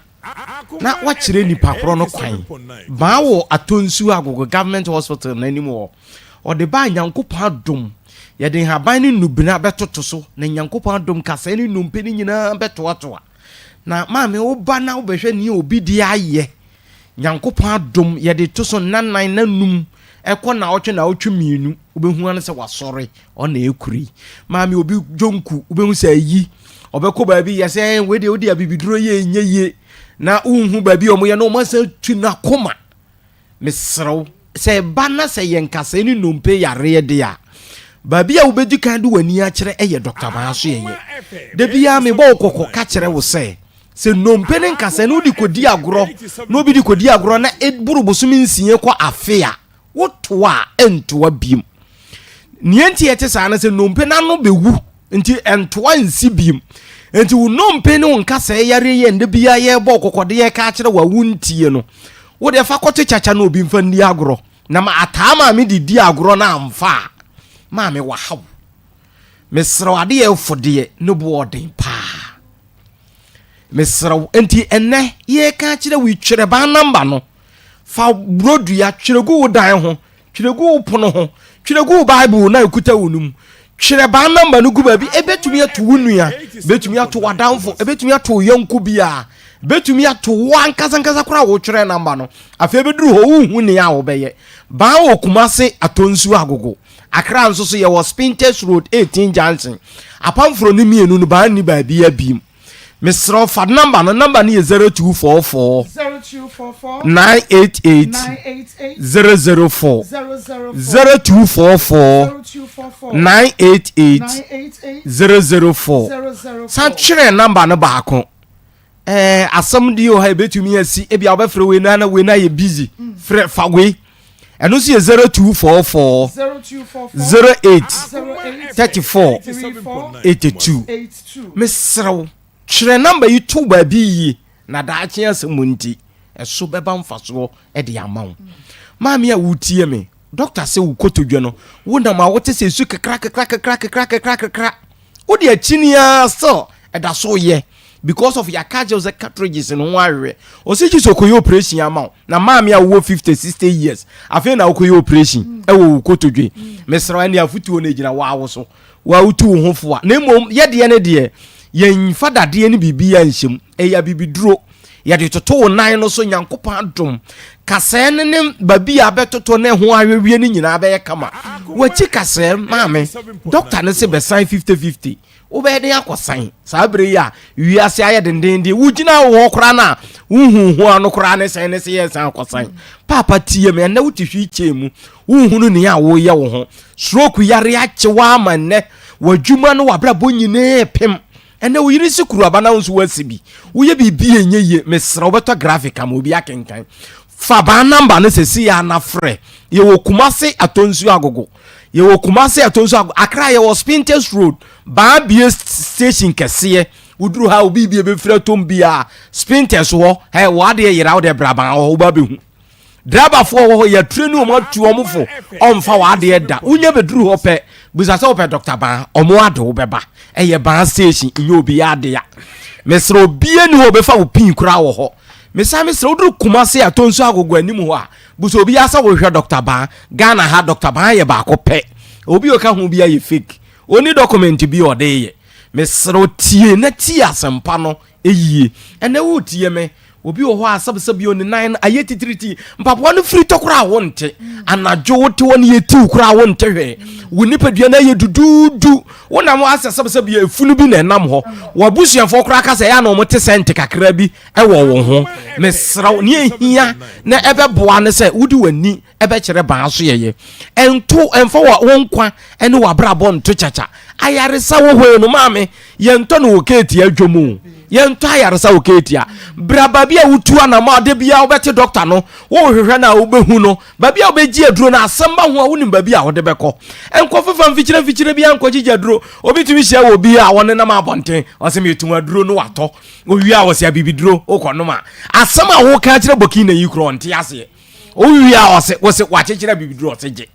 na woakyerɛ nipa korɔ no kwan. Baa wɔ Atonsu Agogo Government Hospital no anim hɔ. Ɔde ba a Nyankopɔn adom yɛde nhaban ne nnubena bɛtoto so na Nyankopɔn adom kasɛɛ ne nnompe no nyinaa bɛtoatoa. Na maame woba na wobɛhwɛ nea obi de ayɛ Nyankopɔn adom yɛde to so nna nan nna num ɛkɔ naawɔtwe naawɔtwe mienu wobɛhu ano sɛ wasɔre ɔna ɛkure yi maame obi dwonku wobɛhu sɛ ayi ɔbɛkɔ baabi yɛ sɛ wei deɛ wode abibiduro yɛ ɛnyɛ yie na wonhu baabi a wɔyɛ na wɔn asan tu n'akoma mesrɛ wo sɛ ɛba na sɛ yɛ nkasɛɛ ne nnompe yareɛ de a baabi a wobɛdi kan de w'ani akyerɛ ɛyɛ dɔkta baa so yɛyɛ da biara mebɔ wo kɔkɔ ka kyerɛ wo sɛ Sɛ nnompe ne nkasɛɛ no wode kɔdi agorɔ na obi de kɔdi agorɔ na ɛboro bosome nsia kɔ afe a, wotoa a ɛntoa biom. Nea nti ɛte saa no sɛ nnompe no ano bɛwu nti ɛntoa nsi biom. Nti wo nnompe ne wo nkasɛɛ yareɛ yɛ ndɛ biara yɛbɔ kɔkɔde yɛka akyerɛ wo a wontie no, wo deɛ fa kɔto kyakya na obi mfa nni agorɔ. Na ma ataa maame de di agorɔ na amfa a, maame wahaw. Mesrɛ wo adeɛ ɛfo deɛ ne boɔ ɔden paa. Mesrɛ wo, enti ɛnnɛ yɛreka akyerɛ wo yi, twerɛ baa namba no. Fa burodua twerɛ gu wo dan ho, twerɛ gu wo pono ho, twerɛ gu wo Bible na ɛkuta wo no mu. Twerɛ baa namba no gu baabi, ɛbɛtumi ato wo nua, ɛbɛtumi ato w'adamfo, ɛbɛtumi ato wo yɔnko biara, ɛbɛtumi ato wo ankasa ankasa koraa a wotwerɛ namba no. Afei ɛbɛduru hɔ wonhu nea wobɛyɛ. Baa wɔ Kumase Atonsu Agogo. Accra nso so yɛwɔ Spintex Road 18 Junction. Apamforo no mienu no baa nni baabi abiem. Mesrɛ wo fa number no, number no yɛ 0244 988 004 0244 988 004. San twerɛ number no baako. Ɛɛ asɛm di wɔ ha ebetumi asi ebi a wɔbɛfrɛ wei na na wei na yɛ busy frɛ fa wei ɛno nso yɛ 0244 08 34 82 mesrɛ wo twerɛ namba yi to baabi yie na daakye asɛm nti ɛso bɛba mfasoɔ de ama wo maame a wotie me dɔkta sɛ wo kotodwe no wonam a wote sɛ esu kakra kakra kakra kakra kakra kakra Wode akyini ara still ɛda so yɛ because of yɛaka akyerɛ wo sɛ cartridges no ho awewe. Ɔsɛ gye sɛ ɔkɔyɛ operation ama wo. Na maame a wowɔ 50, 60 years afei na wokɔyɛ operation ɛwɔ wo kotodwe. Mesrɛ wo ɛne afotuo no ɛgyina wo awo so. Wo a wotu wo ho fo a. Na mmom yɛdeɛ ne deɛ yɛmfa dadeɛ ne biribiara nhyɛ mu. Ɛyɛ abibiduro. Yɛde toto wo nan no so Nyankopɔn adom. Kasɛɛ no ne baabi a bɛtoto ne ho awewie no nyinaa bɛyɛ kama. W'akyi kasɛɛ maame, dɔkta no se bɛsan 50-50. Wobɛyɛ den akɔsan saa bere yi a wiase ayɛ dendenden. Wogyina wo hɔ koraa no a wohu ho ano koraa ne sɛn ne se yɛsan akɔsan. Paapa tie me, ɛnnɛ wote hwii mu. Wonhunu nea woyɛ wo ho. Stroke yare akye wo ama nnɛ w'adwuma ne w'abrabɔ nyinaa pem. Ɛnɛ wo yere si kuruaba na wo nso woasi bi. Woyɛ biribi a ɛnyɛ yie, mesrɛ wo bɛtɔ graphic ama obi akenkan. Fa baa number no sɛsi ya na frɛ. Yɛwɔ Kumase Atonsu Agogo. Yɛwɔ Kumase Atonsu Agogo. Accra yɛwɔ Spintex Road, Baa Bie station kɛseɛ. Woduru ha obi bi ebɛfiri atom biara. Spintex hɔ, hɛ wɔ adeɛ yera wo deɛ bra baa hɔ woba bɛhu. Driverfoɔ wɔ hɔ yɛatrain wɔn atu wɔn fo ɔmfa w'adeɛ da wonya bɛduru hɔ pɛ bisa sɛ wopɛ Dr. Baa ɔmo ade wo bɛba ɛyɛ Baa station nyɛ obi ade a mesrɛ obia ni hɔ ɔbɛfa wo pin koraa wɔ hɔ mesan mesrɛ woduru Kumase a Tonsu Agogo anim hɔ a busa obi asɛ wohwɛ Dr. Baa Ghana ha Dr. Baa yɛ baako pɛ obi ɔka ho bi ayɛ fake ɔni document bi ɔde yɛ mesrɛ tie na tie asɛmpa no yie ɛnɛ wotie me. Obi wɔ hɔ a sɛbesɛbe o ne nan no ayɛ titiriti, mpaboa no firi tɔ koraa a wonte. Anadwo wote hɔ no yɛtiw koraa wonte hwee. Wo nipadua no ayɛ duduudu. Wonam hɔ asɛ sɛbesɛbe efunu bi na ɛnam hɔ. W'abusuafoɔ koraa ka sɛ ɛyɛ a na wɔte sɛnte kakra bi wɔ wo ho. Mesrɛ wo, nea ehia na ɛbɛboa ne sɛ wode w'ani bɛkyerɛ baa so yɛyɛ. Ɛnto, ɛmfa wo nkwa ne w'abrabɔ nto kyakya. Ayaresa wɔ hɔ yi no, maame, yɛntɔ no wɔ keetia dwom o. Yɛntɔ ayaresa wɔ keetia. Bra baabi a wotu anamɔ a da biara wobɛte dɔkta no, wohwehwɛ no a wobɛhu no. Baabi a wobɛgye aduro no, asɛm ba ho a wonim baabi a wode bɛkɔ. Nkɔ fefa mfikyire mfikyire biara nkɔgyegye aduro. Obi tumi hyia wɔ bi a wɔnenam abɔnten, ɔse metɔn aduro no watɔ. Owie a ɔse abibiduro wokɔnom a, asɛm a woka akyerɛ Burkina yi koraa ɔnte aseɛ. Owie a ɔse wose wakyekyere abibiduro ɔse gye.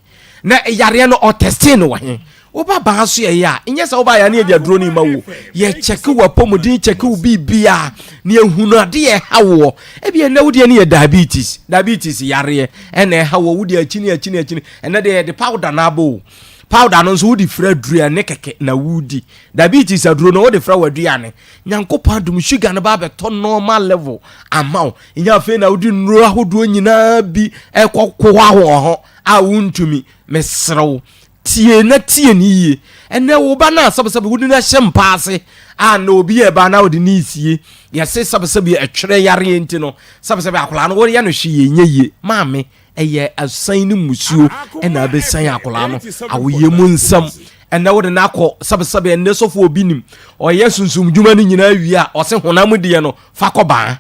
Na yareɛ no ɔtɛstee no wɔ he? Woba baa so yɛyɛ a, nyɛ sɛ woba yɛ ne yɛde aduro no ma wo. Yɛkyɛke w'apɔmuden, kyɛke wo biribiara na yɛhunu adeɛ ɛha woɔ. Ebi ɛnɛ wo deɛ no yɛ diabetes, diabetes yareɛ ɛna ɛha woɔ, wo deɛ akyini akyini akyini. Ɛnɛ deɛ yɛde powder no abɔ o. Powder no nso wode fira aduro ɛne kɛkɛ na wodi. Diabetes aduro no wode fira w'aduane. Nyankopɔn adom sugar no ba abɛtɔ normal level ama wo. Nyɛ afei na wode nnuro ahodoɔ nyinaa bi ɛkɔkoa wɔ ho a wontumi. Mesrɛ wo, tie na tie no yie. Ɛnɛ wo ba no a sɛbesɛbe wode no ahyɛ mpa ase a na obi yɛ ba na wode no resie, yɛse sɛbesɛbe ɛtwerɛ yareɛ nti no, sɛbesɛbe akwadaa no woyɛ no hwee ɛnyɛ yie. Maame, ɛyɛ asan ne mmusuo ɛna abɛsan akwadaa no awoyɛ mu nsɛm. Ɛnɛ wode no akɔ sɛbesɛbe ɛnɛ sɔfo obi nim ɔyɛ sunsum dwuma no nyinaa wie a ɔse honam deɛ no fa kɔ baa.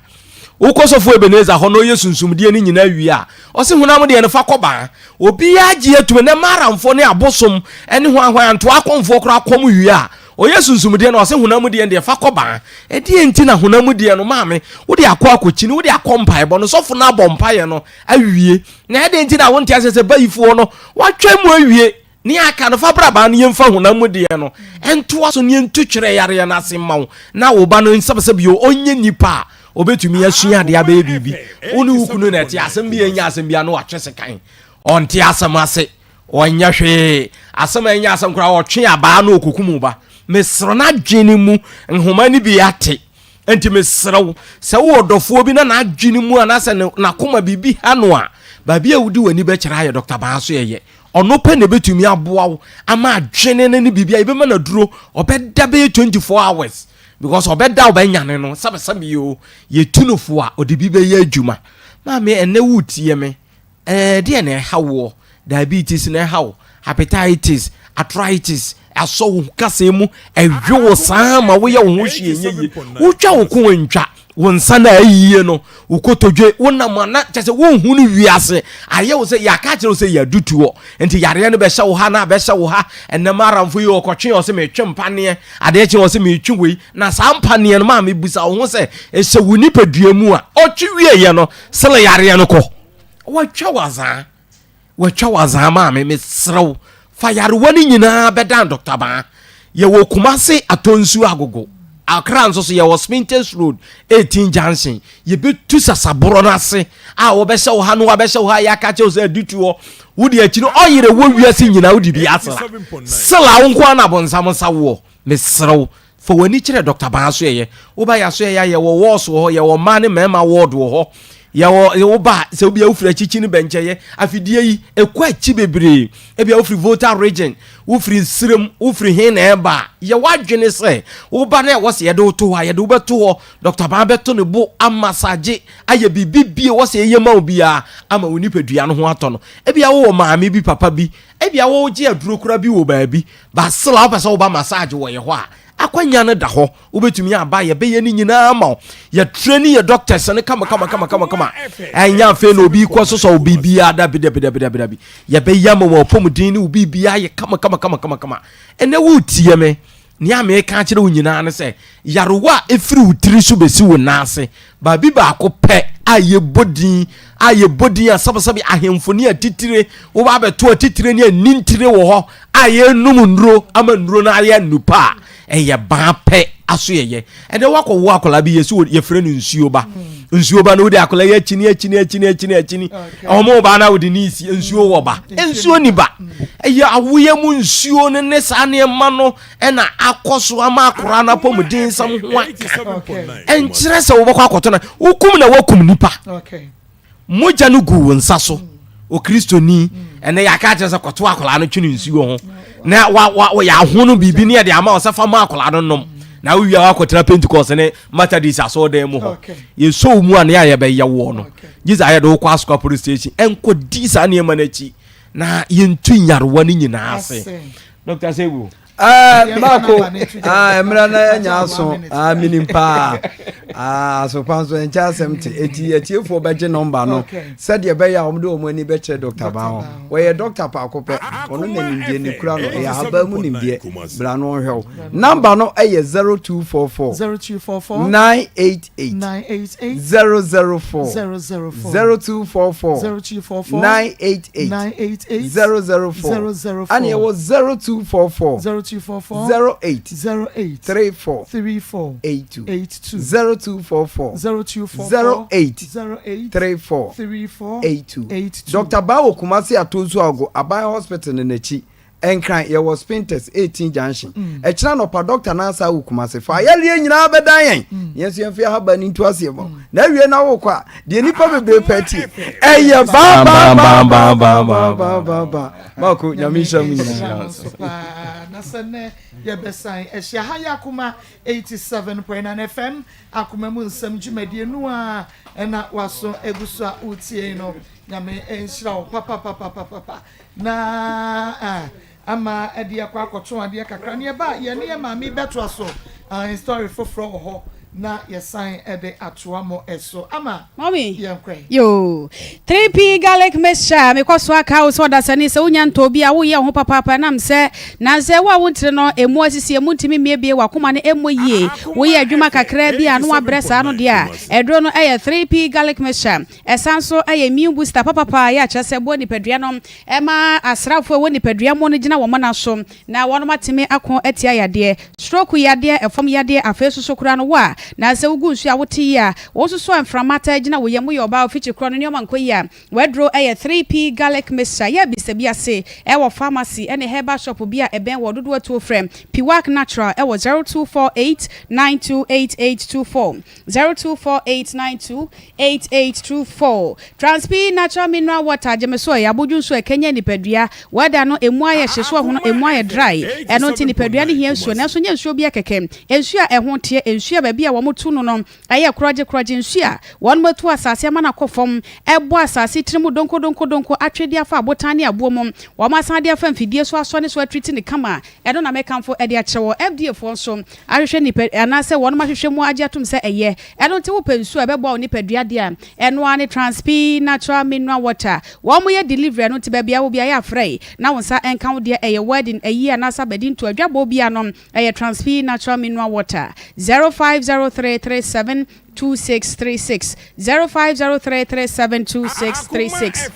Wokɔ sɔfo Ebenezer hɔ na ɔyɛ sunsumdeɛ no nyinaa wie a, ɔse honam deɛ no fa kɔ baa. Obiara gye atum, ɛnɛ Maramfoɔ ne abosom ne hwan hwan antoa akɔmfoɔ koraa kɔm wie a, ɔyɛ sunsumdeɛ no ɔse honam deɛ no deɛ fa kɔ baa. Ɛdeɛn nti na honam deɛ no maame wode akɔ akɔkyini, wode akɔ mpaebɔ no, sɔfo no abɔ mpaeɛ no awie. Na ɛdeɛn nti na wonte aseɛ sɛ bayifoɔ no watwa mu awie. Nea aka no, fa bra baa no yɛmfa honam mu deɛ no ntoa so na yɛntu twerɛ yareɛ no ase mma wo na wo ba no nsɛbsɛb bio ɔnyɛ nipa a ɔbɛtumi asua adeɛ abɛyɛ biribi. Wo ne wo kunu na ɛte asɛm bi a ɛnyɛ asɛm bi a na watwe sekan. Ɔnte asɛm ase, ɔnyɛ hwee. Asɛm a ɛnyɛ asɛm koraa ɔtwe abaa na ɔkɔkum wo ba. Mesrɛ n'adwene mu nhoma no bi ate. Enti mesrɛ wo, sɛ wowɔ ɔdɔfoɔ bi na n'adwene mu anaasɛ n'akoma biribi ha no a, baabi a wode w'ani bɛkyerɛ ayɛ Dɔkta Baa so yɛyɛ. Ɔno pɛ na ɛbɛtumi aboa wo ama adwene no ne biribi a yɛbɛma no aduro ɔbɛda bɛyɛ 24 hours because ɔbɛda ɔbɛnyane no sɛbesɛbe o yɛtu no fo a ɔde bi bɛyɛ adwuma. Maame ɛnɛ woretie me ɛɛ deɛ na ɛha woɔ diabetes na ɛha wo hepatitis arthritis asɔ wo kasɛɛ mu ɛhwe wo saa ma woyɛ wo ho hwee nyɛ yie wotwa wo ko ntwa wo nsa no a ayie no wo kotodwe wonam a na kyɛ sɛ wonhu no wiase ayɛ wo sɛ yɛaka akyerɛ wo sɛ yɛadutu hɔ nti yareɛ no bɛhyɛ wo ha na abɛhyɛ wo ha ɛnɛ maramfo yi ɔkɔtwe ɔsɛ metwe mpaneɛ adeɛ kye ɔsɛ metwe wei na saa mpaneɛ no maa mebusa wo ho sɛ ɛhyɛ wo nipadua mu a ɔtwe wieɛ no sɛlɛ yareɛ no kɔ watwa wazaa Watwa wo azaa maame mesrɛ wo fa yarewa no nyinaa bɛdan Dɔkta Baa. Yɛwɔ Kumase Atonsu Agogo, Accra nso so yɛwɔ Spintex Road 18 Junction. Yɛbɛtu sasaborɔ no ase a wɔbɛhyɛ wo ha no wɔabɛhyɛ wo ha yɛaka kyerɛ wo sɛ adi tu hɔ. Wode akyi no ɔyere wɔ wiase nyinaa wode bi asra. Sela wo nko ara na abonsam nsa woɔ. Mesrɛ wo Fa w'ani kyerɛ Dɔkta Baa so ɛyɛ. Woba yɛ aso ɛyɛ a yɛwɔ wards wɔ hɔ, yɛwɔ mmaa ne mmarima ward wɔ hɔ. Yɛwɔ woba a sɛ wobia wofiri akyikyi ne bɛnkyɛyɛ. Afidie yi ɛkɔ akyi bebree. Ebia wofiri Volta region, wofiri Nsirem, wofiri he na ɛba a, yɛ w'adwene sɛ woba na ɛwɔ sɛ yɛde wo to hɔ a, yɛde wo bɛto hɔ. Dɔkta Baa bɛto ne bo amasagye ayɛ biribi bie wɔ sɛ yɛyɛ ma wo biara ama wo nipadua no ho atɔ no. Ebia wowɔ maame bi, papa bi, ebia wogye aduro koraa bi wɔ baabi. But still a wopɛ sɛ woba massage wɔ yɛ hɔ a, akwanya no da hɔ. Wobɛtumi aba, yɛbɛyɛ ne nyinaa ama wo. Yɛtrɛni yɛ doctors no kama kama kama kama kama. Ɛnyɛ afei na obi kɔ sosɔ wo biribiara dabi dabi dabi dabi dabi. Yɛbɛyɛ ama wɔn apɔmuden ne wo biribiara yɛ kama kama kama kama kama. Ɛnɛ woretie me, nea meka akyerɛ wo nyinaa ne sɛ, yarewa a ɛfiri wo tiri so bɛsi wo nan ase, Baabi baako pɛ a yɛbɔ din a yɛbɔ din a sɛbesɛbe ahemfo ne atitire woba abɛto atitire ne anintire wɔ hɔ a yɛnum nnuro ama nnuro no ayɛ nnupa a ɛyɛ baa pɛ. asoɛyɛ. Ɛnɛ woakɔwo akwadaa bi yɛsi yɛfrɛ no nsuo ba. Nsuo ba no wode akwadaa yi akyini akyini akyini akyini akyini. Ɔmo ba na wode ne si nsuo wɔ ba. Nsuo ni ba. Ɛyɛ awoyɛ mu nsuo no ne saa nneɛma no ɛna akɔ so ama akwadaa no apɔmuden nsɛm ho aka. Ɛnkyerɛ sɛ wobɛkɔ akɔtɔ na wokum na woakum nipa. Mogya no gu wo nsa so, Okristoni. Ɛnɛ yɛaka akyerɛ sɛ kɔto akwadaa no twene nsuo ho na wa wa yɛaho no biribi ne yɛde ama wo sɛ fa ma akwadaa no nom na wowie a woakɔtena Pentecost ne Methodist asɔredan mu hɔ. Yɛsɔ wo mu a ne a yɛbɛyɛ woɔ no gye sɛ ayɛ de wokɔ Asokwa police station. Ɛnkɔdi saa nneɛma no akyi na yɛntu nyarewa no nyinaa ase. Dr. Sebu. Eh, Marco, ah, mmerɛ no anya aso, ah, menim paa. Ah, asopa nso ɛnkyɛ asɛm te. Eti atiefoɔ bɛgye nɔmba no sɛdeɛ ɛbɛyɛ a wɔde wɔn ani bɛkyerɛ Dr. Ban hɔ. Wɔyɛ dɔkta paako pɛ, ɔno na nimdeɛ ne kura no, ɛyɛ ahaban mu nimdeɛ. Bra no ɔnhwɛ wo. Nɔmba no yɛ 0244 0244 988 988 004 004 0244 0244 988 988 004 004 Ɛna yɛwɔ 0244 0244 08 08 34 34 82 82 0244 0244 08 08 34 34 82 82 Dr. Bawo Kumasi Atonsu Ago Aban Hospital no n'akyi Nkran yɛwɔ Spintex 18 Junction Ɛkyena anɔpa Dɔkta no asan wɔ Kumasi Fa ayareɛ nyinaa bɛdan yɛn na yɛn nso yɛmfa yɛn ahaban no ntu aseɛ ma wo Na awie na wokɔ a deɛ nnipa bebree pɛ tie ɛyɛ baa baa baa baa baa baa baa baa baa Marko Nyame nhyira mo Nyame nhyira nyinaa. mo nso paa na sɛ nnɛ yɛbɛsan ahyia ha yɛ Akoma 87.9 FM Akoma mu nsɛm dwumadie no a ɛna waso agu so a wotie no Nyame nhyira wo papapapapapa Na ama ɛde akɔ akɔtɔn adeɛ kakra. Na yɛba a, yɛne yɛn maame yi bɛtoa so. Ae, story foforɔ wɔ hɔ na yɛsan de atoa mo so. Ama Mommy, yɛnkɔ ɛ. yoo. 3P garlic mixture, mekɔ so aka wo sɛ ɔdasani sɛ wonya ntɔɔ bi a woyɛ wo ho papaapa ɛnam sɛ nansɛ wo a wo ntiri no ɛmu asisi ɛmu ntumi mmiebie w'akoma no ɛmmɔ yie woyɛ adwuma kakraa bi a na wabrɛ saa no deɛ a aduro no ɛyɛ 3P garlic mixture Ɛsan nso yɛ immune booster papapa a ɛyɛ a kyerɛ sɛ ɛboa nipadua no ma asraafo a ɛwɔ nipadua mu no gyina wɔn nan so na wɔnom atumi ako atia yadeɛ, stroke yadeɛ, ɛfam yadeɛ, afei nso so koraa no wo a na sɛ wogu nsuo a wote yie a wo nso so a mframa taa gyina wo yam woyɛ ɔbaa a ofikyi korɔ no nneɛma nkɔ yie a w'aduro yɛ 3P garlic mixture yɛ bisa bi ase ɛwɔ pharmacy ne herbal shop bi a ɛbɛn wɔ dodoɔ atuo frɛ Piwak Natural ɛwɔ 0248 928824 024892 8824 Transpi Natural Mineral Water gye me so ɛ, abodwo nsuo a ɛkanyan nipadua, Weather no ɛmu ayɛ hye so ɛhono ɛmu ayɛ dry, ɛno nti nipadua no hia nsuo nanso nyɛ nsuo biara kɛkɛ, nsuo a ɛho teɛ, nsuo a baabi a wɔto no no ɛyɛ korɔgye korɔgye, nsuo a wɔnom atu asase ama no akɔ fam, ɛbɔ asase tiri mu donko donko donko, atwe de afa abotan ne aboɔ mu, wɔn asan de afa mfidie so asɔ ne so atriti no kama, ɛno na mekamfo de akyerɛ wo. FDA foɔ nso ahwehwɛ nipa anaasɛ wɔnom ahwehwɛ mu agye atom sɛ ɛyɛ. Ɛno nti wopɛ nsuo a ɛbɛboa wo nipadua deɛ a, ɛno ara ne Transpi Natural Mineral Water. Wɔn yɛ delivery ɛno nti baabi a wowɔ biara yɛ afrɛ na wo nsa nka wo deɛ ɛyɛ wedding, ayie anaasɛ abadintoɔ, adwabɔ biara no ɛyɛ Transpi Natural Mineral Water. 050337 2636 050337 2636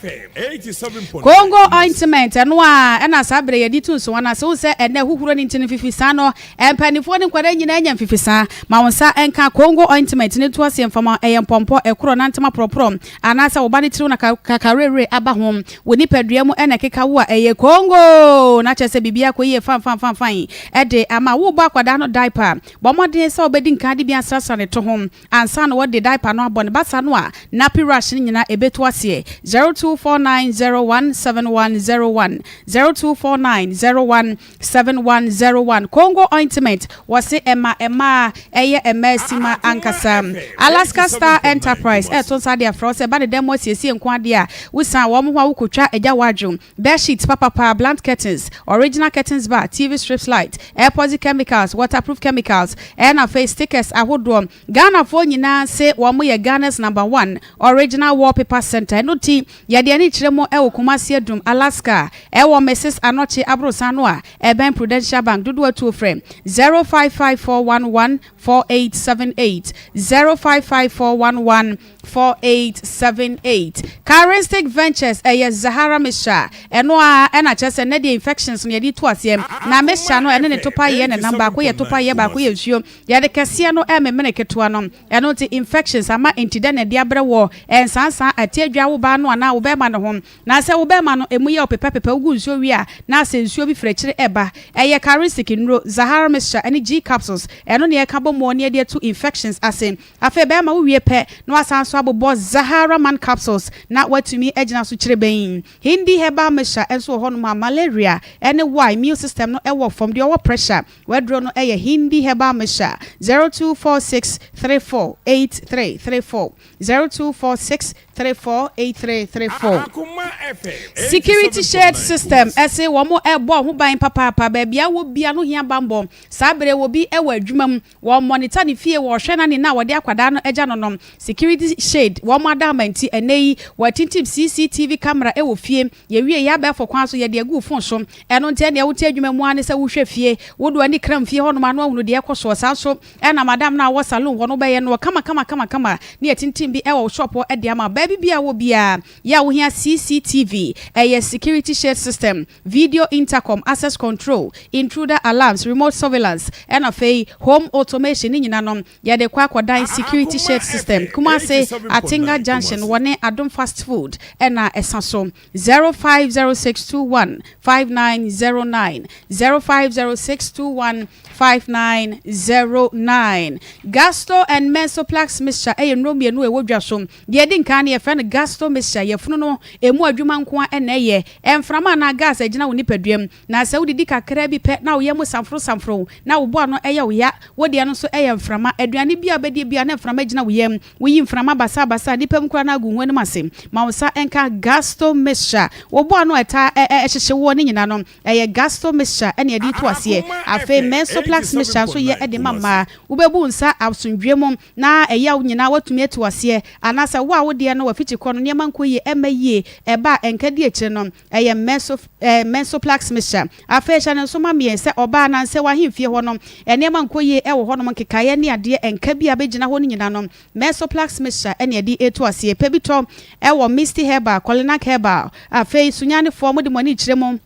Congo ointment ɛno a ɛna saa berɛ yɛde tu nsowa no ase wohu sɛ ɛnɛ huhuro no nti no mfifisaa no mpanimfoɔ ne nkwadaa nyinaa anya mfifisaa ma wo nsa nka Congo ointment no nto aseɛ mfama ɛyɛ mpɔmpɔ ɛkorɔ nantam aporɔporɔ anaasɛ wo ba no tiriw na kakawerɛwerɛ aba ho wo nipadua mu ɛna ɛkeka wo a ɛyɛ Congo na kyerɛ sɛ biribiara kɔ yie fanfanfanfan ɛde ama wobɔ akwadaa no diaper Bɔ mmɔden sɛ wobɛdi nkan de bi asrasra ne to ho ansa na wɔde diaper no abɔ ne basa no a nappy rash no nyinaa ɛbɛtu aseɛ. 0249017101 0249017101 Congo ointment wɔse ɛma mmaa ɛyɛ mmaa sima ankasa. Alaska Star Enterprise ɛreto nsa de afrɛ wo sɛ ɛba ne dan mu asiesie nko adeɛ a wosian wɔn ho a wokɔtwa agya w'adwo Bed sheets papapa, blunt curtains, original curtains bar, TV strips light, airposi chemicals, waterproof chemicals, ɛna afei stickers ahodoɔ. Ghanafoɔ nyinaa se wɔn yɛ Ghana's number one original wallpaper center. Ɛno nti yɛde ani kyerɛ mu ɛwɔ Kumasi Adum, Alaska, ɛwɔ Mrs Anokye aborosan no a ɛbɛn Prudential Bank. Dodoɔ atuo frɛ 0554114878, 055411. 4878. Charistic Ventures ɛyɛ Zahara mixture ɛno ara ɛna kyerɛ sɛ nnɛ deɛ infections no yɛde tu aseɛ na mixture no ɛne ne topa yɛ nenam baako yɛ topa yɛ baako yɛ nsuo yɛde kɛseɛ no ɛmemene ketewa no ɛno nti infections ama nti dɛ na ɛde abrɛ wɔ ɛnsansan ɛte adwa wo baa no anaa wo bɛɛma no ho na sɛ wo bɛɛma no ɛmu yɛ wo pepɛpepɛ wogu nsuo wie a na sɛ nsuo bi firi akyire ɛba ɛyɛ Charistic nnuro Zahara mixture ɛne G capsules ɛno na yɛka bɔ mu ne yɛde atu infections ase. Afei bɛrima wo wie pɛ na wasan nso abobɔ Zahara man capsules na watumi agyina so kyirebenn. Hindi herbal mixture nso wɔ hɔnom a malaria ne wo a immune system no wɔ fam, deɛ ɔwɔ pressure, w'aduro no yɛ Hindi herbal mixture, 0246348334, 0246348334. Security Shade System se wɔn bɔ ho ban papaapa, baabi a wɔ bia no hia banbɔ, saa bere wɔ bi wɔ adwuma mu, Wɔ monitor ne fie wɔ hwɛ na ne na wɔde akwadaa no agya no nom security shade wɔn adaama nti ɛnɛ yi wɔatintim CCTV camera wɔ fie yɛwie yɛ abɛɛfo kwan so yɛde agu wo phone so ɛno nti ɛnea wote adwuma mu ara ne sɛ wohwɛ fie wode w'ani kram fie hɔnom ano ahunu deɛ ɛkɔ soɔ saa nso ɛna madam no a ɔwɔ saloon hɔ no wobɛyɛ no kama kama kama kama ne yɛtintim bi wɔ wo shop hɔ de ama baabi biara wɔ biara yɛ a wohia CCTV ɛyɛ security shade system video intercom, access control, intruder alarms, remote surveillance, ɛna afei home automation ne nyina no yɛde kɔ akɔdan security shade system. Kumasi, Atinga Junction wɔne Adom Fast Food ɛna ɛsa so. 050621 5909, 050621 5909. Gasto and Mensoplax mixture ɛyɛ nnuro mmienu a ɛwɔ dwa so. Deɛ ɛdi nkan no yɛfrɛ no Gasto mixture, yafunu no ɛmu adwuma nko ara na ɛyɛ. Mframa anaa gas agyina wo nipadua mu, na sɛ wodidi kakraa bi pɛ na wo yam samforosamforo na wo bo ano yɛ wo ya, wo deɛ no nso yɛ mframa. Aduane biara a wobɛdie biara na mframa gyina wo yam. Woyi mframa basabasa a nnipa mu koraa no agu wo anim ase. Ma wo nsa nka Gasto mixture. Wo bo ano a ɛtaa hyehye woɔ no nyinaa no, ɛyɛ Gasto mixture na yɛde reto aseɛ. Afei Mensoplax mixture nso yɛ de ma mmaa. Wobɛbu wo nsa asomdwoeɛ mu na ɛyaw nyinaa woatumi atu aseɛ, anaasɛ wo a wo deɛ no w'afikyikɔ no nneɛma nkɔ yie ɛmma yie, ɛba a ɛnka di akyire no, ɛyɛ menso eh, mensoplax mixture. Afei hyɛ no nso ma meɛ sɛ ɔbaa anansɛ w'ahemfie hɔ no nneɛma nkɔ yie ɛwɔ hɔnom, nkekaeɛ ne adeɛ ɛnka bi a bɛgyina hɔ no nyinaa no, mensoplax mixture ɛne ɛde ɛtu aseɛ. Pɛ bi tɔ ɛwɔ Misty Herbal, Kolinak Herbal, afei Sunyanifoɔ mode mo ani kyerɛ mu.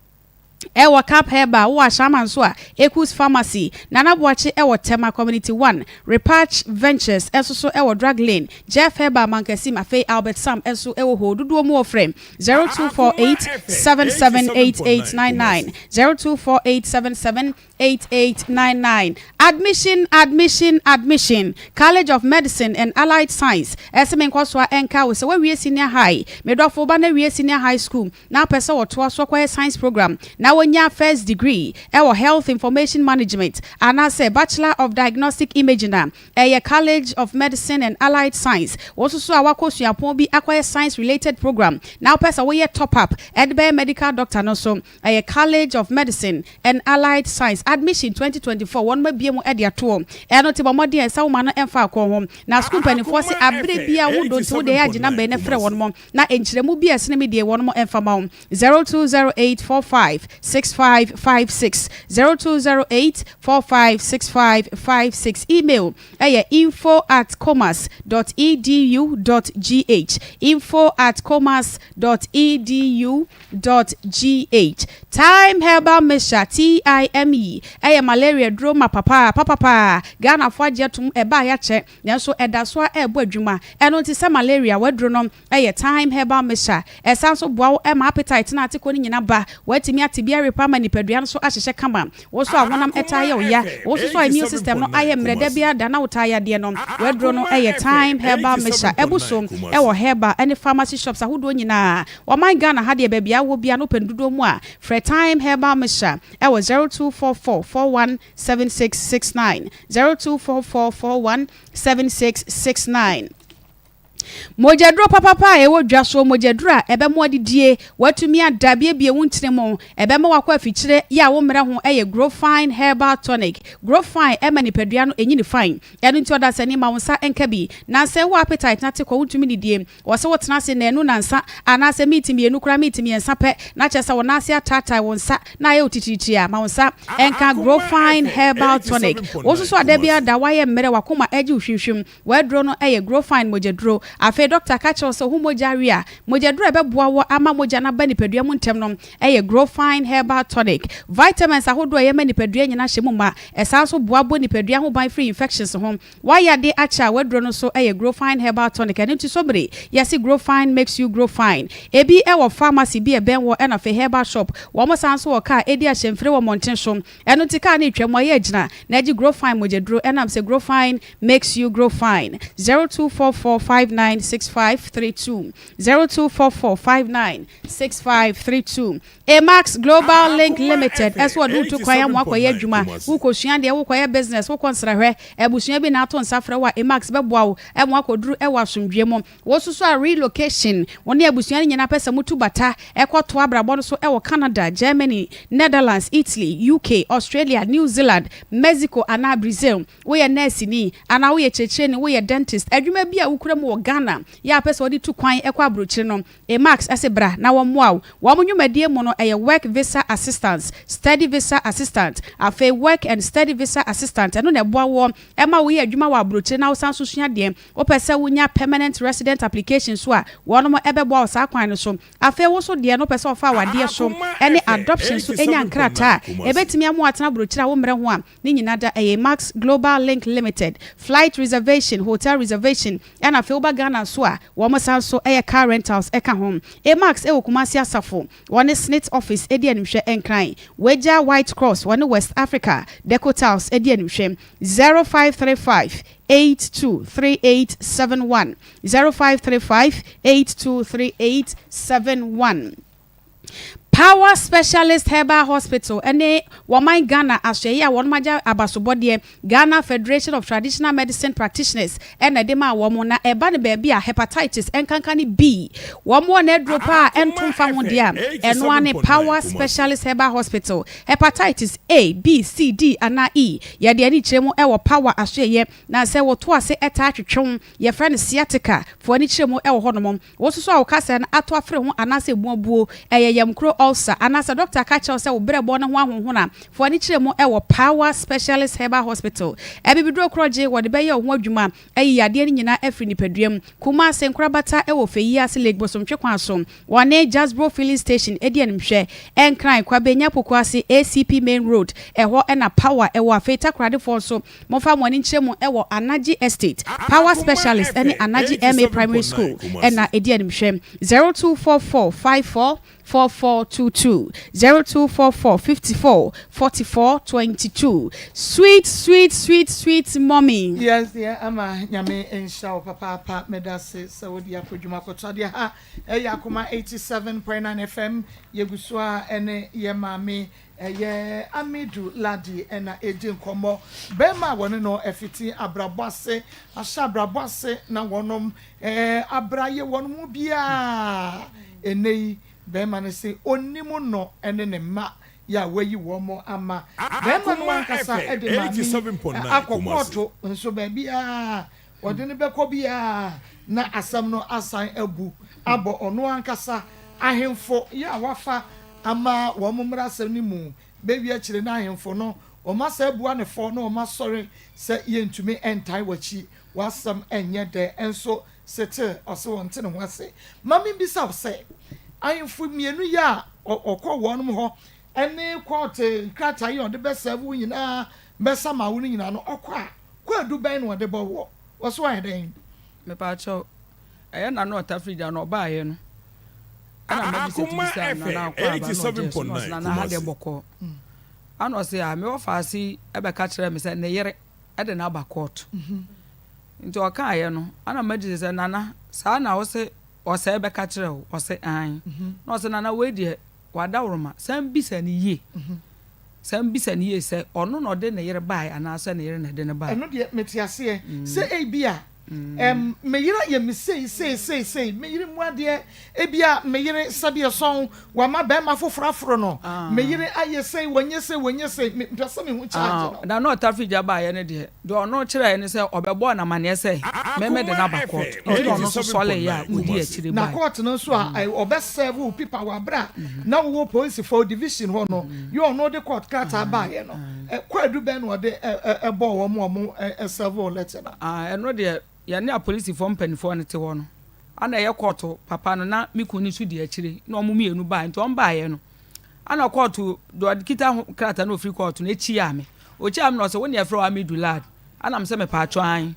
Ɛwɔ Cap Herbal, wowɔ Ashaiman nso a, Ekus Pharmacy, Nana Boakye wɔ Tema Community One, Repatch Ventures nso so wɔ Drug Lane, Jeff Herbal Mankasim, afei Albert Sam nso wɔ hoo. Dodoɔ mu wɔ frɛ 0248 778899, 0248 778899. Admission, admission, admission, College of Medicine and Allied Science, ɛse menkɔ so a ɛnka wo sɛ woawie senior high, me dɔfo wo ba no awie senior high school, na ɔpɛ sɛ ɔtoa so kɔyɛ science program na onya first degree wɔ Health Information Management anaasɛ Bachelor of Diagnostic Imaging a, ɛyɛ College of Medicine and Allied Science. Wo nso so a woakɔ suapɔn bi akɔyɛ science related program na wopɛ sɛ woyɛ top up de bɛyɛ medical doctor no nso, ɛyɛ College of Medicine and Allied Science. Admission 2024 wɔnom abue mu de ato hɔ. Ɛno nti bɔ mmɔden sɛ woma no mfa akɔn ho. Na sukuu mpanimfoɔ se aberɛ biara wo dɔ nti wode agye number yi na frɛ wɔnom. Na nkyerɛmu bi a ɛsene me deɛ wɔnom mfa ma wo 0208456556 0208456556 Email ɛyɛ info at comas dot edu dot gh info at comas dot edu dot gh Thyme Herbal Mixture, TIME, ɛyɛ malaria duro ma papa papapaa Ghanafoɔ agye atom ɛbaa yɛakyɛ nanso ɛda so ara ɛrebɔ adwuma ɛno nti sɛ malaria w'aduro no Ɛyɛ thyme herbal mixture. Ɛsan nso boa wo ma appetite ne atekɔ no nyina ba. Woatumi ate bi awe pa ama nipadua no so ahyehyɛ kama. Wo nso a honam taa yɛ wo ya, wo nso so a immune system no ayɛ mmerɛ da biara da na wotaa yadeɛ no, w'aduro no yɛ thyme herbal mixture. Abu so wɔ herbal ne pharmacy shops ahodoɔ nyinaa. Ɔman Ghana ha deɛ baabi a wowɔ biara no wopɛ no dodoɔ mu a, frɛ thyme herbal mixture wɔ 0244 41 7669, 0244 41 7669. Mogyaduro papapa a ɛwɔ dwa soɔ, mogyaduro a ɛbɛma woadidie, woatumi ada, abiebie wo ntini mu, ɛbɛma woakɔ afikyire yɛ a wommrɛ ho yɛ Growfine Herbal Tonic. Growfine ma nipadua no ɛnyini fine. Ɛno nti ɔdasani ma wo nsa nka bi. Na sɛ wowɔ appetite na te kɔ wontumi nnidie, wɔ sɛ wotena ase nnanu nnansa anaasɛ minti mmienu koraa minti mmiɛnsa pɛ na kyerɛ sɛ wo nan ase ataatae wo nsa na ayɛ wo titiritii a, ma wo nsa nka Growfine Herbal Tonic. Wo nso so a da biara da woayɛ mmerɛ, w'akoma agye wo hwimhwim, W'aduro no yɛ Growfine mogyaduro. Afei dɔkta ka kyerɛ wo sɛ wo ho mogya awe a, mogyaduro a ɛbɛboa wo ama mogya no aba nipadua mu ntɛm no yɛ Growfine Herbal Tonic. Vitamins ahodoɔ a ɛyɛ ma nipadua nyinaa hyɛ mu ma. Ɛsan nso boa bɔ nipadua ho ban firi infections ho. W'ayɛ ade akyɛ a w'aduro no nso yɛ Growfine Herbal Tonic. Ɛno nti sobere yɛse Growfine makes you grow fine. Ebi wɔ pharmacy bi a ɛbɛn wɔ ɛna afei herbal shop. Wɔn san nso wɔ car a ɛdi ahyɛmfire wɔ mmɔnten so. Ɛno nti car no retwa mu a yɛ agyina na agye Growfine mogyaduro ɛnam sɛ Growfine makes you grow fine. 0244596532 0244596532 Amax Global Link Limited ɛso wɔde wo tu kwan ama woakɔyɛ adwuma, wokɔsua adeɛ, wokɔyɛ business, wokɔ nsrahwɛ, abusua bi na ato nsa frɛ wo a, Amax bɛboa wo ma woakɔduru wɔ asomdwoeɛ mu. Wo nso so a relocation, wo ne abusua no nyinaa pɛ sɛ motu bata kɔtoa abrabɔ no so wɔ Canada, Germany, Netherlands, Italy, UK, Australia, New Zealand, Mexico anaa Brazil, woyɛ nɛɛseni anaa woyɛ kyerɛkyerɛni, woyɛ dentist, adwuma bi a wokura mu wɔ Ghana yɛ a wopɛ sɛ wode tu kwan kɔ aburokyire no, Emacs se bra na wɔmmoa wo. Wɔn nnwumadie mu no ɛyɛ Work Visa Assistance, Study Visa Assistant, afei Work and Study Visa Assistant, ɛno na ɛboa woɔ ma woyɛ adwuma wɔ aburokyire na wosan nso sua adeɛ. Wopɛ sɛ wonya Permanent Resident Application nso a, wɔnom bɛboa wo saa kwan no so. Afei wo nso deɛ no wopɛ sɛ wɔfa awadeɛ so ne adoption so nya nkrataa a ɛbɛtumi ama woatena aburokyire a wommrɛ ho a, Ne nyina da ɛyɛ Max Global Link Limited, flight reservation, hotel reservation, ɛna afei woba Ghana nso a wɔn san nso yɛ car rentals ɛka ho. Amax ɛwɔ Kumasi Asafo, wɔne SSNIT office ɛdi animhwɛ, Nkran, Wagya White Cross, wɔne West Africa Deco Tiles ɛdi animhwɛ. 0535 823871, 0535 823871. Power Specialist Herbal Hospital ne wɔman Ghana asoɛeɛ a wɔnom agya abasobɔdeɛ, Ghana Federation of Traditional Medicine Practitioners, na ɛde maa wɔn, na ɛba no baabi a Hepatitis nkanka ne B wɔn wɔ n'aduro paa a ɛnto mfa ho deɛ a, ɛno ara ne Power Specialist Herbal Hospital. Hepatitis A, B, C, D anaa E, yɛde ani kyerɛ mu wɔ Power asoɛeɛ, na sɛ woto ase taa twetwe wo, yɛfrɛ no sciatica, fo ani kyerɛ mu wɔ hɔnom. Wo nso so a wo kasa no ato afere ho anaasɛ emu abuo, ɛyɛ yamkuro, ulcer, anaasɛ dɔkta ka kyerɛ wo sɛ wo berɛboɔ no ho ahonhon a, fa w'ani kyerɛ mu wɔ Power Specialist Herbal Hospital. Abibiduro korɔgye, wɔde bɛyɛ wo ho adwuma ayi yadeɛ no nyinaa afiri nipadua mu. Kumase, Nkorabata wɔ Feyiase Lake Bosomtwe kwan so. Wɔne Jasbro Filling Station di animhwɛ. Nkran, Kwabenya Pokuase, ACP Main Road, ɛhɔ na Power wɔ. Afei Takoradefoɔ nso, Momfa mo ani nkyerɛ mu wɔ Anagye Estate, Power Specialist ne Anagye MA Primary School na ɛdi animhwɛ. 0244 54 4422 0244 54 44 22 Sweet sweet sweet sweet mommy. Yes dear ama nyame nhyira wo papaapa medase sɛ wode akɔ dwuma kɔtɔ adeɛ ha ɛyɛ akoma 87.9 FM yɛgu so a ɛne yɛ maame Ɛyɛ Amidu Ladi na ɛredi nkɔmmɔ. Barima a wɔne no fiti abrabɔ ase ahyɛ abrabɔ ase na wɔnom abra yɛ wɔn mu biara. Ɛnnɛ yi, barima no se ɔnnim no ne ne mma yɛ a wayi wɔn ama. Barima no ankasa de maame yi akɔ kɔɔto nso baabiara a wɔde no bɛkɔ biara na asɛm no asan abu abɔ ɔno ankasa. Ahemfo yɛ a wafa ama wɔn mmaransɛm no mu bɛwie akyire na ahemfo no wɔn asan abua no fɔ na wɔn asɔre sɛ yɛntumi ntan w'akyi, w'asɛm nyɛ dɛ nso setee ɔse wɔnte ne ho ase. Ma membisa wo sɛ, ahemfo mmienu yi a ɔkɔ wɔnom hɔ ne kɔɔte nkrataa yi a ɔde bɛsɛɛve wo nyinaa bɛsama wo no nyinaa no ɔkɔ a kwaadu bɛn na ɔde bɔ woɔ? Wɔse wayɛ dɛn? Mepaakyɛw, ɛyɛ na na ɔtafiri gya no ɔbaeɛ no ɛna magistrate bisaa no nana akɔ aba na ɔgyee so na ɔse nana ha deɛ bɔkɔɔ ana ɔse a me wɔfaase yi ɛbɛka kyerɛɛ me sɛ ne yere ɛde no aba court nti ɔkaeɛ no ana magistrate sɛ nana saa na wose ɔsɛe bɛka kyerɛ wo ɔse aane na ɔse nana wei deɛ wadaworoma san bisa no yie san bisa no yie sɛ ɔno na ɔde ne yere baeɛ anaasɛ ne yere na ɛde no baeɛ. Ɛno deɛ mete aseɛ sɛ ebia Ɛm, me yere ayɛ me sei, sei, sei, sei. Me yere mu adeɛ, ebia me yere sɛdeɛ sɔn, wama barima foforɔ aforo no. Me yere ayɛ sei, wanyɛ sei, wanyɛ sei. Me, mepɛ sɛ mehu charge no. Da no a ɔtafiri gya baeɛ no deɛ, deɛ ɔno kyerɛeɛ ne sɛ ɔbɛbɔɔ no amaneɛ sɛ me mede no aba kɔɔto. Nti na ɔno nso sɔreeɛ a ɔdii akyire Na baeɛ. kɔɔto no nso a, ɔbɛ serve wo pipa wɔ aberɛ a na wowɔ polisifoɔ division hɔ no, yɛ ɔno de kɔɔto krataa baeɛ no, kwaadu bɛn na ɔde bɔɔ wɔn a wɔn serve wo letter no? Ah, ɛno deɛ. yɛne apolisifoɔ mpanimfoɔ no te hɔ no, ana ɛyɛ kɔɔto papa no na me kunu no nso di akyire na wɔn mmienu baeɛ nti wɔn baeɛ no ana kɔɔto deɛ ɔde kita ho krataa na ɔfiri kɔɔto no ekyiaa me ɔkyiaa me na ɔsɛ wo ne ɛfrɛ wo Amidu Lad ana me sɛ mepaakyɛw an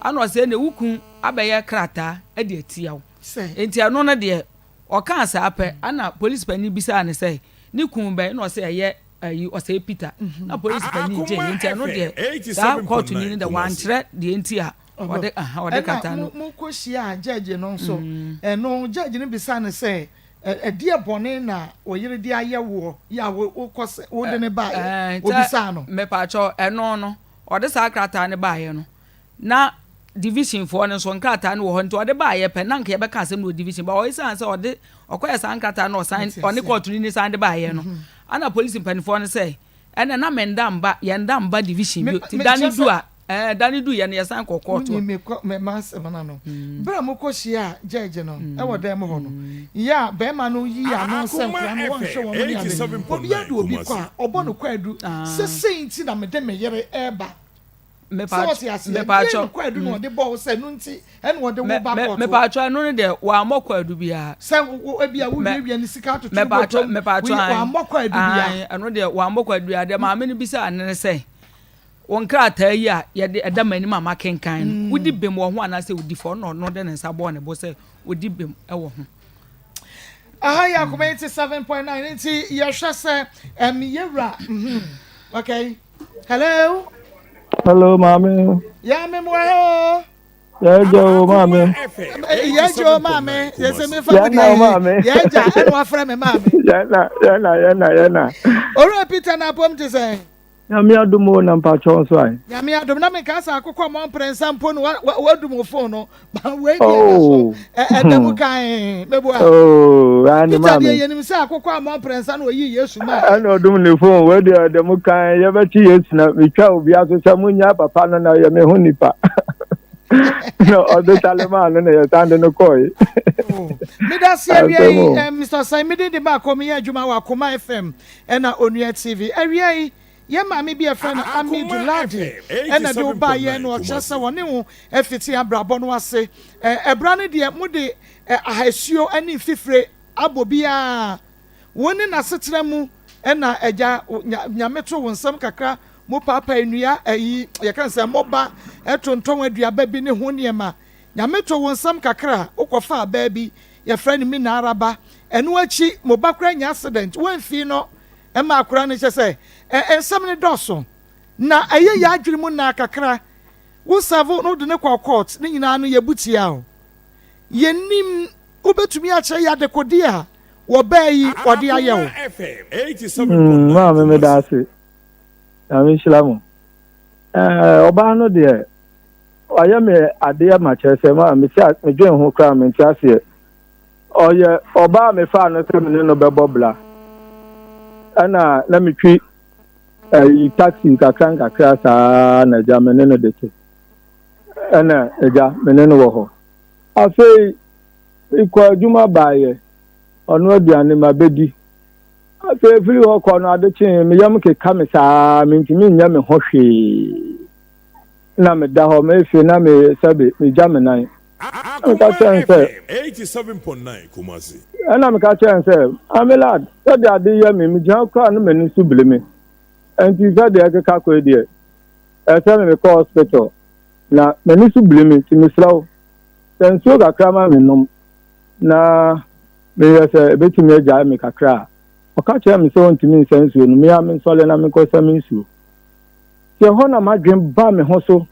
ana ɔsɛ ɛnna wo kun abɛyɛ krataa de atia wo nti ɛno no deɛ ɔkaa saa pɛ ana polisi panin bisaa ne sɛ ne kun bɛn na ɔsɛ ɛyɛ ayi ɔsɛe Peter na polisi panin gye ne nti ɛno deɛ saa kɔɔto ni no deɛ wankyerɛ deɛ nti a ɔde aha ɔde kata no. Ɛna mo kɔ hyia judge no nso ɛno judge no bisa no sɛ ɛdeɛ bɔne na ɔyere de ayɛ woɔ yɛ a wokɔ sɛ wode ne baeɛ obisaa no. Mepaakyɛw ɛno no ɔde saa krataa no baeɛ no na division foɔ no nso nkrataa no wɔ hɔ nti ɔde baeɛ pɛ na nka yɛbɛka asɛm no wɔ division ba ɔyɛ sɛ ɔde ɔkɔyɛ saa nkrataa no ɔsan ɔne kɔɔto no ni san de baeɛ no ana polisi mpanimfoɔ no sɛ ɛnna na menda mba yɛnda mba division bio ti da ne du a ɛɛ da ne du yɛ no yɛsan kɔ kɔɔto. Wonyi me kɔ mɛ ma asɛm no ano bere a mokɔ hyia judge no ɛwɔ dan mu hɔ no yɛ a bɛrima no yi ano sɛ nkora no wɔnhwɛ wɔn ne ade obiara de obi kɔ a ɔbɔ no kwaadu sɛ sei nti na mede me yere ɛreba. Sɛ wɔte aseɛ, deɛn ne kwaadu na ɔde bɔɔ wo sɛ ɛno nti ɛna ɔde wo ba kɔɔto? Mepatwɔ ɛno no deɛ wammɔ kwaadu biara. Sɛ wo ebi a wowiawia ne sika atoto ne bɔtɔm, wammɔ kwaadu biara. Ɛno deɛ wammɔ kwaadu biara. Deɛ maame no bisaa no ne sɛ, wo nkrataa yi a yɛde ɛda m'anim a makenkan no, wodi bem wɔ ho anaasɛ wodi fɔ? Ɛna ɔno de ne nsa bɔɔ ne bo sɛ ɔdi bem wɔ ho. Aha yɛ Akoma 87.9 nti yɛhwɛ sɛ ɛm yɛwura okay. Hello. Hello, maame. Ya me mo ha o. Yɛ gya o maame. Yɛ gya o maame. Yɛ sɛ mi fa mu di yɛ gya ɛna wafrɛ me maame. Yɛ na yɛ na yɛ na yɛ na. Owura Peter na apom te sɛn. Nyame adom o na mpakyɛw nso ae. Nyame adom na meka sɛ akokɔ mmɔ mprɛnsa mpo no wadum wo phone no wei deɛ da so ɛda mu kan meboa. Oh, ani Peter maame. deɛ yɛnim sɛ akokɔ ammɔ mprɛnsa na ɔyii Yesu maa. Ɛna ɔdum ne phone wei deɛ ɛda mu kan yɛbɛkye Yesu na metwa obi aso sɛ munya papa no na ɔyɛ me ho nipa. Na ɔde tale maa no na yɛsan de no kɔe. Meda se awia yi Mr. San mede de baakɔ meyɛ adwuma wɔ Akoma FM ɛna Onua TV. Awia yi, yɛn maame bi a yɛfrɛ no Ami Dulade na ɛde wo baeɛ na ɔkyerɛ sɛ ɔne wo fiti abrabɔ no ase. Ɛbra no deɛ mode ahasuo ne mfifire abɔ biara. Wo ne n'asetena mu na agya Nyame to wo nsam kakra, mo paapae nnua ayi yɛka no sɛ moba tontɔn aduaba bi ne ho nneɛma. Nyame to wo nsam kakra a, wokɔfa abaa bi yɛfrɛ no Mina Araba. Ɛno akyi mo ba koraa nya accident, woamfii no ma akwadaa no kyɛ sɛ nsɛm no dɔɔso na ɛyɛ yɛn adwene mu naa kakra. Wo serve no wode no kɔɔ court ne nyinaa no yɛbu tia o. Yɛnnim wobɛtumi akyerɛ yɛ adekodeɛ a wɔbaa yi wɔde ayɛ wo. Mm, maame meda ase. Nyame nhyira mo. Eh, ɔbaa no deɛ wayɛ me adeɛ ma kyerɛ sɛ ma mete medwen ho koraa mente aseɛ. Ɔyɛ ɔbaa a mefaa no sɛ me ne no bɛbɔ bra. Ɛna na metwi ɛyi taxi nkakra nkakra saa na agya me ne no de te. Ɛna agya me ne no wɔ hɔ. Afei mekɔ adwuma baeɛ, ɔno aduane ma bɛdi. Afei firi hɔ kɔ no ade kyee me yam keka me saa mentumi nyɛ me ho hwee. Na meda hɔ mefe na me sɛbe megya me nan. Ɛna meka kyerɛɛ no sɛ, Ɛna meka kyerɛɛ no sɛ, Amilad, sɛdeɛ ade yɛ me, megyina koraa no m'ani so biri me. Ɛnti sɛdeɛ ɛkeka kɔ yi deɛ, ɛsɛ sɛ mekɔ hospital. Na m'ani so biri me, nti mesrɛ wo, sɛ nsuo kakra ma mennom na mehwɛ sɛ ɛbɛtumi agyae me kakra a. Ɔka kyerɛɛ me sɛ ɔntumi nsa nsuo no, me ara mensɔre na menkɔsa me nsuo. Nti ɛhɔ na m'adwene baa me ho so.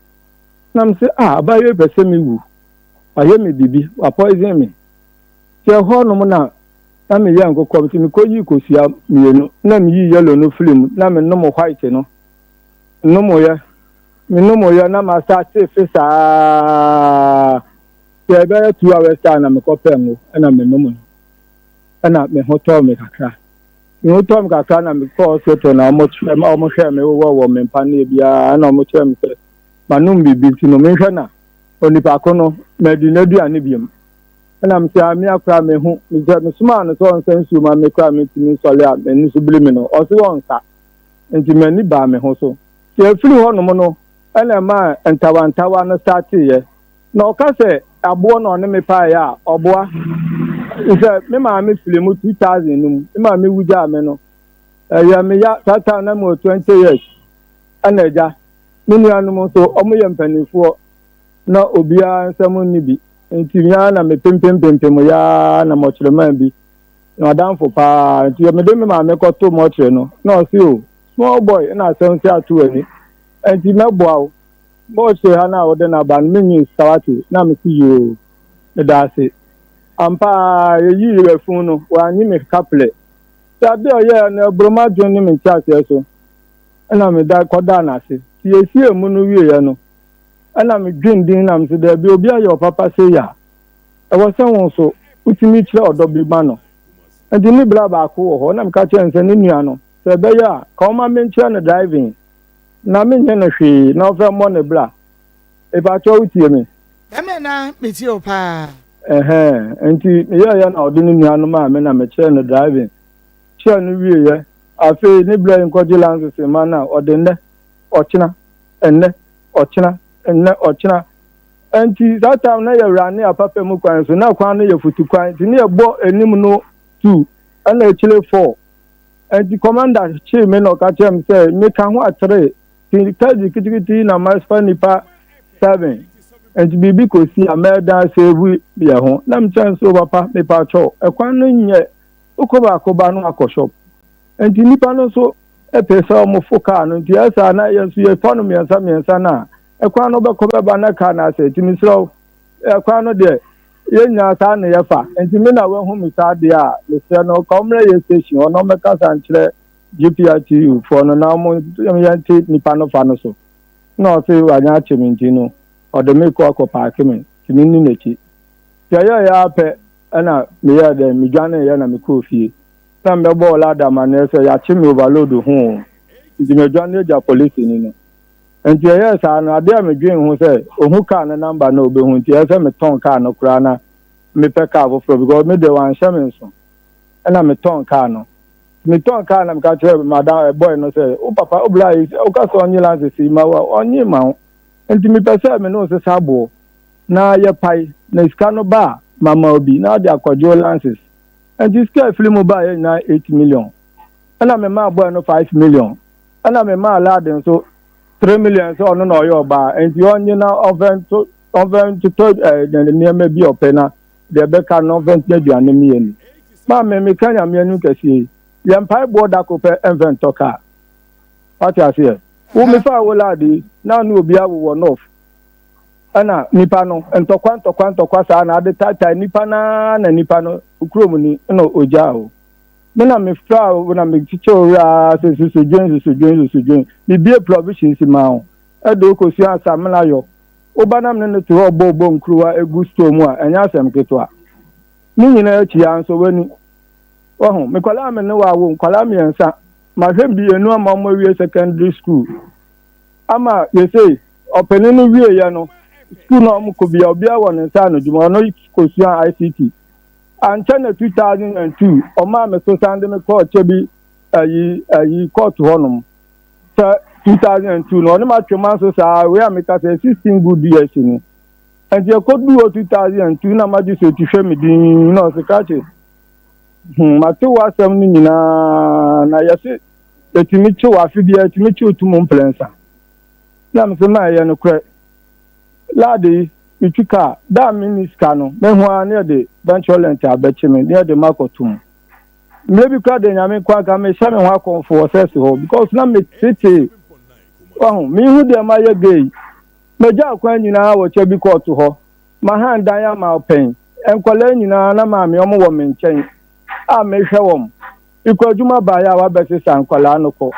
Na me se, ah, abaayewa yi pɛ sɛ me wu. Wayɛ me biribi, wa poison me. Nti ɛhɔ nom na na me yɛ nkokɔ, nti me kɔ yii kosua mienu, na me yii yellow no firi mu, na me nom white no. Nomoyɛ, me nomoyɛ na ma starte fe saa. Nti ɛbɛyɛ 2 hours time na me kɔ pɛ ngo, ɛna me nomoyɛ. Ɛna me ho tɔɔ me kakra. Me ho tɔɔ me kakra na me kɔ hospital na ɔmo kyerɛ, ɔmo hwɛɛ me wowɔ wɔ me mpaneɛ biara, ɛna ɔmo kyerɛ me sɛ manom biribi nti no menhwɛ na onipa ko no madi n'aduane biom. Ɛna mese a mea koraa mehu mesɛ mesomaa no sɛ ɔnsa nsuo ma me koraa mentumi nsɔre a m'ani so biri me no ɔse ɔnsa nti m'ani baa me ho so. Nti ɛfiri hɔ nom no ɛna ɛmaa ntawantawa no starteeɛ. Na ɔka sɛ aboɔ na ɔne me paeɛ a, ɔboa. Sɛ me maame firi mu 2000 no mu, me maame wu gyaa me no, ɛyɛ me ya. Saa time na mewɔ 20 years. Ɛna agya, me nuanom nso, wɔyɛ mpanimfoɔ na obiara nsam nni bi. Nti me ara na mepempempempem yɛ ara na mɔkyerɛmaa bi. Na ɔdamfo paa. Nti mede me maame kɔto mɔkyerɛ no, na ɔse o, small boy na asɛm sɛ ato w'ani. Nti mɛboa wo. Mɔkyerɛ ha no a wode no aba no, menyi sika wate. Na mese yoo, meda ase. Ampa ara, yɛyii afunu no, wannye me kaplɛ. Nti ade a ɔyɛɛ no, ɛboro m'adwene ne me nteaseɛ so. Ɛna meda kɔdaa no ase. Nti yɛsiee mu no wieeɛ no, ɛna medwen din na mese daabi, obi ayɛ ɔpapa sei a, ɛwɔ sɛ wo nso wotumi kyerɛ ɔdɔ bi ma no. Nti ne bra baako wɔ hɔ, na meka kyerɛɛ no sɛ ne nua no, sɛ ɛbɛyɛ a, ka ɔma menkyerɛ no driving na menyɛ no hwee na ɔmfa mmɔ ne bra. Mepakyɛw wotie me? Bɛmɛ na metie wo paa. Ɛhɛn, nti meyɛeɛ na ɔde ne nua no maa me na mekyerɛɛ no driving. Kyerɛɛ no wieeɛ, afei ne bra yi nkɔgye license mma no a, ɔde nnɛ, ɔkyena, ɛnnɛ, ɔkyena, nnɛ, ɔkyena. Nti saa time na yɛ runne apapa mu kwan so, na kwan no yɛ futu kwan, nti ne yɛbɔ anim no two, ɛna akyire four. Nti commander kyee me na ɔka kyerɛɛ me sɛ meka ho atere, nti taxi kitikiti yi na mafa nipa seven, nti biribi kɔsi a mɛdan save yɛ ho. Na mekyerɛ no sɛ o papa mepakyɛw, ɛkwan no nyɛ, wokɔ baako ba no akɔ shop. Nti nipa no nso pɛ sɛ wɔfo kaa no nti ɛyɛ saa na yɛn nso yɛfa no mmiɛnsa mmiɛnsa no a ɛkwan no bɛkɔ bɛba na kaa no asɛ nti mesrɛ wo ɛkwan no deɛ yɛn nyinaa saa na yɛfa nti me na wahu me saa deɛ a mesrɛ no ka ɔmmrɛ yɛ station hɔ na ɔmmɛkasa nkyerɛ GPRTU foɔ no na ɔmo yɛnte nipa no fa no so na ɔse wanya akye me nti no ɔde me kɔ akɔ paake me nti menni n'akyi nti ɛyɛɛyɛ ara pɛ ɛna meyɛɛ dɛn medwaneeɛ na mekɔɔ fie na mebɛbɔɔ Lada amanneɛ sɛ yɛakye me overload ho o, nti madwane agya polisini no. Nti ɛyɛɛ saa no, adeɛ a medwen ho sɛ ɔhu kaa no number no a ɔbɛhu nti ɛyɛ sɛ metɔn kaa no koraa na mepɛ kaa foforɔ because me deɛ wanhyɛ me nso ɛna metɔn kaa no. Metɔn kaa na meka kyerɛ madam eh, boy no sɛ wo papa wo bla yi sɛ woka sɛ ɔnye license yi ma wo a ɔnye ma wo nti mepɛ sɛ me ne wo sesa aboɔ na yɛpae na sika no ba a mama obi na ɔde akɔgye wo license. Nti sika a ɛfiri mu baeɛ nyinaa 8 million. Ɛna memaa boy no 5 million. Ɛna memaa lad nso 3 million sɛ ɔno na ɔyɛ ɔbaa nti ɔnye na ɔmfa nto ɔmfa ntotɔ ɛɛ nneɛma bi a ɔpɛ na deɛ ɛbɛka no ɔmfa ntua aduane mmienu. Maame meka nyame anim kɛseɛ yi yɛ mpaeboɔ da ko pɛ ɛmfa ntɔ kaa. Wate aseɛ? Wo mefaa wo lad yi na ne obi awo wɔ north. Ɛna nipa no ntɔkwa ntɔkwa ntɔkwa saa na ade taataa nipa no ara na nipa no kurom ni na ogyaa o. Me na mefra o na mekyekyɛ o werɛ ara sɛ susudwen susudwen susudwen. Mebie provisions maa wo ɛde wo kosua asamena yɔ. Wo ba na me ne no te hɔ ɔbɔ bɔ nkuruwa egu store mu a ɛnyɛ asɛm ketewa. Ne nyinaa akyi a nso w'ani. Wahu, me nkwadaa a me ne wo awo nkwadaa mmiɛnsa mahwɛ mmienu ama wɔn awie secondary school. Ama yɛsei ɔpanin no wieeɛ no, sukuu no a wɔkɔ bia obiara wɔ ne nsa ano dwuma, ɔno kɔsua ICT. Ankyɛ na 2002 ɔmaa me so san de me kɔɔ kyɛ bi ayi ayi kɔɔto hɔnom. Sɛ 2002 no ɔne matwe ma nso saa wei a meka sɛ 16 good years ni. Nti ɛkɔduu hɔ 2002 na magye so ti hwɛ me din na ɔse krakye hmm, mate wo asɛm no nyinaa na yɛse yɛtumi kyew afe biara yɛtumi kyew to mu mprɛnsa. Na mese ma ɛyɛ nokorɛ. Laade yi, metwi kaa, da a menni sika no, mɛhu ara ne yɛde bɛnkyerɛlɛnt abɛkye me ne yɛde makɔto mu. Mmerɛ bi koraa deɛ Nyame nko anka mehyɛ me ho akɔmfo wɔ sɛse hɔ because na metetee. Wahu, menhu deɛ mayɛ gay. Magya akwan nyinaa wɔ kyɛ bi kɔɔto hɔ. Mahan dan ama ɔpɛn. Nkwadaa nyinaa na maame wɔn wɔ me nkyɛn a mehwɛ wɔn. Mekɔ adwuma baeɛ a wabɛsesa nkwadaa no kɔ.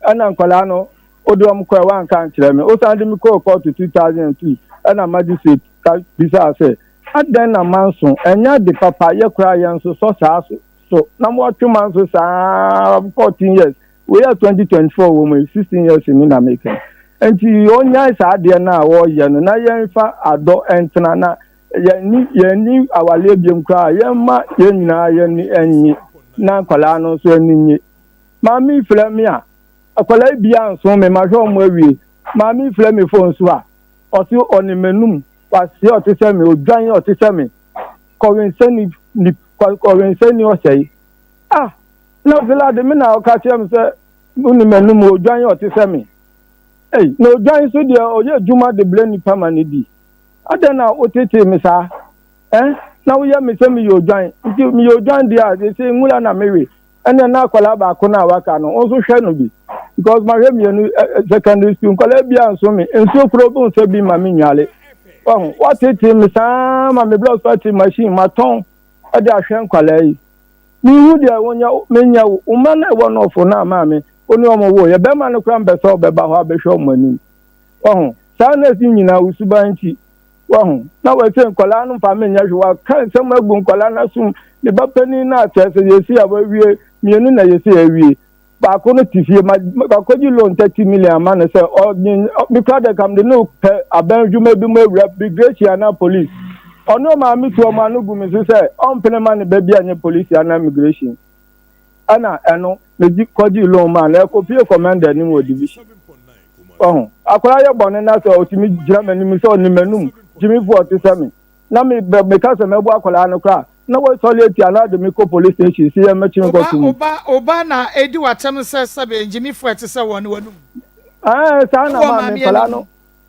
Ɛna nkwadaa no wode wɔn kɔɛ woanka ankyerɛ me. Wosan de me kɔɔ kɔɔto 2002 ɛna magistrate ka bisaa sɛ adɛn na manso ɛnyɛ ade papa yɛ koraa yɛn nso sɔ saa so so na moatwe manso saa 14 years wei yɛ 2024 wɔ mu yi 16 years ni na meka nti ɔnyae saa adeɛ no a wɔreyɛ no na yɛmfa adɔ ntena na Yɛnni yɛnni awaleɛ biom koraa yɛmma yɛn nyinaa yɛn ani nnye na nkwadaa no nso ani nnye. Maame yi frɛ me a, akwadaa yi biara nso me mahwɛ wɔn awie. Maame yi frɛ me phone so a, ɔse ɔne m'anum. Kwasea ɔte sɛ me, odwan ɔte sɛ me, kɔwensani ni kɔwensani ɔsɛe. Ah, na Vlad me na ɔka kyerɛ me sɛ wone m'anum odwan ɔte sɛ me. Ei, na odwan nso deɛ ɔyɛ adwuma de brɛ nipa ma no di. Adɛn na wotetee me saa? Eh, na woyɛ me sɛ meyɛ odwan. Nti meyɛ odwan deɛ a, seesei nwura na mewe. Ɛnna na akwadaa baako no a waka no, wo nso hwɛ no bi. Because mahwɛ mmienu secondary school, nkwadaa bi anso me. Nsuo koro bi nsa bi ma me nnuale. Wahu, watetee me saa ma me blood factory machine matɔn de ahwɛ nkwadaa yi. Mehu deɛ wonyɛ, menyɛ wo. Wo mma no a ɛwɔ nɔɔfo no a maame, wo ne wɔn woeɛ. Bɛrima no koraa mpɛ sɛ ɔbɛba hɔ abɛhwɛ wɔn anim. Wahu, saa nurse yi nyinaa wo suban nti. Wahu, na wɔse nkwadaa no mfa me nyɛ hwee. Waka nsɛm agu nkwadaa no asom. Me ba panin no a kyerɛ sɛ yɛsi a wawie, mmienu na yɛsi awie. Baako no te fie, ma wakɔgye loan 30 million ama no sɛ ɔnye, me kora deɛ ka mede no pɛ abɛn adwuma bi mu awura migration anaa police. Ɔne ɔmaame tu ɔmo ano gu me so sɛ ɔmpene ma ne ba bi anyɛ police anaa migration. Ɛna ɛno, megye kɔgye loan maa no, ɛkɔpie commander anim wɔ division. Wahu? Akwadaa yɛ bɔne na sɛ ɔtumi gyina m'anim sɛ ɔnim m'anum, gyimifoɔ ɔte sɛ me, na me bɛ meka sɛ mɛbɔ akwadaa no koraa, na wasɔre atia na ɔde me kɔ police station sɛ yɛmmɛkye me kɔto mu. Oba, oba na edi w'atɛm sɛ sɛbe ngyimifoɔ ɛte sɛ wɔn ne w'anum. Ɛɛ, saa na Wɔ maame maame nkwadaa anim. no,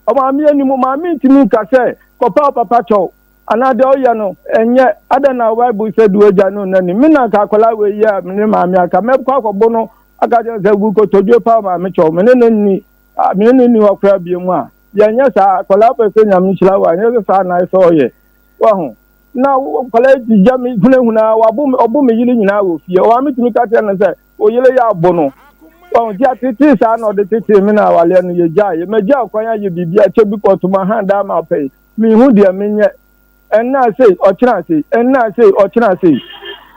ɔmaame anim, maame ntumi nka sɛ kɔpa wo papa kyɛw, anaa deɛ ɔyɛ no ɛnyɛ, adɛn na Bible sɛ di w'agya ne wo na ni, me na nka akwadaa wei yɛ a me ne maame aka, mɛkɔ akɔbo no aka kyerɛ no sɛ gu kotodwe pa maame kyɛw, me ne no nni, me ne no nni hɔ koraa bio mu a, yɛnyɛ saa, akwadaa pɛ sɛ Nyame nhyira wo a, ɛnyɛ sɛ saa na ayɛ sɛ ɔyɛ, wahu, na akwadaa yi gya me hunahuna, wabo me, ɔbo me yere nyinaa wɔ fie, ɔmaame tumi ka kyerɛ no sɛ, wo yere yɛ abo no, wahu, nti atetee saa na ɔde tetee me na awaleɛ no yɛgyaeɛ, magya kwan ayɛ biribi akyɛ bi kɔto ma han daa ma pɛi, menhu deɛ menyɛ, ɛnna sei, ɔkyena sei, ɛnna sei, ɔkyena sei,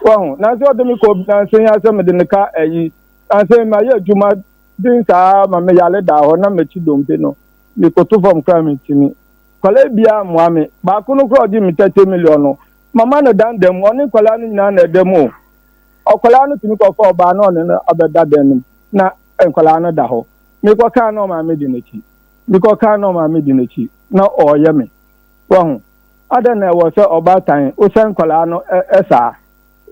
wahu, nanso ɔde me kɔ nansa yi ara sɛ mede ne ka ayi, nansa yi mayɛ adwuma den saa ma me yare daa hɔ na m'akyi dompe no, mekoto fam koraa mentumi. Nkwadaa biara mmoa me, baako no koraa ɔgye me 30 million no, mama no dan da mu, ɔne nkwadaa no nyinaa na ɛda mu o. Ɔkwadaa no tumi kɔfa ɔbaa na ɔne no abɛda dan no mu na nkwadaa no da hɔ. Mekɔkaa na ɔmaame di n'akyi, mekɔkaa na ɔmaame di n'akyi na ɔreyɛ me. Wahu? Adɛn na ɛwɔ sɛ ɔbaatan wosɛ nkwadaa no saa?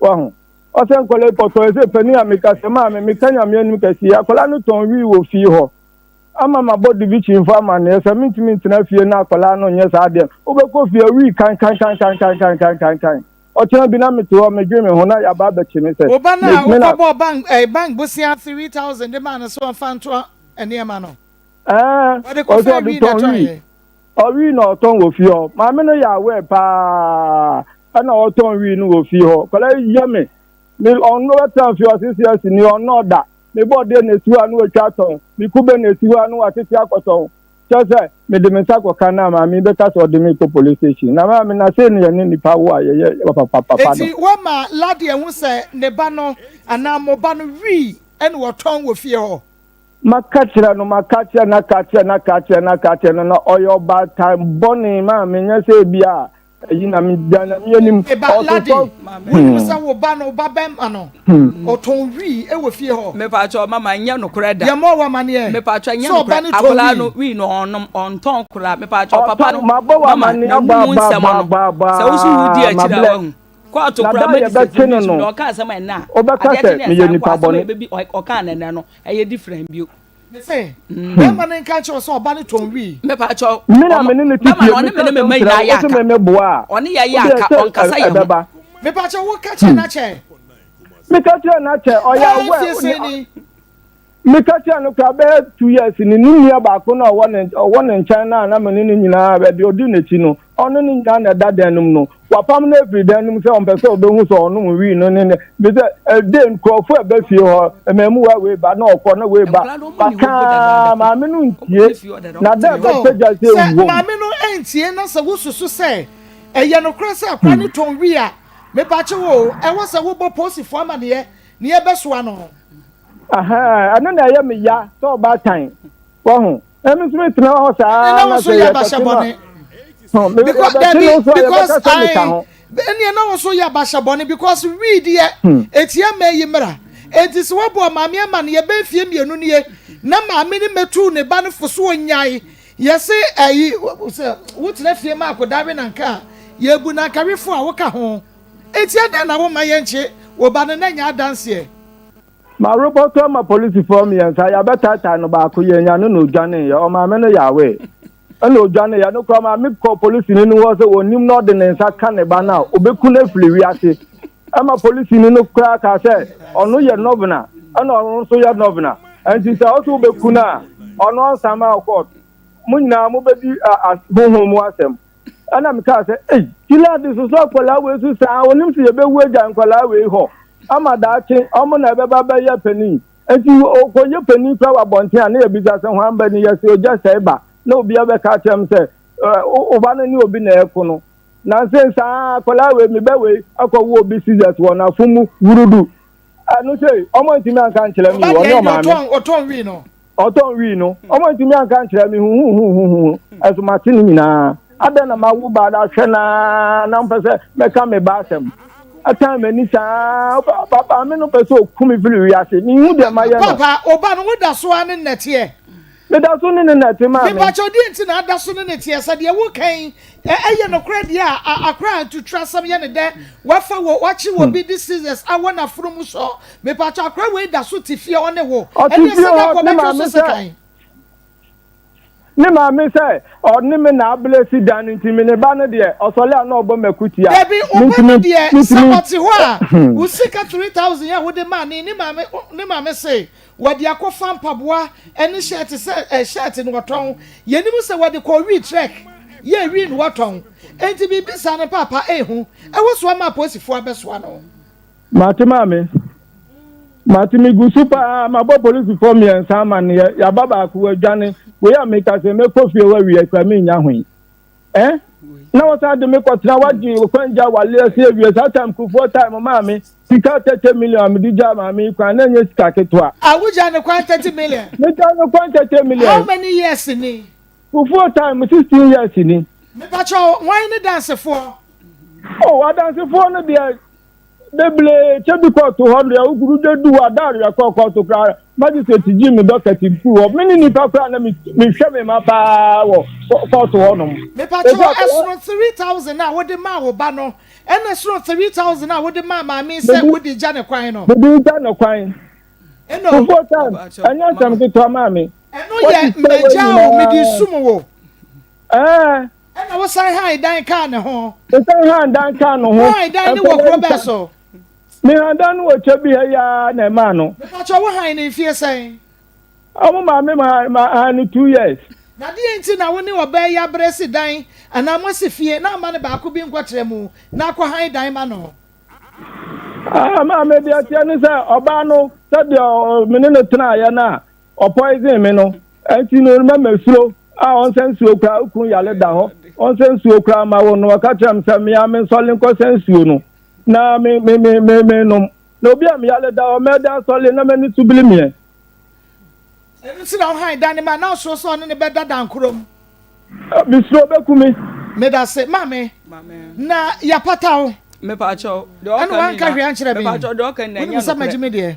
Wahu? Ɔsɛ nkwadaa yi pɔtɔɔ sɛ panin a meka sɛ maame meka nyame anim kɛse akwadaa no tɔn wii wɔ fie hɔ ama mabɔ divikyinfo amanneɛ sɛ mentumi ntena fie na akwadaa no nyɛ saa adeɛ wobɛkɔ fie wii kan kan kan kan kan kan kan kan kan ɔkyena bi na mete hɔ medwe me ho na yɛaba abɛkye me sɛ Wo ba no a wokɔbɔɔ bank eh, bank bosea 3000 de maa no sɛ ɔmfa nto nneɛma no. Ɛɛ, Ɔde ɔsɛ kɔfaa ɔde wii na tɔn wii. ɛtɔeɛ. Ɔwii na ɔtɔn wɔ fie hɔ. Maame no yɛ aware paa ɛna ɔtɔn wii no wɔ fie hɔ. Akwadaa yi yɛ me. Me ɔno bɛtena fie ɔse siasi ni ɔnnɔ da. Me bɔdeɛ na esi hɔ a na watwa atɔn. Me kube na esi hɔ a na watete akɔtɔn. Kyerɛ sɛ mede me nsa kɔka no a maame yi bɛka sɛ ɔde me kɔ police station. Na maame na sei ne yɛne nnipa wo a yɛyɛ papapapa no. Enti woama Ladi ahu sɛ ne ba no anaa mo ba no wii ɛna ɔtɔn wɔ fie hɔ? Maka kyerɛ no, maka kyerɛ no, aka kyerɛ no, aka kyerɛ no, aka kyerɛ no, na ɔyɛ ɔbaatan bɔne maa me, nyɛ sɛ ebi a ayi na me gya na me anim. Me ba Ladi, Ɔsosɔ. wonim sɛ wo ba no, wo ba bɛrima no, ɔtɔn wii wɔ fie hɔ? Mepakyɛw mama ɛnyɛ nokorɛ da. Yɛmmɔɔ wo amaneɛ Mepakyɛw ɛnyɛ sɛ ɔba nokorɛ no tɔn akwadaa wii? no wii no ɔnnom ɔntɔn koraa mepakyɛw papa Ɔtɔn, no mabɔ wo mama amaneɛ na abɔ mu abɔ nsɛm abɔ no abɔ abɔ sɛ woso wodi aa, akyire a mabrɛ. wahu kɔɔto Na koraa da a magistrate yɛbɛkye no no nso no, deɛ ɔka asɛm a ɛnnɛ a wobɛka adeɛ sɛ kye ne meyɛ ɛsan kɔ nipa asɛm a bɔne. ɛbɛbi ɔkaa no ɛnnɛ no ɛyɛ different bio. Mese, bɛrima no nka nkyerɛ wo sɛ ɔba no tɔn wii. Mepakyɛw, Me na ɔno, me ne no te bɛrima fie, no, ɔne meka me ne me asɛm mma kyerɛ nyinaa wo, yɛ wo se aka. me meboa a, Ɔne yɛ yɛ wodeɛ aka, sɛ ɔnkasa yɛn ho. ɛbɛba. Mepakyɛw, woka kyerɛ no akyɛ? Meka kyerɛ no akyɛ, ɔyɛ Bɛyɛ aware. mfie sɛn ni? Meka kyerɛɛ no koraa bɛyɛ 2 years ni, ne nua baako no a ɔwɔ ne ɔwɔ ne nkyɛn no a na me ne no nyinaa baabi a ɔdi n'akyi no, ɔne no nyinaa na ɛda dan no mu no, wapam no afiri dan no mu sɛ ɔmpɛ sɛ ɔbɛhu sɛ ɔnom wii no ne ne bi sɛ ɛde nkurɔfoɔ a ɛba fie hɔ, mmamuwa wei ba na ɔkɔ na wei ba, Nkwadaa no, wɔn nni hɔ mpo bakaa dadaada. maame no Wɔn ntie, nni fie hɔ dada, na wɔn da te me hɔ. Oh, ɛbɛpagya sɛ sɛ wom. maame no antie na sɛ wosusu sɛ ɛyɛ nokorɛ sɛ akora no tɔn wii a, mepakyɛw o, ɛwɔ sɛ wobɔ polisifoɔ amaneɛ na yɛbɛsoa no. Ahaa, ɛno na ɛyɛ me ya sɛ ɔbaatan. Wahu? Ɛmi nso metena hɔ saa na na sɛ sɛ yɛ abahyɛ yɛbɛte no bɔne. a, Because yɛbɛte dabi no nso a because yɛbɛka sɛ meka I ho. ɛnneɛ na wo nso yɛ abahyɛ bɔne because wii deɛ etia mma yi mmra. Enti sɛ wɔbɔ maame ama no yɛbɛn fie mmienu nie na maame no mɛtu ne ba no fo so ɔnyae. Yɛse ɛyi sɛ wotena fie ma akodaa we nanka a, yɛbu nankawefo a woka ho. Enti adɛn na womma yɛnkye wo ba no na nya adanseɛ? Marepɔto ama polisifoɔ mmiɛnsa, yɛabɛtaataa no baako, yɛannya no na ɔdwaneeɛ. Ɔmaame no yawee ɛna ɔdwaneeɛ. Ɛno koraa ɔmaame kɔɔ polisini no hɔ sɛ ɔnnim na ɔde ne nsa ka ne ba no a, ɔbɛku no afiri wiase. Ɛma polisini no koraa kaa sɛ ɔno yɛ nɔvena ɛna ɔno nso yɛ nɔvena. Ɛnti sɛ ɔsɛ wobɛku no a, ɔno ɔnsan ma wo kɔɔto. Mo nyinaa mobɛdi honhom mu asɛm. Ɛna mekaa sɛ, Ei, Gilead soso akwadaa wei so saa, onim sɛ yɛbɛwu agya nkwadaa wei hɔ ama daakye ɔmo na ɛbɛba bɛyɛ panin. Nti ɔkɔyɛ panin koraa wɔ abɔnten a na yɛbisa sɛ hwan ba ni, yɛse ogya sɛe ba, na obiara bɛka akyerɛ me sɛ wo ba no ne obi na ɛko no. Nanse saa akwadaa wei, me ba wei akɔwo obi scissors wɔ n'afo mu wurudu. Ɛno sei, ɔmo antumi anka ankyerɛ me o, ɔne ɔmaame. Ɔtɔn wii no. Ɔtɔn wii no, ɔmo antumi anka ankyerɛ me huhuhuhuhu, ɛso mate ne nyinaa. Adɛn na mawo ba na ahwɛ no ara na ɔmpɛ sɛ mɛka me ba asɛm? Atan m'ani saa, maame no pɛ sɛ oku me firi wiase, menhu deɛ mayɛ no. Papa, wo ba no, woda so ara ne no teɛ? Meda so ne no na ɛte maame. Mepakyɛw deɛ nti na ada so ne no teɛ? Sɛ deɛ woka yi ɛyɛ nokorɛ deɛ a, akora a ntuturasɛm yɛ ne dɛ, wafa wɔ, wakye wɔ bi de scissors awɔ n'afono mu sɔ. Mepakyɛw akora wei da so te fie ɔne wo? Ɔte Ɛneɛ fie sɛ hɔ, da ne kɔ bɛtwe maame so sɛ sekan. Ne maame sɛ ɔne me na ablesi dan no nti me ne ba no deɛ ɔsɔle a na ɔbɔ m'akutia. Dabi, wo ba no Mentumi deɛ sɛ mentumi ɔte hɔ a, wo sika 3000 a wode maa ne ne maame ne maame se Wɔde akɔfa mpaboa ne shirt sɛ eh, shirt no wɔtɔn. Yɛnim sɛ wɔde kɔɔ wii trek yɛɛ wii no wɔtɔn. Enti biribi saa no paapa ehu ɛwɔ so ama apolisifoɔ abɛsoa no. Mate maame. Mate megu so paa mabɔ polisifoɔ mmiɛnsa amaneɛ yaba baako wadwane wei a meka sɛ mɛkɔ fie hɔ awia kura mennya hwee. Eh? Na wɔsan de me kɔtena wagye kwan gya wale ase awie saa time kufuor time maa me sika 30 million a mede gyaa maame yi kwan na ɛnyɛ sika ketewa. Ah wogyaa no kwan 30 million? Megyaa no kwan 30 million. How many years ni? Kufuor time 16 years ni. Mepakyɛw hwan ne dansefoɔ? Oh adansefoɔ no deɛ Bebree kyɛ bi kɔɔto hɔ deɛ wokuru dwa du hɔ a da awerɛ kɔɔ kɔɔto koraa magistrate gyee me dɔkɛt firi hɔ me ne nipa koraa na mehwɛ me ma paa wɔ kɔɔto hɔ nom. Mepakyɛw ɛsono 3000 a wode maa wo ba no ɛna ɛsono 3000 a wode maa maame sɛ wode gya ne kwan no. Mede gya no kwan. Fufuo time ɛnyɛ nsɛm ketewa maame. Ɛno yɛ mmɛgya o mede sum wo. Ɛɛ. Ɛna wosan han dan kaa ne ho. Mesan han dan kaa no ho. Wo han dan no wɔ kuro bɛn so? Me han dan no wɔ kyɛ bi ha yi ara na ɛmaa no. Mepakyɛ wo han no mfie sɛn? Ɔmo maa me ma han no two years. Na deɛn nti na wo ne ɔbaa yi abrɛ si dan anaa moasi fie na amma no baako bi nkɔtra mu na akɔ han dan ma no? Ah, maame deɛ ɛteɛ ne sɛ ɔbaa no sɛdeɛ me ne no tenaeɛ no a Ɔpoison me no nti no ma mesuro a ɔnsɛ nsuo koraa wo kun yale da hɔ ɔnsɛ nsuo koraa ma wo no ɔka kyerɛ me sɛ mea mensɔle nkɔsɛ nsuo no na me me me me me nom na obi a meyale da hɔ mɛda asɔle na m'ani so bili meɛ. Ɛno nti na wohan dan no ma na wosuro sɛ ɔne no bɛda dan korɔ mu. Mesuro ɔbɛku me. Medase maame na yapata wo. Mepakyɛw deɛ ɔka ɛna wanka hwee ankyerɛ me. Mepakyɛw deɛ ɔka nyinaa nyɛ nokorɛ. Wonim sɛ magye me deɛ.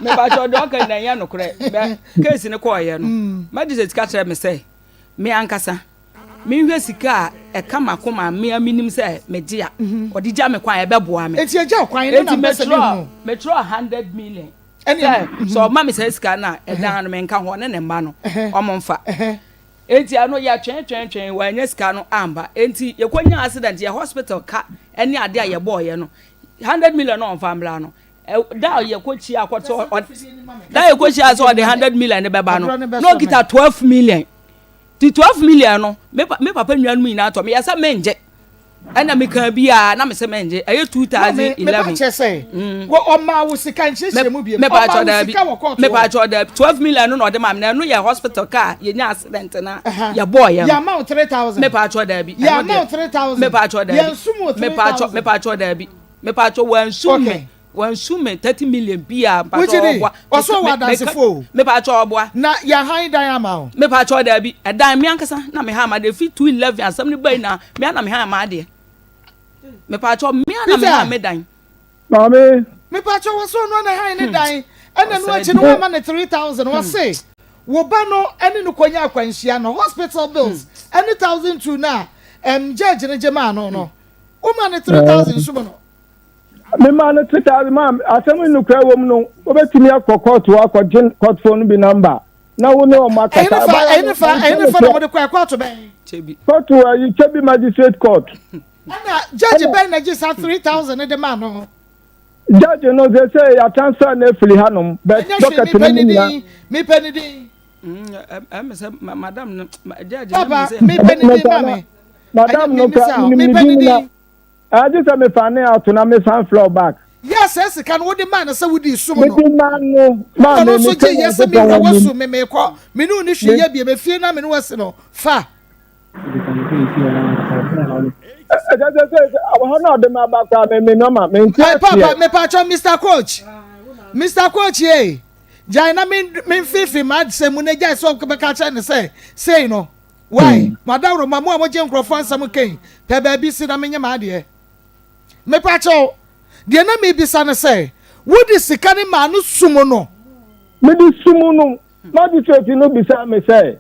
Mepakyɛw deɛ ɔka nyinaa nyɛ nokorɛ. Bɛ case no kɔɔyɛ no. Magistrate ka kyerɛ me sɛ me ankasa menhwɛ sika a ɛka m'akoma a me a menim sɛ megye a ɔde gya me kwan a ɛbɛboa me. Enti egya kwan no na mpɛ sɛ mehu. Metwerɛ 100 million. Sɛ sɛ ɔma me saa sika no a ɛdan no menka ho ɔne ne mma no ɔmo mfa. Enti ɛno yɛ twɛn twɛn twɛn wanya sika no amba. Enti yɛkɔ nya accident yɛ hospital ka ɛne ade a yɛbɔɔ yɛ no 100 million na ɔmfa mbra no da a yɛkɔ kyia akɔ sɛ da yɛkɔ kyia sɛ ɔde 100 million no bɛba no na ɔkita 12 million. Ti 12 million no me me papa nuanom nyinaa tɔ meyɛ sɛ mengye. Ɛna meka biara na mesɛ mengye ɛyɛ 2011. Mepa kyɛ sɛ mm. wɔ ɔmaa wo sika nkyerɛkyerɛ mu bi ɔmaa wo sika wɔ kɔɔto mepa kyɛ ɔda 12 million no na ɔde maa me na ɛno yɛ hospital car yɛnya accident na yɛbɔɔ yɛ no yɛama wo 3000 mepa kyɛ ɔda bi yɛama wo 3000 mepa kyɛ ɔda bi yɛnsum wo 3000 mepa kyɛ ɔda bi mepa kyɛ wɔansum me Wansu me 30 million bia mpatsɔ ɔboa. Ɔsɔ wɔ adansefo o. Mepatsɔ ɔboa. Na yɛ han dan ama wo. Mepatsɔ daabi. Ɛdan me ankasa na me han ma de fi 211 asɛm no bayi na me ana me han ma adeɛ. Mepatsɔ me ana me han me dan. Maame. Mepatsɔ wɔ so ɔno ana han ne dan. Ɛna no akyi no wama ne 3000 wɔse. Wo ba no ne no kɔnya akwanhyia no, hospital bills ne 1002 no a ɛm judge no gye maa no no, woma no 3000 sum no. Memaa no 3000 maa asɛm yi nokorɛ wɔ mu no, wobɛtumi akɔ kɔɔto hɔ akɔgye kɔɔtofoɔ no bi namba na wo ne wɔn akasa. Ɛhenefa ɛhenefa ɛhenefa na mode kɔɛ kɔɔto bɛn? Kɔɔto ayi Kyebi Magistrate Court. Ɛna judge bɛn na gye saa 3000 no de maa no? Judge no sɛ sɛ yɛ transfer no afiri hanom but Ɛnyɛ hwee docket no mepɛ mu ne nyinaa. din mepɛ ne din. Ɛmɛ sɛ madam no judge Papa mepɛ ne din ma me. Madam no kora menim ne Mepɛ ne din na din. agye sɛ mefa ne ato na mesan frɛ wo back. Yɛ sɛ sika no wode maa no sɛ wode sum no. Mede maa no maa Ɔno me nso mepɛ gye yɛ sɛ me Nyankopɔn wura anim. wasu me mekɔ me ne wo ne hwee Me yɛ biem efie na me ne wasi no fa. Papa mepatwɔ Mr Coach Mr Coach yei gyae na memfeefe m'asɛm mu na gyae sɛ ɔbɛka kyerɛ ne sɛ sei no why hmm. madaworo ma mo a mogye nkurɔfoɔ nsɛm kɛn pɛ baabi si na menyɛ m'adeɛ mepatwɔ deɛ na mebisa no sɛ wode sika ne maa no sum no mede sum no magistrate no bisa me sɛ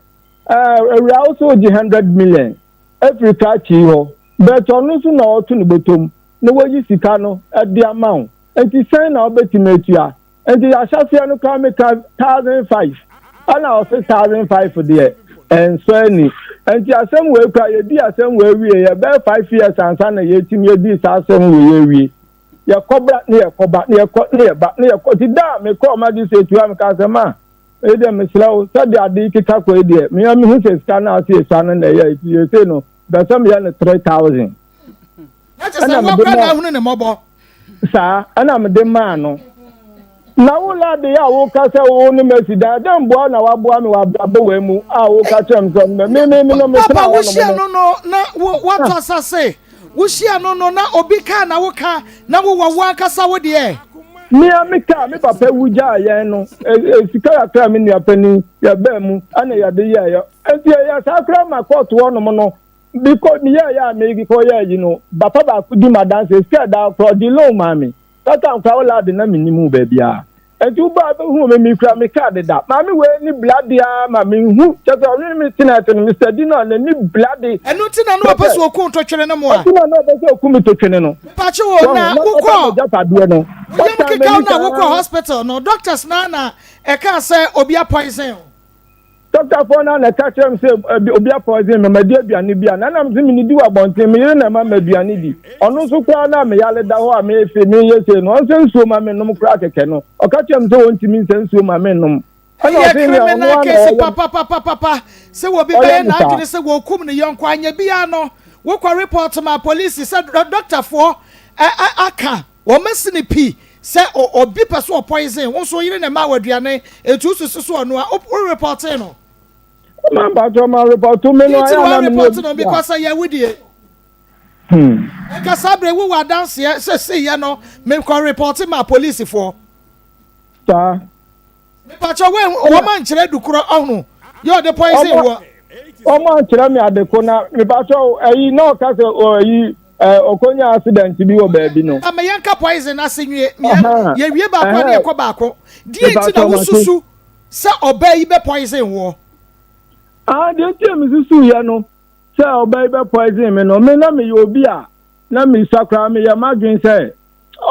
Eh, awuraa wo sɛ ogye 100 million afiri krakye yi hɔ, but ɔno nso na ɔto ne bɔtɔm na wayi sika no de ama wo, nti sɛn na wobɛtumi atua? Nti ahyɛseɛ no koraa meka 1005, ɛna ɔse 1005 deɛ ɛnsɔ ani. Nti asɛm wei koraa yɛdii asɛm wei wie yɛ bɛyɛ 5 years ansa na yɛtumi yɛdii saa asɛm wei awie. Yɛkɔ bra ne yɛkɔ ba ne yɛkɔ ne yɛba ne yɛkɔ, nti da a mekɔɔ magistrate hɔ a mekaa sɛ ma Wei deɛ mesrɛ wo, sɛdeɛ ade yi keka kɔ yi deɛ, me ara mehu sɛ sika no a ase esua no na ɛyɛ nti seesei no, mepɛ sɛ meyɛ no 3000. Na kyerɛ sɛ wo koraa na ahunu ne mmɔbɔ. Saa, ɛna mede maa no. Na wo lade a woka sɛ wo ne masi dan, dɛn mboa na waboa me wɔ abrabɔ wei mu a woka kyerɛ me sɛ me me me no metena Papa hɔ wohyia nom no no na wo woatɔ asase wohyia no no na obi kaa na woka na wowɔ wo ankasa wo deɛ. Me ara me kaa me papa wu gyaa yɛn no, sika kakra a me nua panin yɛbaa mu na yɛde yɛeɛ. Nti ɛyɛ saa koraa ma kɔɔto hɔnom no, mekɔ meyɛeɛ a mekɔyɛɛ yi no, papa baako di m'adanseɛ, sika ɛda hɔ koraa ɔde loan maa me. That time koraa wo lad na mennim wo baabiara. Nti wobaa bɛhuu me, mekura me kaa deda. Maame wei ani blade ara ma menhu, kyerɛ sɛ ɔne me tena ase no, Mister Dino a n'ani blade. Ɛno nti na na ɔpɛ sɛ ɔku wo totwene no moa? Ɛnti na na ɔpɛ sɛ ɔku me totwene no. Mpakye wo na wokɔ wo yam kekaw na wokɔ hospital no doctors na na ɛkaa sɛ obi apoison wo. Doctor foɔ no na ɛka kyerɛ me sɛ obi apoison me madi aduane bi a na nam sɛ menidi wɔ abɔnten me yere na ɛma me aduane di ɔno nso koraa na meyare da hɔ a mefe meyɛ sei no ɔnsɛ nsuo ma menom koraa kɛkɛ no ɔka kyerɛ me sɛ ɔntumi nsɛ nsuo ma menom. Ɛna Ɛyɛ ɔse nea ɔno criminal ara na case ɔyɛ papapapapa sɛ obi ɔyɛ bɛyɛ me saa. n'adwene sɛ wɔkum ne yɔnko anyɛ biara no wokɔ report ma polisi sɛ dɔktafoɔ aka wɔn asi ne pi sɛ obi pɛ so ɔpoison wo nso wo yere na ɛma wo aduane nti wosusu so ɔno a wo reporte no. Ma mpatsɔ ma report me no Deɛ nti ayɛ na na me ne report obi no a. because ɛyɛ wo die. Hmm. Nka saa bere wowɔ adanseɛ sɛ seiyɛ no mekɔ report ma polisifoɔ. Saa. Mepakyɛ wo wɔn ankyerɛ adukorɔ ɔhono yɛ ɔde poison wɔ. Wɔn ankyerɛ me adeko na mepakyɛ ɛyi na ɔka sɛ ɛyi ɔkɔnya accident bi wɔ baabi no. Ama yɛn ka poison ase nwie yɛ wie baako a ne yɛ kɔ baako deɛ nti na wosusu sɛ ɔbaa yi bɛ poison woɔ. Ah deɛ nti a mesusu yɛ no sɛ ɔbaa yi bɛ poison me no me na meyɛ obi a na mesua koraa meyɛ m'adwene sɛ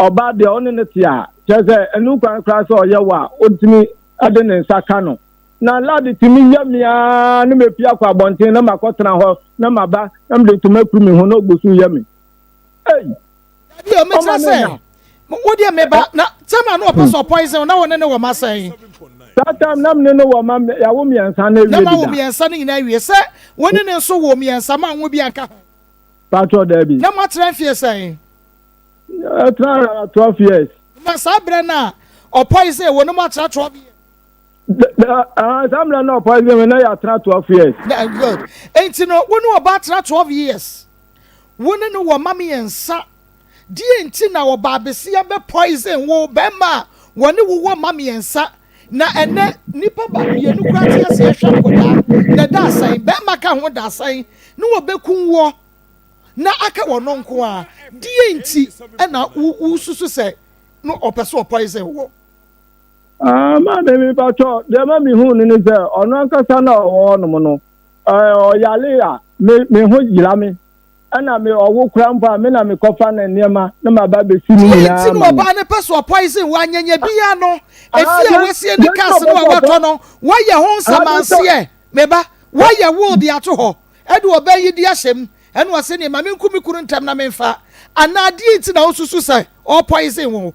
ɔbaa deɛ ɔne no te a, kyerɛ sɛ ɛno kwan koraa sɛ ɔyɛ wo a, wotumi de ne nsa ka no. Na lade tumi yɛ me ara na mapue akɔ abɔnten na makɔtena hɔ na maba na mede ntoma akuru me ho na ɔgu so yɛ me. Ei! Dabi o, mekyerɛ sɛ wo deɛ meba na tɛm a na ɔpɛ sɛ ɔpoison na wo ne ne wɔ ma sɛn? Saa time na me ne no wɔ ma yɛawo mmiɛnsa no awie Na ma wo deda. mmiɛnsa no nyinaa awie sɛ wo ne ne nso wɔ mmiɛnsa ma nwo bi anka ho. Patrɔ dabi. Na moatena mfeɛ sɛn? Ɛtena 12 years. Na saa berɛ no a ɔpoison wo no moatena 12 years. Saa mmerɛ no ɔpoison me na yɛatena 12 years. Na good. Enti no wo ne ɔbaa tena 12 years. Wo ne no wɔ mma mmiɛnsa. Deɛ nti na ɔbaa besia bɛ poison wo bɛrima a wɔne wo wɔ mma mmiɛnsa na ɛnɛ nipa ba mmienu koraa te ase ɛhwɛ nkɔdaa na ɛda asɛn bɛrima ka ho da asɛn ne wɔbɛkum woɔ na aka ɔno nko ara, deɛn nti na wosusu sɛ no ɔpɛ sɛ ɔpoison wo? Ah, maame mepakyɛ, deɛ ma mehuu no ne sɛ ɔno ankasa na ɔwɔ hɔnom no, ɔyare a me me ho yera me. Ɛna me ɔwo kora mpo a me na mekɔfa ne nneɛma na maba bɛsi ne Deɛ nyinaa nti na ama no. ɔbaa no pɛ sɛ ɔpoison wo anyanya biara no, Ah, efie a deɛ wasie ne deɛ nti na cars no ɔpɛ a sɛ ɔpɔ watɔ no, woayɛ ho ah, deɛ nti nsamanseɛ. Me ba, woayɛ will de ato hɔ, ɛde ɔbaa yi de ahyɛ mu, ɛna ɔse neɛ ma menku me kunu ntɛm na memfa, anaa deɛ nti na wosusu sɛ ɔpoison wo?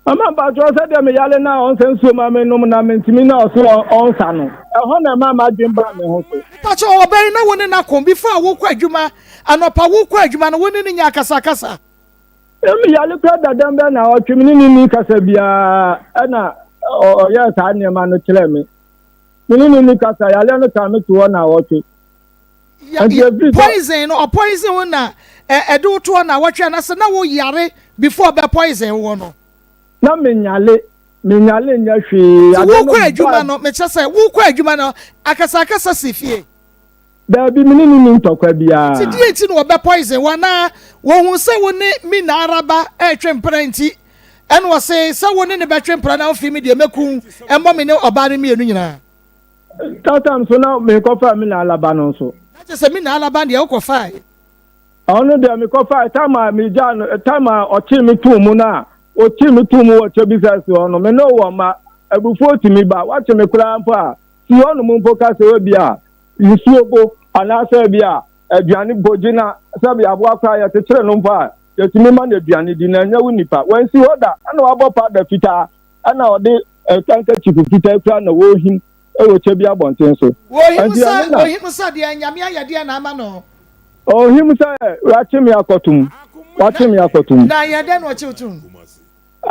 Mama mpakyɛw sɛdeɛ me yare no a ɔnsa nsuo ma me nom na mentumi na ɔse ɔnsa no ɛhɔ na ɛma m'adwene baa me ho so. Mpakyɛw ɔbɛn na wo ne no ako before a wokɔ adwuma anɔpa wokɔ adwuma no wo ne no nyɛ akasakasa. Me yare kora dadam bɛɛ na ɔtwe me ne no nni kasa biara ɛna ɔyɛɛ saa nneɛma no kyerɛɛ me me ne no nni kasa yareɛ no kaa me to hɔ na ɔtwe. Poison no ɔpoison wo na ɛde wo to hɔ na wɔtwe anasɛ na wo yare before ɔbɛ poison wo no. Na me nyale me nyale nyɛ hwee. Ti wo kɔ adwuma no mekyɛ sɛ wo kɔ adwuma no akasa akasa si fie. Daabi me ne ne ni ntɔkwa biara. Ti deɛ nti na ɔbɛ poison wo anaa wɔhu sɛ wo ne me na araba ɛretwe mpena nti ɛna ɔse sɛ wo ne ne bɛtwe mpena na wofii me deɛ mɛku ɛmmɔ me ne ɔbaa no mmienu nyinaa. That time so na mekɔfaa Mina Alaba no nso. Na kyerɛ sɛ Mina Alaba deɛ wokɔfae? Ɔno deɛ mekɔfae time a megyaa no time a ɔkyee me too mu no a ɔkyee me too mu wɔ Kyebisɛs hɔ no me ne wɔ mma abufuo tumi ba wakye me koraa mpo a si hɔnom mpo ka sɛ ebi a nsuo bo anaasɛ ebi a aduane mpo gye na sɛbi aboa koraa yɛkyekyere no mpo a yɛtumi ma no aduane di na ɛnyɛ wo nipa wansi hɔ da ɛna wabɔ powder fitaa ɛna ɔde handkerchief fitaa kura na wɔrehim wɔ kyɛ bi abɔnten so. Wɔhim sɛ wɔhim sɛ deɛ Nyame ayɛ deɛ na ama no. Ɔhim sɛ wakye me akɔtum wakye me akɔtum. Na yɛ dɛn na ɔkye wo tum?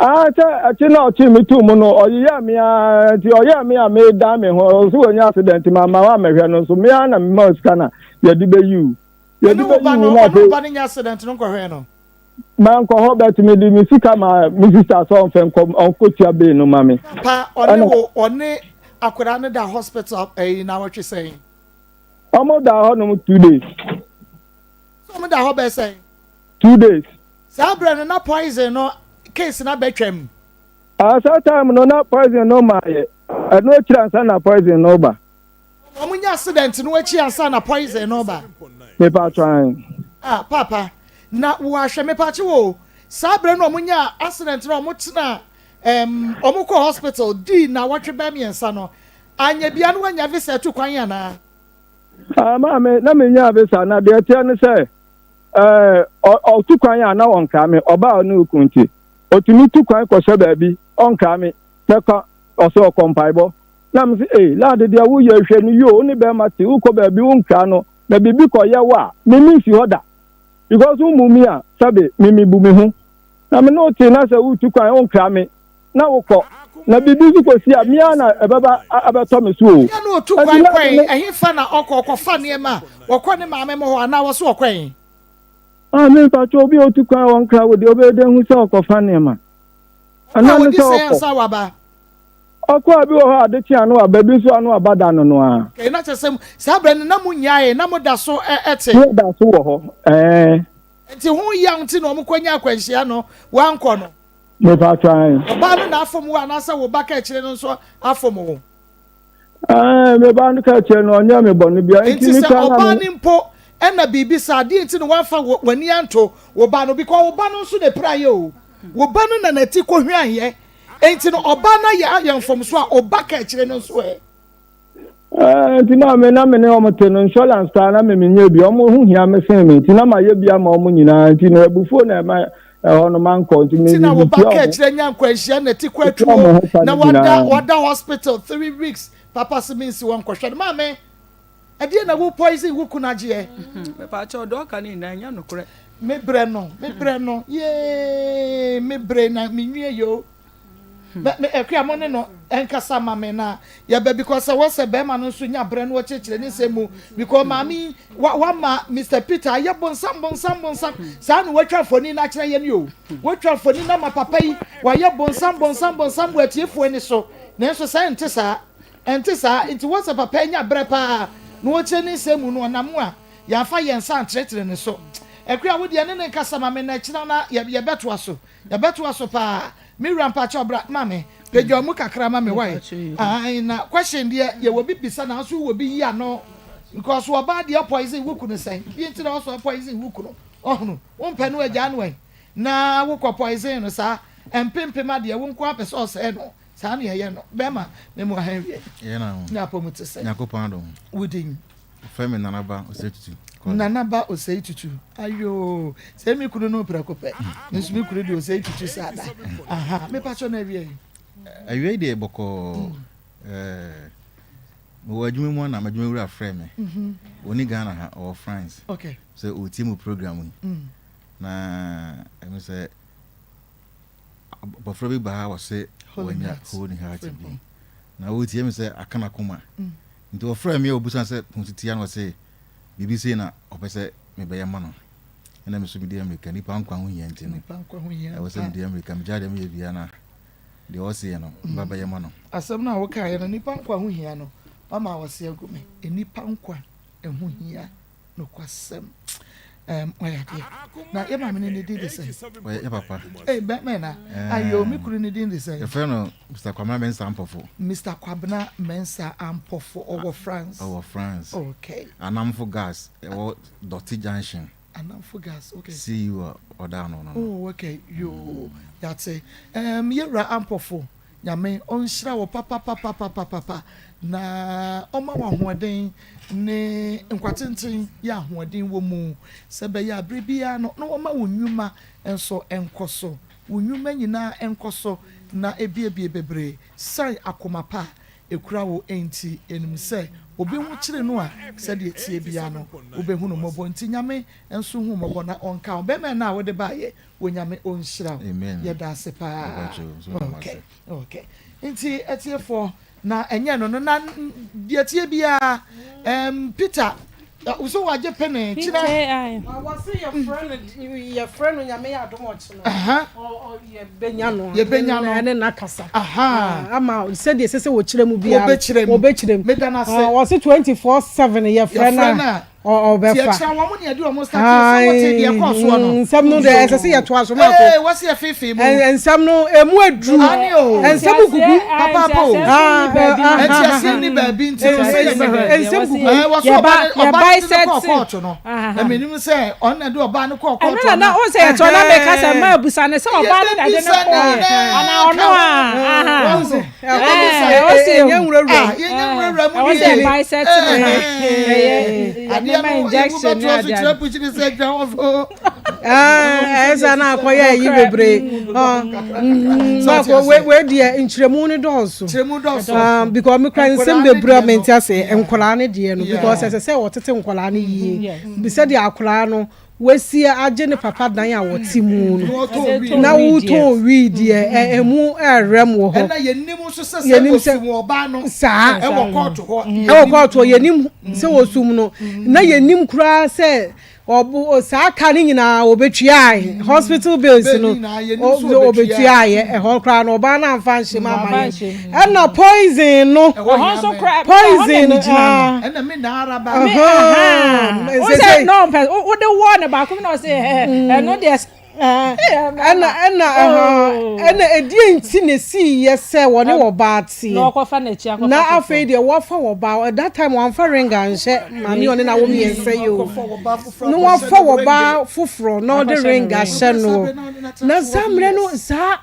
Ah sɛ ɛkye na ɔkye me tum no ɔyeyɛɛ me ara nti ɔyɛɛ me a medan me ho ɔso wɔnya accident ma ma wammɛhwɛ no nso me ara na mema sika na yɛde bɛyi wo yɛde bɛyi wo na afei. Ɔne wo ba no nya accident no nkɔhwɛɛ no. Mankɔ hɔ but mede me sika maa me sister sɛ ɔmfɛ nkɔ ɔnkɔtua bail no ma me. Papa ɔne wo ɔne akwadaa no da hospital ɛyi naawɔtwe sɛn? Ɔmo da hɔ nom 2 days. So ɔmo da hɔ bɛyɛ sɛn? 2 days. Saa berɛ no na poison no case no abɛtwam? Ah saa time no na poison no maayɛ ɛno akyiri ansa na poison no ba. Wɔn nya accident no akyi ansa na poison no ba. Mepatwa an. Ah papa na wo ahwɛ mepatwe wo saa berɛ no wɔn nya accident no wɔn tena um, wɔn kɔ hospital di na wɔtwe bɛɛ mmiɛnsa no anya bia no wanya visa tu kwan anaa. Ah maame na menya visa na deɛ ɛteɛ ne sɛ ɛɛ ɔtu kwan a na ɔnkra me ɔbaa ɔne okun nti ɔtumi tu kwan kɔhyɛ baabi ɔnkra me mɛkɔ ɔsɛ ɔkɔ mpaebɔ Na mese, Ei, lad deɛ woyɛ hwɛ no yie o, wo ne bɛrima te, wokɔ baabi wonkra no, na biribi kɔyɛ wo a, me mensi hɔ da. Because wommu me a, sɛbe, me mebu me ho. Na me ne wo te na sɛ woretu kwan wonkra me, na wokɔ, na biribi nso kɔsi a, me ara na ɛbɛba abɛtɔ me so o. Bia na ɔtu Enti kwan lad kɔe, no. ɛhefa na ɔkɔ, ɔkɔfa nneɛma a, ɔkɔ ne maame mo hɔ anaa wɔse ɔkɔe? Ah, me mpakyɛ obi a ɔtu kwan a ɔnkra wo deɛ, ɔbɛyɛ dɛn hu sɛ ɔkɔfa nneɛma? Ɔkɔ a Ɛno ne wɔdi sɛ sɛn ɔkɔ. ansa waba? Ɔkɔ a, bi wɔ hɔ a ade kye a na waba, bi nso a na waba da no no ara. Okay, na kyerɛ sɛ saa berɛ no na monnyaee, na moda so te. Na yɛda so wɔ hɔ, ɛɛ. Nti ho yaw nti na wɔkɔnya akwanhyia no, woankɔ no? Mepaatwɔ, ae. Ɔbaa no na afom wo anaasɛ wo ba kaakyire no nso afom wo? Ɛɛ, me ba no kaakyire no, ɔnyɛɛ me bɔne biara, nti Nti me sɛ koraa na ɔbaa me. no mpo na biribi saa, deɛ nti na woamfa w'ani anto wo ba no? Because wo ba no nso na ɛpiraeɛ o. Wo ba no na n'ati kɔhwiaeɛ. Enti no ɔbaa no ayɛ ayɛ mfomso a ɔba ka akyire no nso ɛ? Ɛɛ nti na me na me ne wɔn te no insurance koraa na me menyɛ bi wɔn ho hia me sen me nti na ma yɛ bi ama wɔn nyinaa nti no abufuo na ɛma ɛhɔ no mankɔ nti me Nti na me wo ba tua ka wɔn akyire nya nkwanhyia na ti kɔ tua wɔn atuo ho ka na no wada nyinaa. wada hospital 3 weeks papa se mensi hɔ nkɔhwɛ no maame ɛdeɛ na wo poison wo kunu agyeɛ. Mepaakyɛw deɛ ɔka no nyinaa ɛnyɛ nokorɛ. Me brɛ no me brɛ no yee me brɛ na me nwie yoo me me akua mo ne no ɛnkasa ma me na yɛbɛ because sɛ wɔsɛ bɛrima no nso nya brɛ no ɔkyerɛkyerɛ ne nsɛm mu because maame yi wa wama Mr Peter ayɛ bonsam bonsam bonsam saa na watwa mfoni no akyerɛ yɛn o watwa mfoni no ama papa yi wayɛ bonsam bonsam bonsam wɔ atiefoɔ ani so nanso sɛ ɛnte saa ɛnte saa nti wɔsɛ papa nya brɛ paa na ɔkyerɛ ne nsɛm mu no ɔnam a Yɛamfa yɛn nsa ankyerɛkyerɛ ne so. Akua, wo deɛ ne no nkasa ma me na ɛkyena na yɛbɛtoa so. Yɛbɛtoa so paa. Me wura mpakyɛw bra ma me. Pagya ɔmo kakra ma me wai. Ae na question deɛ yɛwɔ bi bisa nanso wowɔ bi yi ano because ɔbaa deɛ poison wo kunu sɛn bi nti na ɔsɔ poison wo kunu ɔhunu wompɛ no agyaa no ɛ na wokɔ poison no saa mpempem adeɛ wo nko ara pɛ sɛ ɔsɛe no saa na ɛyɛ no bɛrima me mu ahan wie ne apɔmu te sɛ Nyankopɔn adom wo din. Wɔfrɛ me Nanaba Osei Tutu. Nanaba Osei Tutu. Ayoo. Sɛ me kunu no prɛko pɛ. Me nso me kunu de Osei Tutu saa da. Aha. Me pakyɛ no awie yi. Awie deɛ bɔkɔɔ. Mm. Eh, mewɔ adwuma mu na m'adwuma wura frɛ me. Mhm. Ɔni Ghana ha, ɔwɔ France. Okay. Sɛ ɔtie mu program yi. Mm. Na ɛno sɛ abɔfra bi ba ha wɔse wɔanya holy heart bi. Na ɔtie me sɛ aka n'akoma. Mm. Nti ɔfrɛɛ me a ɔbisa sɛ ho tia na ɔse biribi sei na ɔpɛ sɛ mebɛyɛ ma no. Ɛna me so medi ammirika, nnipa nkwa ho hia nti no, ɛwɔ sɛ medi ammirika, megyae deɛ meyɛ biara na deɛ ɔseɛ no meba bɛyɛ ma no. Asɛm no a wokaeɛ no, nnipa nkwa ho hia no, wama wɔse agu me. Nnipa nkwa ho hia. Nokwasɛm. Ɛɛm, wayɛ adeɛ. Na yɛ maame no ne din de sɛn? Ɔyɛ yɛ papa. Ee, bɛmɛ na. Ayo, me kunu ne din de sɛn? Yɛfrɛ no Mr. Kwabena Mensah Ampɔfo. Mr. Kwabena Mensah Ampɔfo, ɔwɔ France. Ɔwɔ France. Okay. Anamfo Gas, ɛwɔ Dɔte Junction. Anamfo Gas, okay. CEO a ɔda ano no. Oh, okay. Yoo, yɛate. Ɛɛm, yɛwura Ampɔfo. Nyame ɔnhyira wo papapapapapa na ɔma wo ahoɔden ne nkwa tenten yɛ ahoɔden wɔ mu sɛ ɛbɛyɛ a bere biara no na ɔma wo nnwuma nso nkɔ so, wo nnwuma nyinaa nkɔ so na ebiebie bebree san akoma pa a ekura wo nti yɛnim sɛ obi ho kyere no a sɛdeɛ ɛteɛ biara no wobɛhu no mmɔbɔ nti Nyame nso hu mmɔbɔ na ɔnka wo bɛmɛ no a wode baayɛ Onyame ɔnhyira wo. Yɛda ase paa. Okay, okay. Nti atiefoɔ na ɛnyɛ no no na deɛ tie biara um, Peter so wagye pene kyerɛ. Wɔse yɛfrɛ no yɛfrɛ no Nyame yɛ adom ɔkyena. Yɛbɛnya no. Yɛbɛnya no. Ɛne na kasa. Ama sɛdeɛ ɛsɛ sɛ wɔkyerɛ mu biara. Wɔbɛkyerɛ mu. Wɔbɛkyerɛ mu. Meda no ase. Wɔse 24/7 yɛfrɛ no a. Ɔbɛfa. Tiakyerɛ wɔn na yɛde wɔn start sɛ wɔte deɛ ɛkɔɔ soɔ no. Nsɛm no deɛ ɛsɛ sɛ yɛtoa so mako. Ee wɔsi ɛfeefee mu. Nsɛm no emu aduru. Ani o. Nsɛm gugu. Papaapa o. Ntiaseɛ ni baabi nti no sɛ yɛ Nsɛm gugu. Ɛɛ wɔsi ɔbaa no ɔbaa no de no kɔɔ kɔɔto no. Ɛmi nim sɛ ɔno na de ɔbaa no kɔɔ kɔɔto no. Ɛno na na o sɛ yɛtɔ na mɛka sɛ mmaa busa ne sɛ ɔbaa no na de no kɔɔ ana ɔno a. Ɛnyɛ nwurawura mu. Yɛnyɛ nwurawura mu ni. Ɛwɔ sɛ bisect no na ɛyɛ adeɛ no emu bɛto aso kyerɛ pukyini sɛ adwa wɔ so. Ɛyɛ sɛ na akɔyɛ ayi bebree. Mako wei deɛ nkyerɛmu no dɔɔso. Nkyerɛmu dɔɔso. Because me kura nsɛm bebree a mente ase nkwadaa no deɛ no because ɛsɛ sɛ wɔtete nkwadaa no yie. Sɛdeɛ akwadaa no Wasi agye ne papa dan a wɔte mu no, na wotɔn wii deɛ, ɛmu ɛrɛm wɔ hɔ. Ɛna yɛnim nso sɛ sɛ wɔsum ɔbaa no saa ɛwɔ kɔɔto hɔ. Ɛwɔ kɔɔto hɔ, yɛnim sɛ wɔsum no, na yɛnim koraa sɛ ɔbo saa ka no nyinaa wɔbɛtuae, hospital bills no wɔbɛtuaeɛ, ɛhɔ koraa no ɔbaa no amfa anhyɛ mu ama yɛn. Ɛna poison no, poison no, ah. Ɛna me na ara ba. Me aha. Wo sɛ no mpɛ wo de wɔ ne baako na ɔsɛ ɛno deɛ. Ɛna ɛna ɛna ɛdeɛ nti na esi yɛ sɛ wɔne wɔ baa teɛ. Na ɔkɔfa n'akyi akɔfa. Na afei deɛ wɔfa wɔ baa that time wɔnfa ring anhyɛ maame ɔne na wɔn mmiɛnsa yi o. Na wɔfa wɔ baa foforɔ na ɔde ring ahyɛ no. Na saa mmerɛ no saa.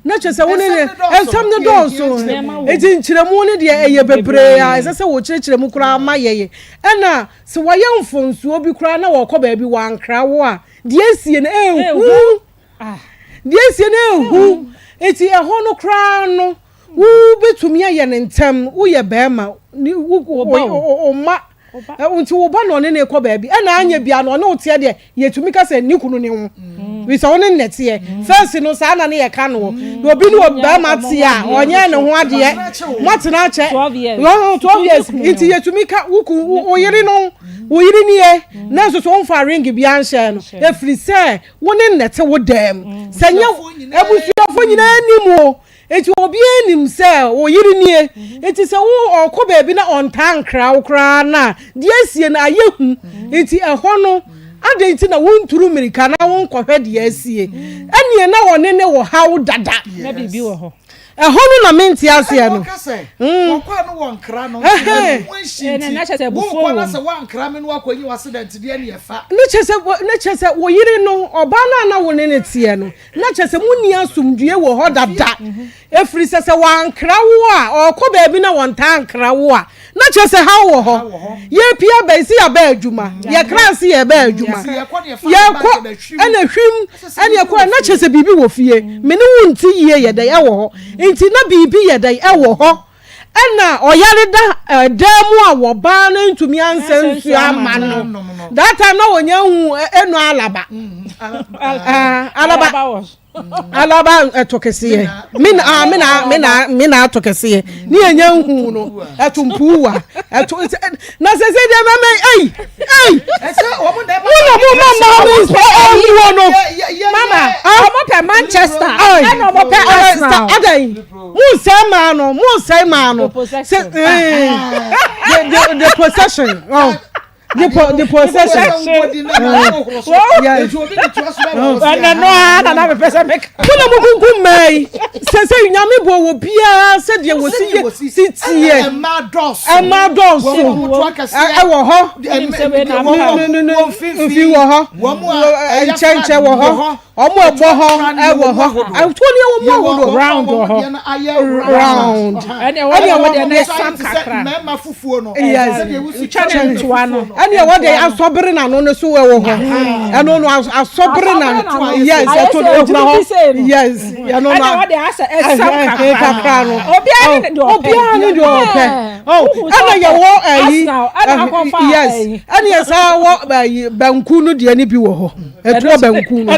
na kyerɛ sɛ wo ne ne nsɛm no dɔɔso nti nkyerɛmu no deɛ ɛyɛ bebree a ɛsɛ sɛ wɔkyerɛkyerɛ mu koraa ma yɛyɛ ɛna sɛ wɔyɛ mfonsoɔ bi koraa na wɔkɔ baabi wɔankra wo a deɛ esie no ɛnhu deɛ esie no ɛnhu nti ɛhɔ no koraa no wobɛtumi ayɛ no ntɛm woyɛ bɛrima wo mma Nti wo ba na ɔne no rekɔ baabi ɛna anyɛ bia no ɔne wo teɛ deɛ yɛtumi ka sɛ ne kunu ne ho wisɛ wo ne nnɛ teɛ fɛsi no saa na ne yɛka no na obi ne ɔbɛrima teɛ a ɔnyɛ ne ho adeɛ moatena akyɛ 12 years nti yɛtumi ka wo ku wo yere no wo yere nie na nso so womfa ring bia nhyɛ no ɛfiri sɛ wo ne nnɛ te wo dɛm sɛ nyɛ abusuafo nyinaa nim o Enti obiara nim sɛ wo yere nie. Enti sɛ wo ɔkɔ baabi na ɔntaa nkra wo koraa no a, deɛ asie no ayɛ hu. Enti ɛhɔ no, adɛn nti na wonturu mmirika na wonkɔhwɛ deɛ asie? Ɛnneɛ na ɔne ne wɔ haw dada. Na biribi wɔ hɔ. Ɛhɔ no na mente aseɛ no. Ɛna ɔka sɛ, wɔkɔ a no wɔ nkra no, nti ɛno ho nhyi nti, wokɔ na sɛ woankra me no woakɔnyi w'accident deɛ ne ɛfa. Ne kyerɛ sɛ, ne kyerɛ sɛ wo yere no, ɔbaa no a na wo ne no teɛ no, na kyerɛ sɛ monni asomdwoeɛ wɔ hɔ dada. Ɛfiri sɛ sɛ wankra wo a, ɔrekɔ baabi na wɔntaa nkra wo a, na kyerɛ sɛ haw wɔ hɔ. Yɛrepie aba yi, sɛ yɛaba adwuma, yɛkra ase yɛreba adwuma, yɛkɔ ɛna hwim ɛna ɛkɔ na kyerɛ sɛ biribi wɔ fie. Me ne wo nte yie yɛ dɛn ɛwɔ hɔ. Nti na biribi yɛ dɛn ɛwɔ hɔ. Ɛna ɔyare da ɛdan mu a wɔbaa no ntumi ansa nsuo ama no. That time na wɔnya hu ɛnu alaba. Alaba. Alaba ɛto kɛseɛ me na me na me na me na ato kɛseɛ ne yɛn nyɛ nhu no ɛto mpuwa ɛto na sɛ sɛ deɛ mɛmɛ ɛyi ɛyi mo na mo ma maa mi nsɛ ɛwuo no mama ɔmo pɛ Manchester ɛna ɔmo pɛ Arsenal adan mo nsɛn maa no mo nsɛn maa no sɛ ɛɛ the the possession oh. The po the possession. Ɛnɛ no ara na na mepɛ sɛ meka. Mo na mo kunkum mmaa yi. Sɛ sɛ nyame bɔ wɔ biara sɛdeɛ wɔ si yɛ si teɛ. Ɛmaa dɔɔso. Ɛmaa dɔɔso. Ɛwɔ hɔ. Mfi wɔ hɔ. Nkyɛnkyɛn wɔ hɔ. Ɔmo ɛbɔ hɔ ɛwɔ hɔ ɛtoɔ ni ɛwɔ mu ahodoɔ. Round wɔ hɔ. Round. Ɛne ɛwɔ deɛ ɛwɔ deɛ na ɛsam kakra. Mɛɛma fufuo no. Yes. Twa ne ntoa no. Ɛne ɛwɔ deɛ asɔbere n'ano no so ɛwɔ hɔ. Ɛno no asɔbere n'ano. Yes ɛto no egyina hɔ. Yes ɛno no. Ɛne ɛwɔ deɛ asɛ ɛsam kakra no. Obiara ne deɛ ɔpɛ. Obiara ne deɛ ɔpɛ. Ɛna yɛwɔ ɛyi. Yes ɛne yɛ saa wɔ ɛyi banku no deɛ ne bi wɔ hɔ. ɛtoɔ banku no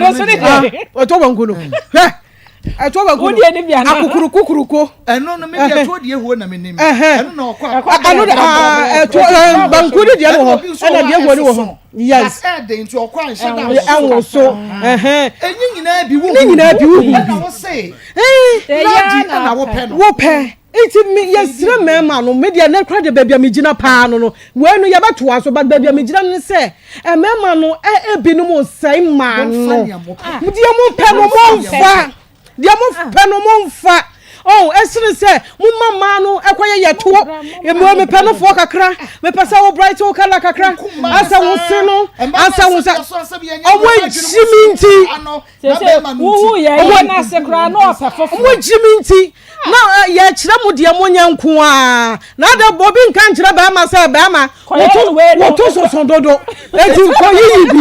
ɛtoɔ banku no hwɛ ɛtoɔ banku no akukuruku kuruko ɛno no mi deɛ ɛtoɔ deɛ ehuo na mi nim ɛno na ɔkɔ akɔ ɛno de ɛtoɔ banku no deɛ no wɔ hɔ ɛna deɛ ehuo no wɔ hɔ yes ɛde nti ɔkɔ anhyɛ da ɛwɔ so ɛnyi nyinaa bi wo ne nyinaa bi wo hu bi ɛna wo se ladi ɛna wo pɛ no wo pɛ. Nti me yɛsrɛ mmarima no, me deɛ nɛ koraa deɛ baabi a megyina paa no no, wei no yɛbɛtoa so but baabi a megyina no ne sɛ mmarima no ebinom nsɛe mmaa no. Deɛ mopɛ no momfa, deɛ mopɛ no momfa. Oh, ɛsene sɛ moma mmaa no ɛkɔyɛ yɛtoɔ. Mmea mepɛ no foɔ kakra, mepɛ sɛ wo bright wo color kakra, asɛ wo se no, asɛ wo sɛ, ɔmo agyi me nti. Ɔmo agyi me nti. Na yɛkyerɛ mo deɛ monyɛ nko ara. Na adɛ obi nka nkyerɛ bɛrima sɛ bɛrima woto woto soso dodo eti kɔyiyi bi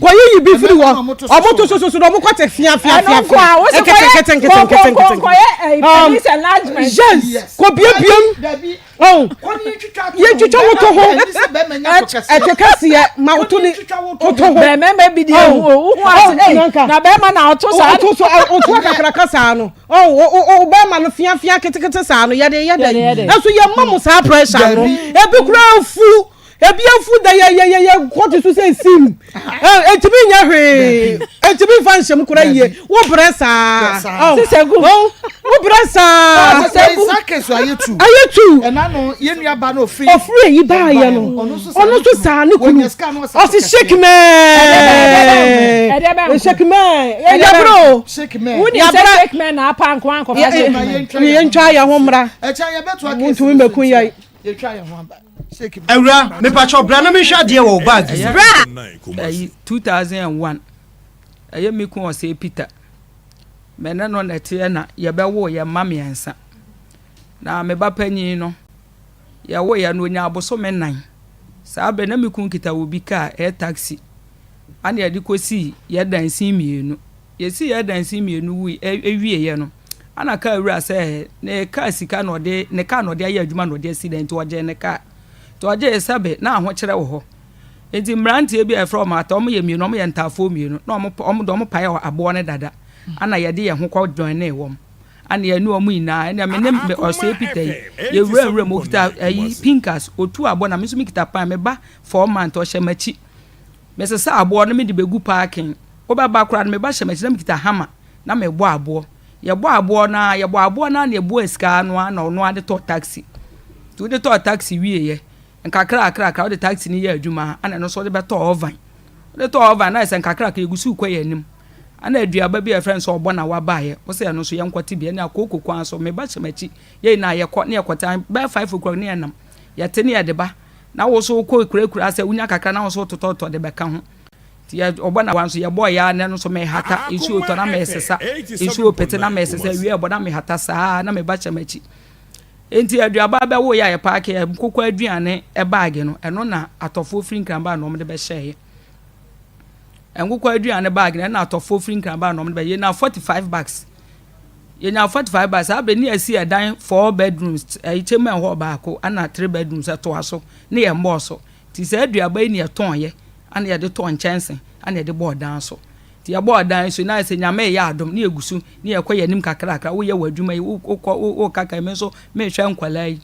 kɔyiyi bi firi hɔ ɔmo to soso dodo ɔmo kɔte fia fia fia fia nkete nkete nkete nkete yes kɔ biebiem ɔn yɛntwitwa woto ho ɛte kɛseɛ ma woto ne woto ho bɛrima bi deɛ ohu ase na bɛrima na ɔto saa ɔto so ɔto akakraka saa no. Oh, o o o bɛrima no fiafia ketekete saa no yɛde yɛ dɛ ɛso yɛ mma mo saa pressure no ebi kura afu ebi afu da yɛ yɛ yɛ yɛ kɔte so sɛ sim etimi nyɛ hwee etimi nfa nhyɛm kura yie wo brɛ saa oh oh wo brɛ saa ayɛ tu ofiri eyi baa yɛ no ɔno nso saa ne kunu ɔsi shake mɛɛ shake mɛɛ yabere o. Woni sɛ shake men na apa nko ankɔfa shake men. Yɛntwa yɛn ho mmra. Montumi mmɛku yɛn. Awura, mepakyɛw bra na menhwɛ adeɛ wɔ wo bag mu. Bra! Ɛyi 2001 ɛyɛ me kun ɔsɛe Peter me ne no na ɛteɛ na yɛbɛwoo yɛn mma mmiɛnsa na me ba panyin no yɛwoo yɛn no ɔnya abosome nnan saa bere na me kun kita obi kaa ɛyɛ taxi ana yɛde kɔsii yɛ dansin mmienu Yɛsii yɛn adansi mmienu wui wieeɛ no, ɛna kaa wura sɛ ne kaa sika na ɔde ne kaa na ɔde ayɛ adwuma na ɔde asi dan nti ɔgyee ne kaa. Nti ɔgyee sɛbe na ahokyerɛ wɔ hɔ. Nti mmeranteɛ bi a yɛfrɛ wɔn ata, wɔn yɛ mmienu, wɔn yɛ ntaafoɔ mmienu, na wɔn wɔn de wɔn pae aboɔ no dada, ɛna yɛde yɛn ho kɔ joinee wɔn. Ɛna yɛne wɔn nyinaa, ɛna me ne Ɔsɛe Peter yi, yɛwura nwura mu, ɔkita ayi pinkas, ɔtu aboɔ na me nso mekita pan, me ba four month ɔhyɛ m'akyi. Mesesa aboɔ no mede bɛgu parking. Wobɛba koraa no, me ba hyɛ m'akyi na mekita hammer na mebɔ aboɔ. Yɛbɔ aboɔ no ara, yɛbɔ aboɔ no ara na yɛbuaa sika no ara na ɔno ara de tɔɔ taxi. Nti wode tɔɔ taxi wieeɛ, nkakrakrakra wode taxi no yɛɛ adwuma a, ɛna ɛno nso wode bɛtɔɔ oven. Wode tɔɔ oven no ayɛ sɛ nkakrakra yɛgu so rekɔ yɛn anim. Ɛna aduaba bi a yɛfrɛ no sɛ ɔbɔ na wabaeɛ, wo sɛ ɛno nso yɛnkɔte bi. Ɛna kooko kwan so, me ba hyɛ m'akyi, yɛn nyinaa yɛkɔ ne yɛkɔte, bɛyɛ 5 o'clock ne yɛnam, yɛte ne yɛde ba. Na wo nso wokɔ kurakura sɛ wonya kakra na wo nso wototɔtotɔ de bɛka ho. Nti yɛ ɔbɔ na wa nso yɛbɔɔ yɛ a na ɛno nso mehata, nsuo tɔ na mesesa, nsuo pete na mesesa, awia ɛbɔ na mehata saa na me ba hyɛ m'akyi. Nti aduaba bɛwo yɛ a yɛpaake yɛ nkokɔ aduane baage no, ɛno na atɔfoɔ firi Nkran baa na wɔde bɛhyɛeɛ. Nkokɔ aduane bag no ɛna atɔfoɔ firi Nkran baa na wɔde bɛyɛ. Yɛnya 45 bags. Yɛnya 45 bags. Saa berɛ ne yɛasi ɛdan four bedrooms, ɛyi chamber and hall baako ɛna three bedrooms ɛtoa so ne yɛn mmɔɔ so. Nti saa aduaba yi ne yɛtɔn yɛ ɛna yɛde tɔɔ nkyɛnse ɛna yɛde bɔɔ dan so. Nti yɛbɔɔ dan so na ayɛ sɛ Nyame reyɛ adom ne yɛgu so ne yɛkɔ yɛn anim kakrakra. Woyɛ w'adwuma yi, wokɔ wokaka yi, me nso mehwɛ nkwadaa yi.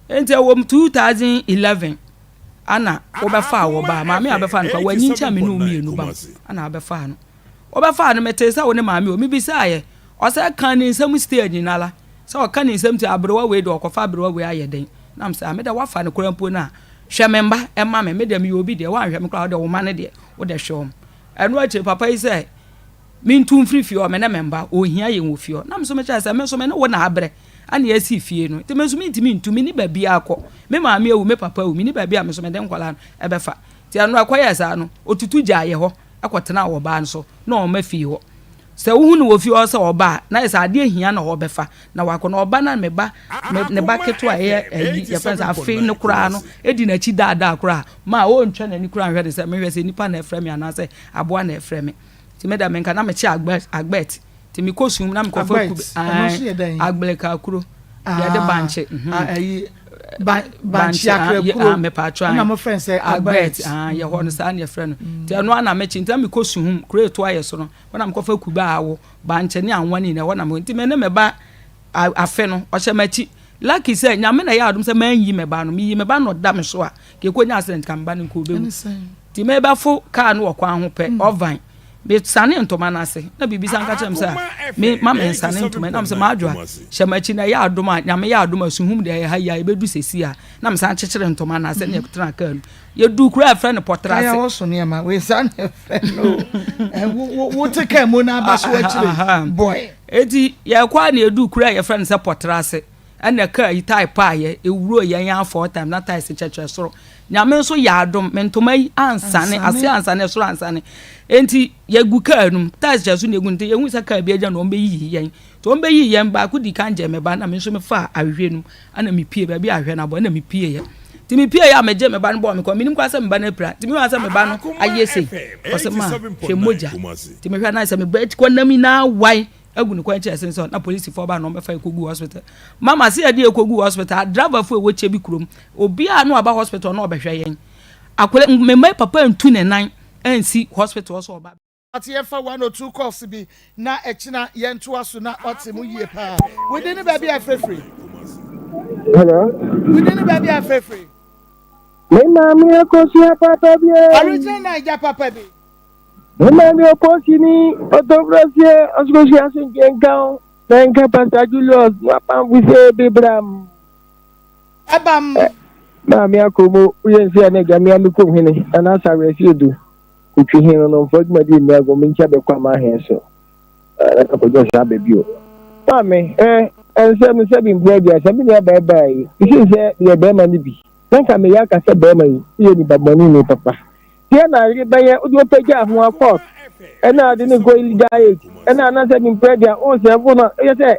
Nti ɛwɔ mu 2011 ana wobɛfaa wɔ ba a, maame a bɛfaa no koraa, wanyi nkyɛn me ne wo mmienu ba mu, ana wobɛfaa no. Wobɛfaa no, metee sɛ wo ne maame o, mebisaeɛ, ɔsɛ ka ne nsam stage nala, sɛ ɔka ne nsam ti aberewa wei deɛ ɔkɔfa aberewa wei ayɛ dɛn, na mesɛ, ah, me deɛ woafa no koraa mpo no a, hwɛ me mma ɛma me, me deɛ meyɛ obi deɛ, woanhwɛ me koraa, wode wo mma no deɛ, wode hwɛ wɔn. Ɛno akyire papa yi sɛ, mentu mfiri fie hɔ, me ne me mma, ɔhia yɛn wɔ fie hɔ. Na me nso mekyerɛ sɛ, me nso me ne wo na abrɛ, Ana yɛasii fie no, nti me nso mentumi ntu, menni baabiara kɔ. Me maame awu, me papa awu, menni baabi a me nso mede nkwadaa no bɛfa. Nti ɛno ɛkɔyɛɛ saa no, ɔtutu gyaa yɛ hɔ kɔtenaa ɔbaa no so na ɔmma fie hɔ. Sɛ wohu no wɔ fie hɔ sɛ ɔba a, na ayɛ sɛ adeɛ hia na ɔrebɛfa na wakɔ. Na ɔba no a me ba, me ne ba ketewa a ɛyɛ ayi, yɛfrɛ no sɛ afe no koraa no, di n'akyi daadaa koraa ma ɔntwa n'ani koraa nhwɛ no sɛ mehwɛ sɛ nipa na ɛfrɛ me anaasɛ aboa na ɛfrɛ me. Nti me deɛ menka na mekye agbɛt. Nti mekɔ sum na mekɔfa kube. Ɛno nso yɛ dɛn? Agbleka kuro. Yɛde ah, bankye. Mhm. Ah, ayi bankye akra kuro. Mepatwa. Ɛna mo frɛ sɛ agbɛt. Yɛ hɔ no saa na yɛfrɛ no. Mm. Nti ɛno ana mekye. Nti na mekɔ suhum kuro eto ayɛ so no. Hɔ na mekɔfa kube a awo bankye ne anwa ne nyinaa hɔ na mekɔ. Nti me ne me ba afe no ɔhyɛ m'akyi. Lucky sɛ nyame na ɛyɛ adom sɛ manyi me ba no. Meyi me ba no ɔda me so a. Keko nya accident ka me ba no nka obewu. Nti mebɛfo kaa no wɔ kwan ho pɛ ɔvan. Mesanee ntoma no ase na biribi san ka kyerɛ me sɛ me ma me nsane ntoma na mesɛ madwoa hyɛ m'akyi na ɛyɛ adom a nyame yɛ adom a suhum deɛ ɛyɛ ha yi a yɛbɛdu sɛsi a na mesan kyekyere ntoma no ase ne yɛtena kaa no yɛdu kuro a ɛfrɛ no pɔtra ase. Kaya wɔ so nneɛma wei saa na ɛfrɛ no wote kaa mu na aba so akyire boy. Eti yɛkɔ a na yɛdu kuro a yɛfrɛ no sɛ pɔtra ase ɛna kaa yi tae paayɛ ewuro yɛn a four times na tae se kyɛkyerɛ soro Nyame nso yɛ adom, me ntoma yi ansane, ase ansane, ɛsoro ansane. Enti yɛgu kaa no mu, tiles kyɛ so na yɛgu nti yɛhu sɛ kaa bi agya na wɔn bɛyiyi yɛn. Nti wɔn bɛyiyi yɛn, baako di kan gyee me ba na me nso mefaa ahwehwɛ no mu, ɛna mepie baabi a ahwehwɛ no abɔ, ɛna mepieeɛ. Nti mepieeɛ a megye me ba no bɔɔ me kɔn, menim koraa sɛ me ba no apira. Nti mehu sɛ me ba no ayɛ sei, ɔsɛ ma hwɛ mogya. Nti mehwɛ na sɛ me ba kɔ nam nyinaa wae. agu ne kwan kyerɛ sen sɛ na polisifoɔ ba na wɔbɛfa yɛ kɔgu hospital mama sɛ yɛde yɛ kɔgu hospital driverfoɔ ɛwɔ kyɛ bi kurom obiara na ɔba hospital na ɔbɛhwɛ yɛn akɔlɛ mmɛmma papa ntu ne nan ansi hospital sɛ ɔba Ɔte yɛmfa one or two calls bi na ɛkyena yɛntoa so na ɔte mu yie paa. Wo din ne baabi a ɛfrɛfiri? Hello. Wo din ne baabi a ɛfrɛfiri? Me maame akosua papa bi. Original Naija papa bi. Mema ne ɔpɔsini ɔtɔfraseɛ ɔsokosua asomdwoeɛ nka wo na nka Pastor Julius mo apamfo sɛ bebram. Ɛbam. Maame Akomo woyɛ nsi a na agya mea me kom hene na n'asa awerɛse edu kotwi hene no no mfa dwumadi nni agorɔ menkyia bɛkɔ ama ahɛn so na kakɔgye ɔhyɛ aba bio. Maame eh ɛnsɛm no sɛbi mpere aduasa me nua baa baa yi mesin sɛ meyɛ bɛrima no bi na nka meyɛ aka sɛ bɛrima yi woyɛ nipa bɔne ni papa Deɛ na yere bɛyɛ wode ɔpɛgya ho akɔ ɛna ade ne kɔ illegal age ɛna anasɛ mempɛ deɛ ɔnsɛfo no ɛyɛ sɛ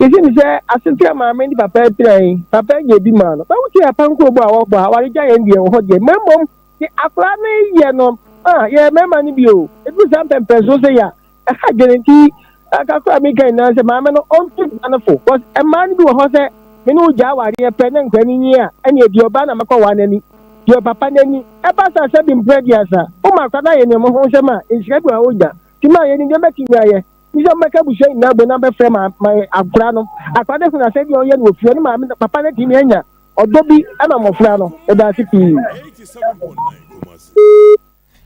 yɛsi ne sɛ asetra maame ne papa atira yi papa nyɛ bi maa no bɛwo te apa nkurobɔ a wɔbɔ a awaregya yɛn deɛ wɔ hɔ deɛ ma mmom de akwaraa no yɛ no ah yɛ mmarima no bi o ɛduru saa mpɛmpɛnso sɛ yɛ a Ɛha adwene nti kakra a meka nyinaa sɛ maame no ɔntu ba no fo cause mmaa no bi wɔ hɔ sɛ me ne wo gyaa awareɛ pɛ na nkwadaa no nyi a ɛneɛ deɛ ɔbaa na mɛkɔ waa n'ani deɛ ɔpapa n'ani ɛba saa sɛ bi mprɛ aduasa woma akwadaa no ayɛ nneɛma ho nsɛm a nhyira bi wɔ hɔ ɔnya nti maa yɛnim deɛ mɛtumi ayɛ ne sɛ mobɛka abusua nyinaa bɔ na bɛfrɛ ma ma akwadaa no akwadaa no hunu asɛ deɛ ɔyɛ no wɔ fie ɔne maame papa no atumi anya ɔdɔ bi ama mmɔfra no ɛda ase pii.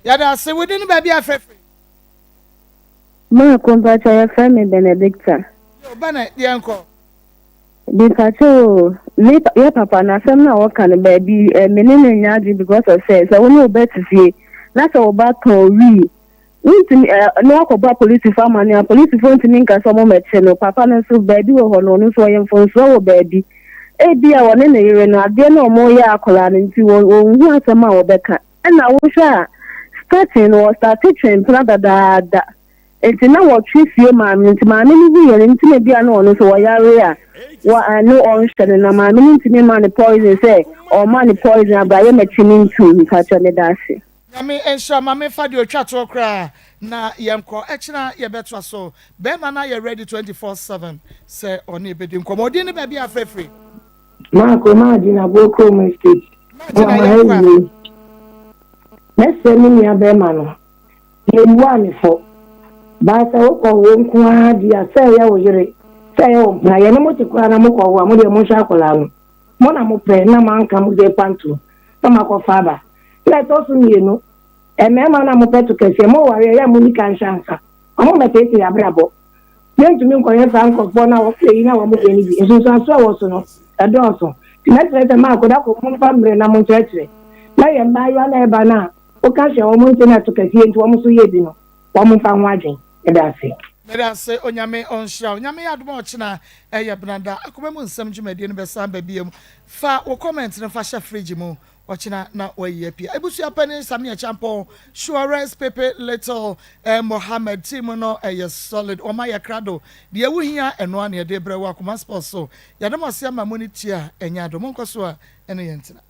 Yɛda ase. Wo din ne baabi a frɛ firi? Maako mpakyɛ yɛfrɛ me Benedicta. Yo Bene yɛnkɔ. Mepakyɛ o, me yɛ papa no asɛm no a ɔka no baabi eh, me ne no nyɛ adwene because of sɛ sɛ wo ne wo ba te fie na sɛ wo ba tɔn wii. Wontumi ɛ na wakɔbɔ apolisifo amanneɛ a, apolisifo ntumi nka sɛ wɔmmɛkye no. Papa no nso, baabi wɔ hɔ no, ɔno nso ɔyɛ mfomsoɔ wɔ baabi. Ebia wɔne ne yere no, adeɛ no a wɔreyɛ akwadaa no nti, wɔnhu asɛm a wɔbɛka. Ɛna wohwɛ a, starting no, wɔstarte twe mpena dadaada. Nti na wɔtwe sie maame no, nti maame no hu yɛ no, nti na ebia na ɔno nso ɔyare a, wɔ ɛno ɔnhwɛ no, na maame no ntumi mma no poison sɛ ɔma no poison abrayɛ mɛkye no ntum. Mpakyɛw meda ase. Nyame nhyira ma me fa deɛ otwa toɔ koraa na yɛnkɔ ɛkyena yɛbɛtoa so bɛɛma no ayɛ ready 24/7 sɛ ɔne yɛbɛdi nkɔmɔ odin ne baabi a afrɛ firi. Maako Maagye Buokrom Estate Maagye wɔ na yɛnkɔ a. Mahawie. Mɛsrɛ me nua bɛɛma no Yɛmmua me fɔ. But sɛ wokɔ wo nko ara deɛ a, sɛ ɛyɛ wo yere, sɛ ɛyɛ wo mpena, yɛne mo te koraa na mokɔ wo a, mo deɛ monhwɛ akwadaa no. Mo na mopɛ na moanka mo deɛ kwantuo na moakɔfa aba. Na ɛtɔ so mmienu, mmarima no a mopɛ to kɛseɛ, moware a, ɛyɛ a monni ka nhyɛ ansa. Wɔmmɛteetee yɛn abrabɔ. Yɛntumi nkɔyɛ saa nkurɔfoɔ no a wɔpɛ yi na wɔn deɛ no bi. Nsunsuansoɔ a ɛwɔ so no, ɛdɔɔso. Nti mɛsrɛ sɛ Mark, da koro momfa mmerɛ na monkyerɛkyerɛ. Na yɛn mmaayewa no a ɛba no a, Woka sɛ wɔn nte na ɛto kɛseɛ nti wɔn nso yɛ bi no, wɔn mfa ho adwen. Meda ase. Meda ase Onyame ɔnhyira wo. Nyame yɛ adom a ɔkyena ɛyɛ benada akoma mu nsɛm dwumadie no bɛsan ba biom. Fa wo comment no fa hyɛ fridge mu ɔkyena na wayi apue. Abusua panin Sammy Acheampong, Suarez Pepe Little eh, Mohammed team no ɛyɛ solid wɔn ayɛ krado. Deɛ wo hia ɛno ara na yɛde brɛ wo Akoma Sports so. Yɛda mo ase ama mo ne tie a ɛnyɛ adom. Monkɔ so a ɛne yɛn ntena.